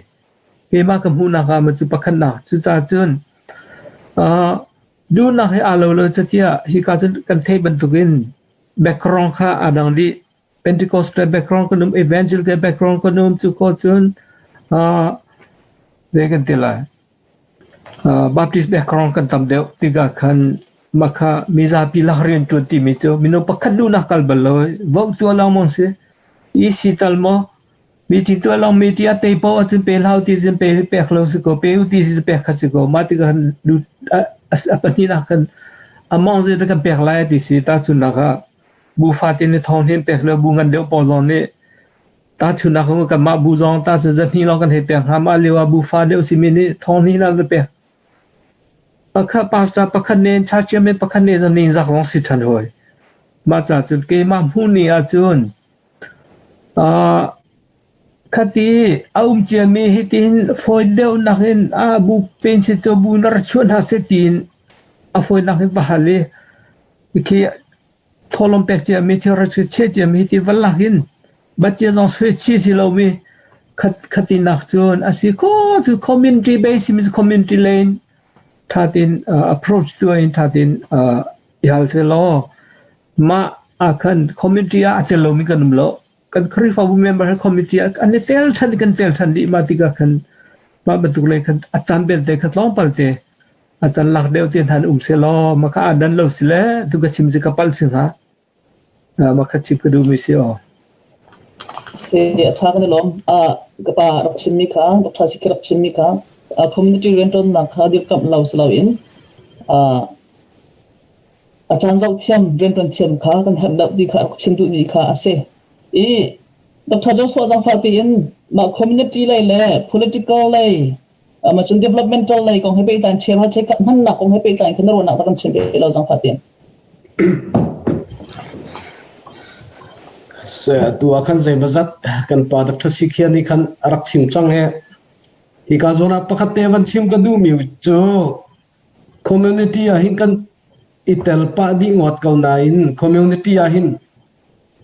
Keimah ka hmuhnak ah cu pakhatnak cucaah cun duhnak he aa lo lo catiah hika cun kan theih bantukin background kha aa dang dih. Pentecostal background kan um, evangelical background kan um, cu ko cun zei kan ti lai. Baptist background kan tam deuh tikah khan mah kha mizapi lak rian ṭuan timi cu minung pakhat duhnak kal bal lo vote tuah lengmang si. EC tal maw meeting tuah lawng meeting a tei paoh ahcun pe hlah ti cun pe pek lo si ko pe u ti si pek kha si ko mah tikah khan a pahnihnak khan among zei dah kan pek lai ti si tahchunhnak ah bu fate nih thawng hin pek lo bu ngan deuh pawl zong nih Tahchunhnak ah kanmah bu zong tahchun zahnih lawng kan hei pek hnga. Mah lio ah bu fa deuh simi nih thong hnih lang pek. Pakhat pastor pakhat nih church chairman pakhat nih zong ning zak zong si ṭhan hawi. Mah ca cun keimah hmuh ni ahcun khati a um ciami hitin fawi deuh nakin a bu pen si cu bu na ra chuah hna seh tiin a fawi nakin va hal i khi Thawhlawm pek ciami thilri chiah ciami hi ti va lak in budget zong sui chi si lomi khatinak cun a si kho cu community base mi community lane tha tein approach tu in tha tein i hal se law mah ah khan community ah a tel lomi kan um lo kan Khrihfabu member community ah an i tel than kan tel than dih ma tikah khan mah bantuk lei khan a caan belte kha tlawmpal te A can lak deuh te hna um selaw maka a dan lo si le tu ka chim si ka palh si hnga. Maka chim ka duhmi si aw. Si a tha kan i lawm. Ka pa rak chimmi kha Dr. Sikhi rak chimmi kha community rianṭuannak kha dirkamh lo si loin a caan zoh thiam rianṭuan thiam kha kan herh deuh ti kha rak chim duhmi kha a si. I Dr. Joshua zangfah tiin mah community lei le political lei ma cun developmental lei kong he pehtlai in cheu che hmannak kong he pehtlai in khan na ruahnak ta kan chim ve lo zangfah tiin. Se tu ah khan zeimazat kan pa Dr. Sikhia nih khan a rak chim cang he hika zawn ah pakhat te van chim ka duhmi cu community ah hin kan i tel pah dih ngawt ko nain community ah hin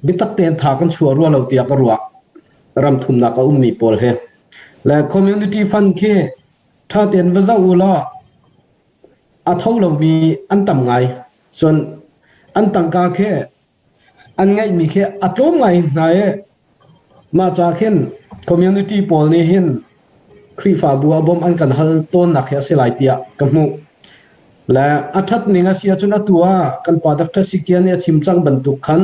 biatak tein tha kan chuah rua lo tiah ka ruah ram thumnak a ummi pawl he le community fund khi tha tein va zoh u law a tho lomi an tam ngai cun an tangka khi an ngeihmi khi a tlawm ngai hna i mah ca khin community pawl nih hin Khrihfabu ah bawmh an kan hal tawnnak hi a si lai tiah ka hmuh. Le a ṭhat ning a si ahcun atu ah kan pa Dr. Sikia nih a chim cang bantuk khan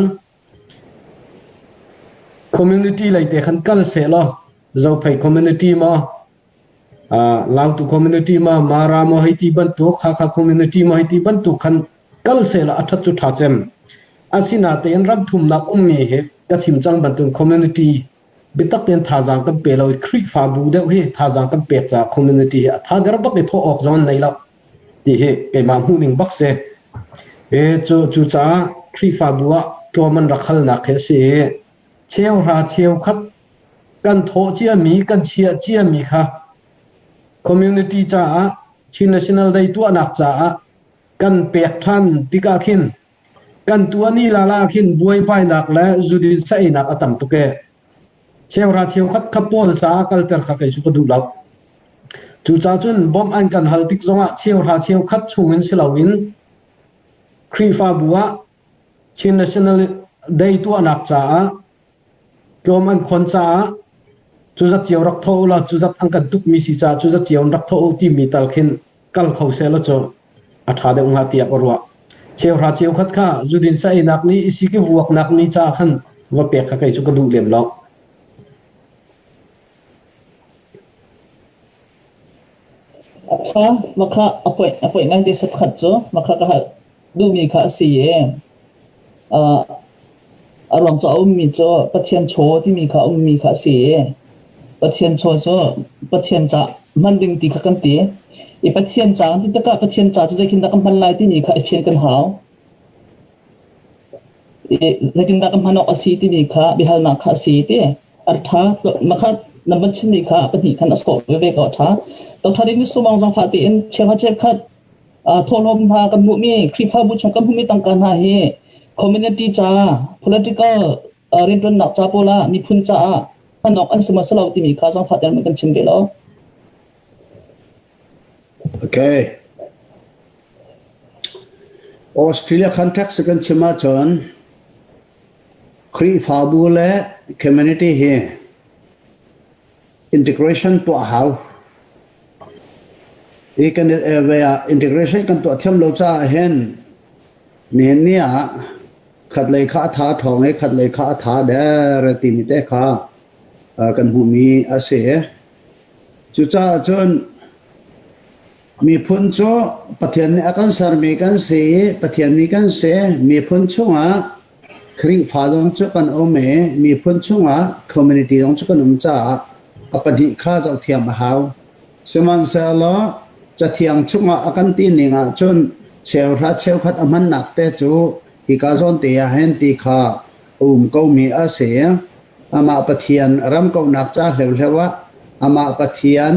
community lei te khan kal seh law Zophei community maw Lautu community ma Mara maw hei ti bantuk Hakha community maw hei ti bantuk khan kal seh law a ṭhat cu ṭha cem. Asinain ram thumnak ummi hi ka chim cang bantuk community biatak tein thazaang kan pe lo i Khrihfabu deuh hi thazaang kan pek caah community hi a tha der bak i thawh awk zong an nei lo ti hi keimah hmuhning bak si. E cu cucaah Khrihfabu ah tlawm an rak halnak hi a si i cheuhra cheukhat kan thawh ciami kan chiah ciami kha community caah Chin National Day tuahnak caah kan pek ṭhan tikah khin kan tuah ni lala khin buaibainak le zudin saeinak a tam tuk e. Cheuhra cheukhat kha pawl caah kalter kha kei cu ka duh lo. Cucaah cun bawmh an kan hal tik zongah cheuhra cheukhat chungin si loin Khrihfabu ah Chin National Day tuahnak caah tlawm an khon caah cuzat cio rak thawh u law cuzat an kan tukmi si caah cuzat cio in rak thawh u timi tal khin kal kho seh law cu a ṭha deuh hnga tiah ka ruah. Cheuhra cheukhat kha zudin sa einak nih i sik i vuaknak ni caah khan va pek kha kei cu ka duh lem lo. A ṭha, makha a poih a poih ngai te pakhat cu makha ka hal duhmi kha a si i a ruang cu a ummi cu Pathian chaw timi kha a ummi kha a si i Pathian chaw cu Pathian ca hman ding ti kha kan ti. I Pathian ca kan ti tikah Pathian ca cu zeitindah kan hman lai timi kha i fian kan hau. I zeitindah kan hman awk a si timi kha biahalnak kha a si ti. A ṭha. Makha na van chimmi kha pahnih khan a sawh veve ko a ṭha. Doctor Ding Sumang zangfah tein cheuha cheukhat thawhlawm hna kan hmuhmi Khrihfabu chung kan hmuhmi tangka hna hi community ca political rianṭuannak ca pawl ah miphun caah hman awk an si maw si lo timi kha zangfah tein kan chim ve lo. Okay. Australia context kan chim ahcun Khrihfabu le community hi integration tuah hau. Hi kan ah integration kan tuah thiam lo caah hin nihin ni ah khatlei kha a tha ṭhawng i khatlei kha a tha der timi te kha kan hmuhmi a si. Cucaah cun miphun cu Pathian nih a kan sermi kan si i Pathian mi kan si. Miphun chungah Khrihfa zong cu kan um i miphun chungah community zong cu kan um caah a pahnih kha zohthiam a hau. Sihmanhsehlaw Cathiang chungah a kan ti ning ahcun cheuhra cheukhat a hmannak te cu hika zawn te ah hin ti kha a um komi a si. Amah Pathian ram kauhnak ca hleuhleu ah amah Pathian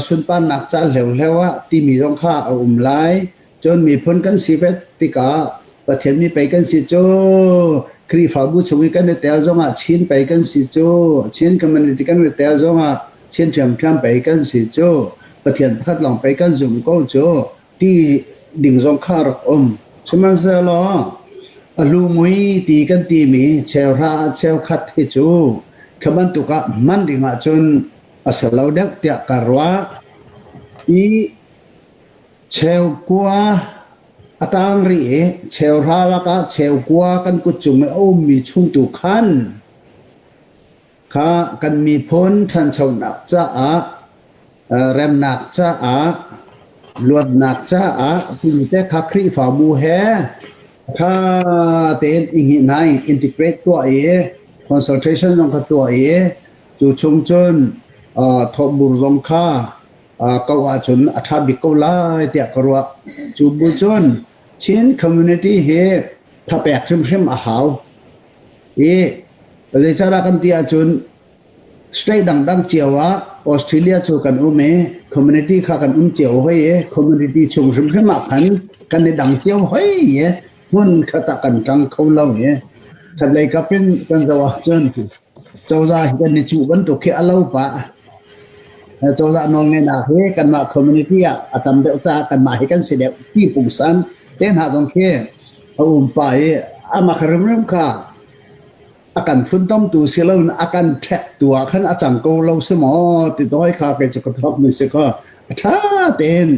sunparnak ca hleuhleu ah timi zong kha a um lai. Cun miphun kan si ve tikah Pathian mi pei kan si cu Khrihfabu chung i kan i tel zongah Chin pei kan si cu Chin community kan i tel zongah Chin ṭhiamṭhiam pei kan si cu Pathian pakhat lawng pei kan zumh ko cu ti ding zong kha rak um. Sihmanhsehlaw a lu mui ti kan timi cheuhra cheukhat hi cu kha bantuk ah hman ding ahcun a si lo deuh tiah ka ruah. I Cheukua a tang rih i cheuhra lakah cheukua kan kut cung i a ummi chung tu khan kha kan miphun ṭhanchonak caah remnak caah luatnak caah timi te kha Khrihfabu he ṭha tein i hngih hna i integrate tuah i. Consultation zong kha tuah i cu chung cun thawhbur zong kha ko ahcun a ṭha bik ko lai tiah ka ruah. Cu bu cun Chin community hi thapek hrimhrim a hau. I zeicahdah kan ti ahcun state dangdang cio ah Australia cu kan um i community kha kan um cio hoi i community chung hrimhrim ah khan kan i dang cio hoi i hmun khat ah kan ṭang kho lo i khatlei kap in kan zoh ahcun cozah hi kan i cuh bantuk khi a lo pah. Cozah nawlngeihnak hi kanmah community ah a tam deuh caah kanmah hi kan si deuh ti pungsan te hna zong khi a um pah i amah kha rimrim kha a kan funtomtu si loin a kan ṭhektu ah khan a cang ko lo si maw ti doi kha kei cu ka thok mi si kaw a ṭha tein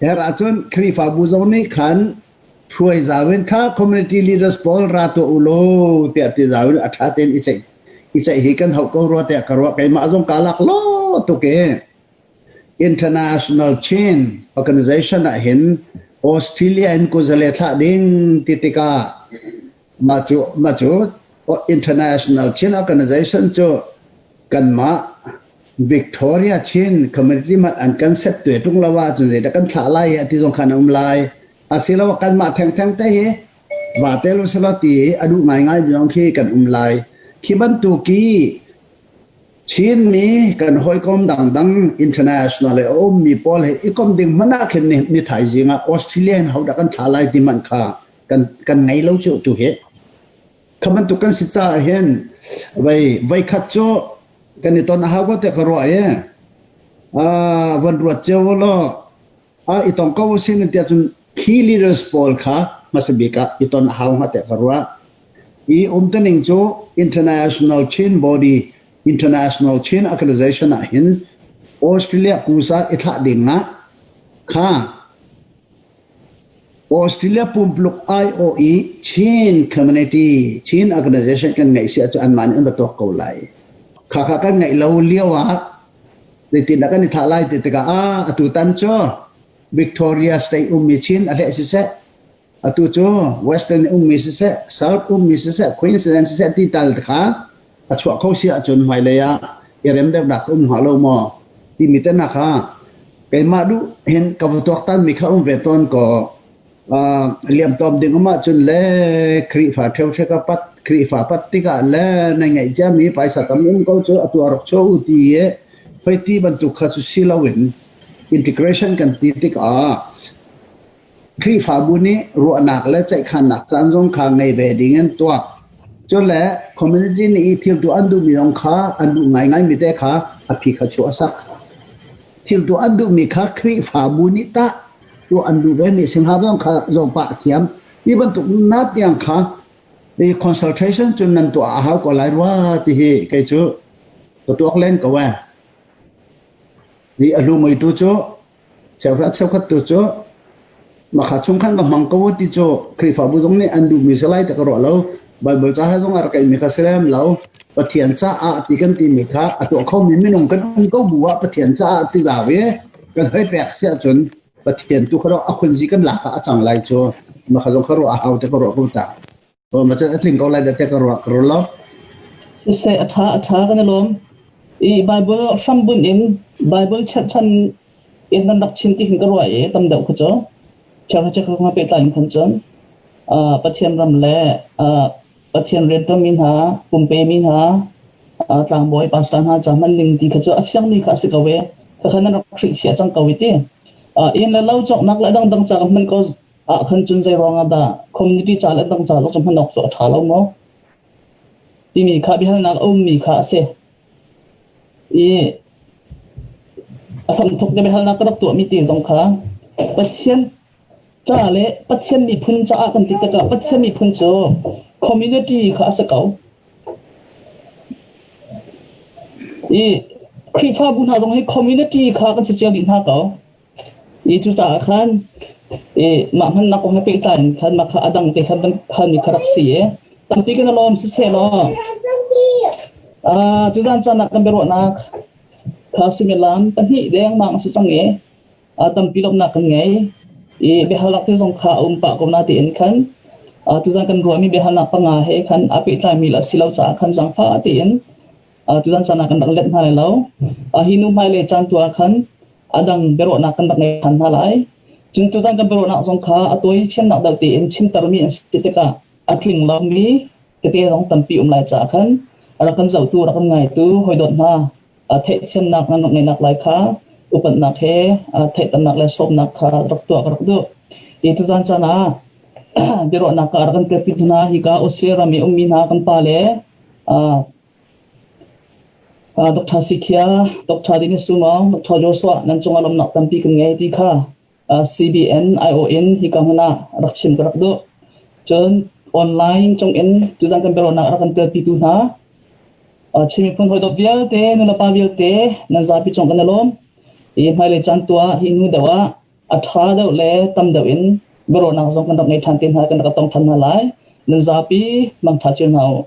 her ahcun Khrihfabu zong nih khan hruai zau in kha community leaders pawl ra tuah u law tiah ti zau in a ṭha tein i ceih i ceih hi kan hauh ko rua tiah ka ruah. Keimah zong kaa lak lo tuk i International Chin Organization ah hin Australia in kuzale thlah ding ti tikah mah cu International Chin Organization cu kanmah Victoria Chin Community mat an kan set tuai tung lo ahcun zeidah kan thlah lai i ati zong khan a um lai. Asiloah kanmah thengtheng te hi va tel usila ti a duh ngaingai zong khi kan um lai. Khi bantuk i Chinmi kan hawikom dangdang international le a ummi pawl he i kom ding hmanh ah khin ni thaizing ah Australia in hodah kan thlah lai ti hmanh kha kan ngei lo cu tu hi. Kha bantuk kan si caah hin voi khat cu kan i ton a hau ko tiah ka ruah i van ruat cio law i tong ko sin tiah cun key leaders pawl kha hmasa bik ah i ton a hau hnga tiah ka ruah. I umtuning cu International Chin Body, International Chin Organization ah hin Australia kusa i thlah ding ah kha Australia pumpuluk aiawh i Chin community, Chin organization kan ngeih si ahcun anmah nih an va tuak ko lai. Khakha kan ngeih lo lio ah zeitindah kan i thah lai ti tikah ah atu tan cu Victoria State ummi Chin a hleh siseh, atu cu Western ummi siseh, South ummi siseh, Queensland siseh ti tal kha a chuah kho si ahcun hmailei ah i rem deuhnak um hnga lo maw timi te hna kha keimah duh hin ka va tuaktan mi kha um ve tawn ko. Liam tawm ding um ahcun le Khrihfa ṭheu ka pat Khrihfa pat tikah le na ngeih ciami paisa tam um ko cu atu a rak chuah u ti i hoi ti bantuk kha cu si loin integration kan ti tikah Khrihfabu nih ruahnak le ceihkhannak caan zong kha ngei ve ding in tuah. Cun le community nih i thil tuah an duhmi zong kha an duh ngaingaimi te kha a phi kha chuah a sak. Thil tuah an duhmi kha Khrihfabu nih tah tuah an duh vemi singha zong kha zong pah a thiam. Ti bantuk na tiang kha i consultation cun nan tuah a hau ko lai rua ti hi kei cu ka tuak len ko eh. Hi a hlu ngeitu cu Cheuhra cheukhat tu cu makha chung khan ka hmang ko ti cu Khrihfabu zong nih an duhmi si lai ti ka ruah lo. Bible ca he zong a rak keimi kha si lem lo. Pathian caah ti kan timi kha a tuah khomi minung kan um ko bu ah Pathian caah ti zau i kan hoi pek si ahcun Pathian tu kha a khunzi kan lak ah a cang lai cu makha zong kha ruah a hau te ka ruah ko ta. Ma cun a tling ko lai dah te ka ruah ka ruah lo. Siseh a ṭha a ṭha kan i lawm. I Bible hrambunh in Bible cherhchan in nan rak chim ti hin ka ruah i tam deuh kha cu cheu cheu kha pehtlai in khan cun Pathian ram le Pathian rianṭuanmi hna pumpemi hna tlangbawi pastor hna ca hman ning ti kha cu a fiangmi kha a si ko e khakha nan rak hrilhfiah cang ko i ti inn le lo cawknak le dangdang ca ka hman ko ah khan cun zei ruangah dah community ca le dang ca zong cu hman awk cu a ṭha lo maw timi kha biahalnak a ummi kha a si. I a hramthok na biahalnak ka rak tuahmi te zong kha Pathian ca le Pathian miphun caah kan ti tikah Pathian miphun cu community kha a si ko. I Khrihfabu hna zong hi community kha kan si cio dih hna ko. I cucaah khan i mah hmannak kong he pehtlai in khan mah kha a dang te khan halmi kha rak si i tampi kan i lawm siseh law tuzan caan ah kan biaruahnak kha suimilam 2 dengmang a si cang i tampi lawmhnak kan ngei i biahalnak te zong kha a um pah ko na tiin khan. Tuzan kan ruahmi biahalnak panga he khan aa pehtlaimi le si lo caah khan zaangfah tein tuzan caan ah kan rak let hna lai lo. Hi nu hmailei caan tu ah khan a dang biaruahnak kan rak ngei ṭhan hna lai. Cun tuzan kan biaruahnak zong kha a tawi fiannak deuh tein chimtermi an si tikah a tling lomi tete zong tampi um lai caah khan rak kan zohtu, rak kan ngaitu hawidawt hna theihthiamnak nan rak ngeihnak lai kha upatnak he theihternak le sawmnak kha rak tuah ka rak duh. Hi tuzan caan ah biaruahnak ka rak kan telpi hna hika Australia ram i ummi hna kan pa le Dr. Sikhia, Dr. Dinis Sumong, Dr. Joshua nan cungah lawmnak tampi kan ngei ti kha CBN IO in hika hmun ah rak chim ka rak duh. Cun online cung in tuzan kan biaruahnak rak kan telpitu hna Chin miphun hawi vialte nulepa vialte nan zapi cung kan i lawm. Hi hmailei caan tuah hi hnu deuh ah a ṭha deuh le tam deuh in biaruahnak zong kan rak ngei ṭhan te hna kan rak tong ṭhan hna lai. Nan zapi mangṭha cio hna u.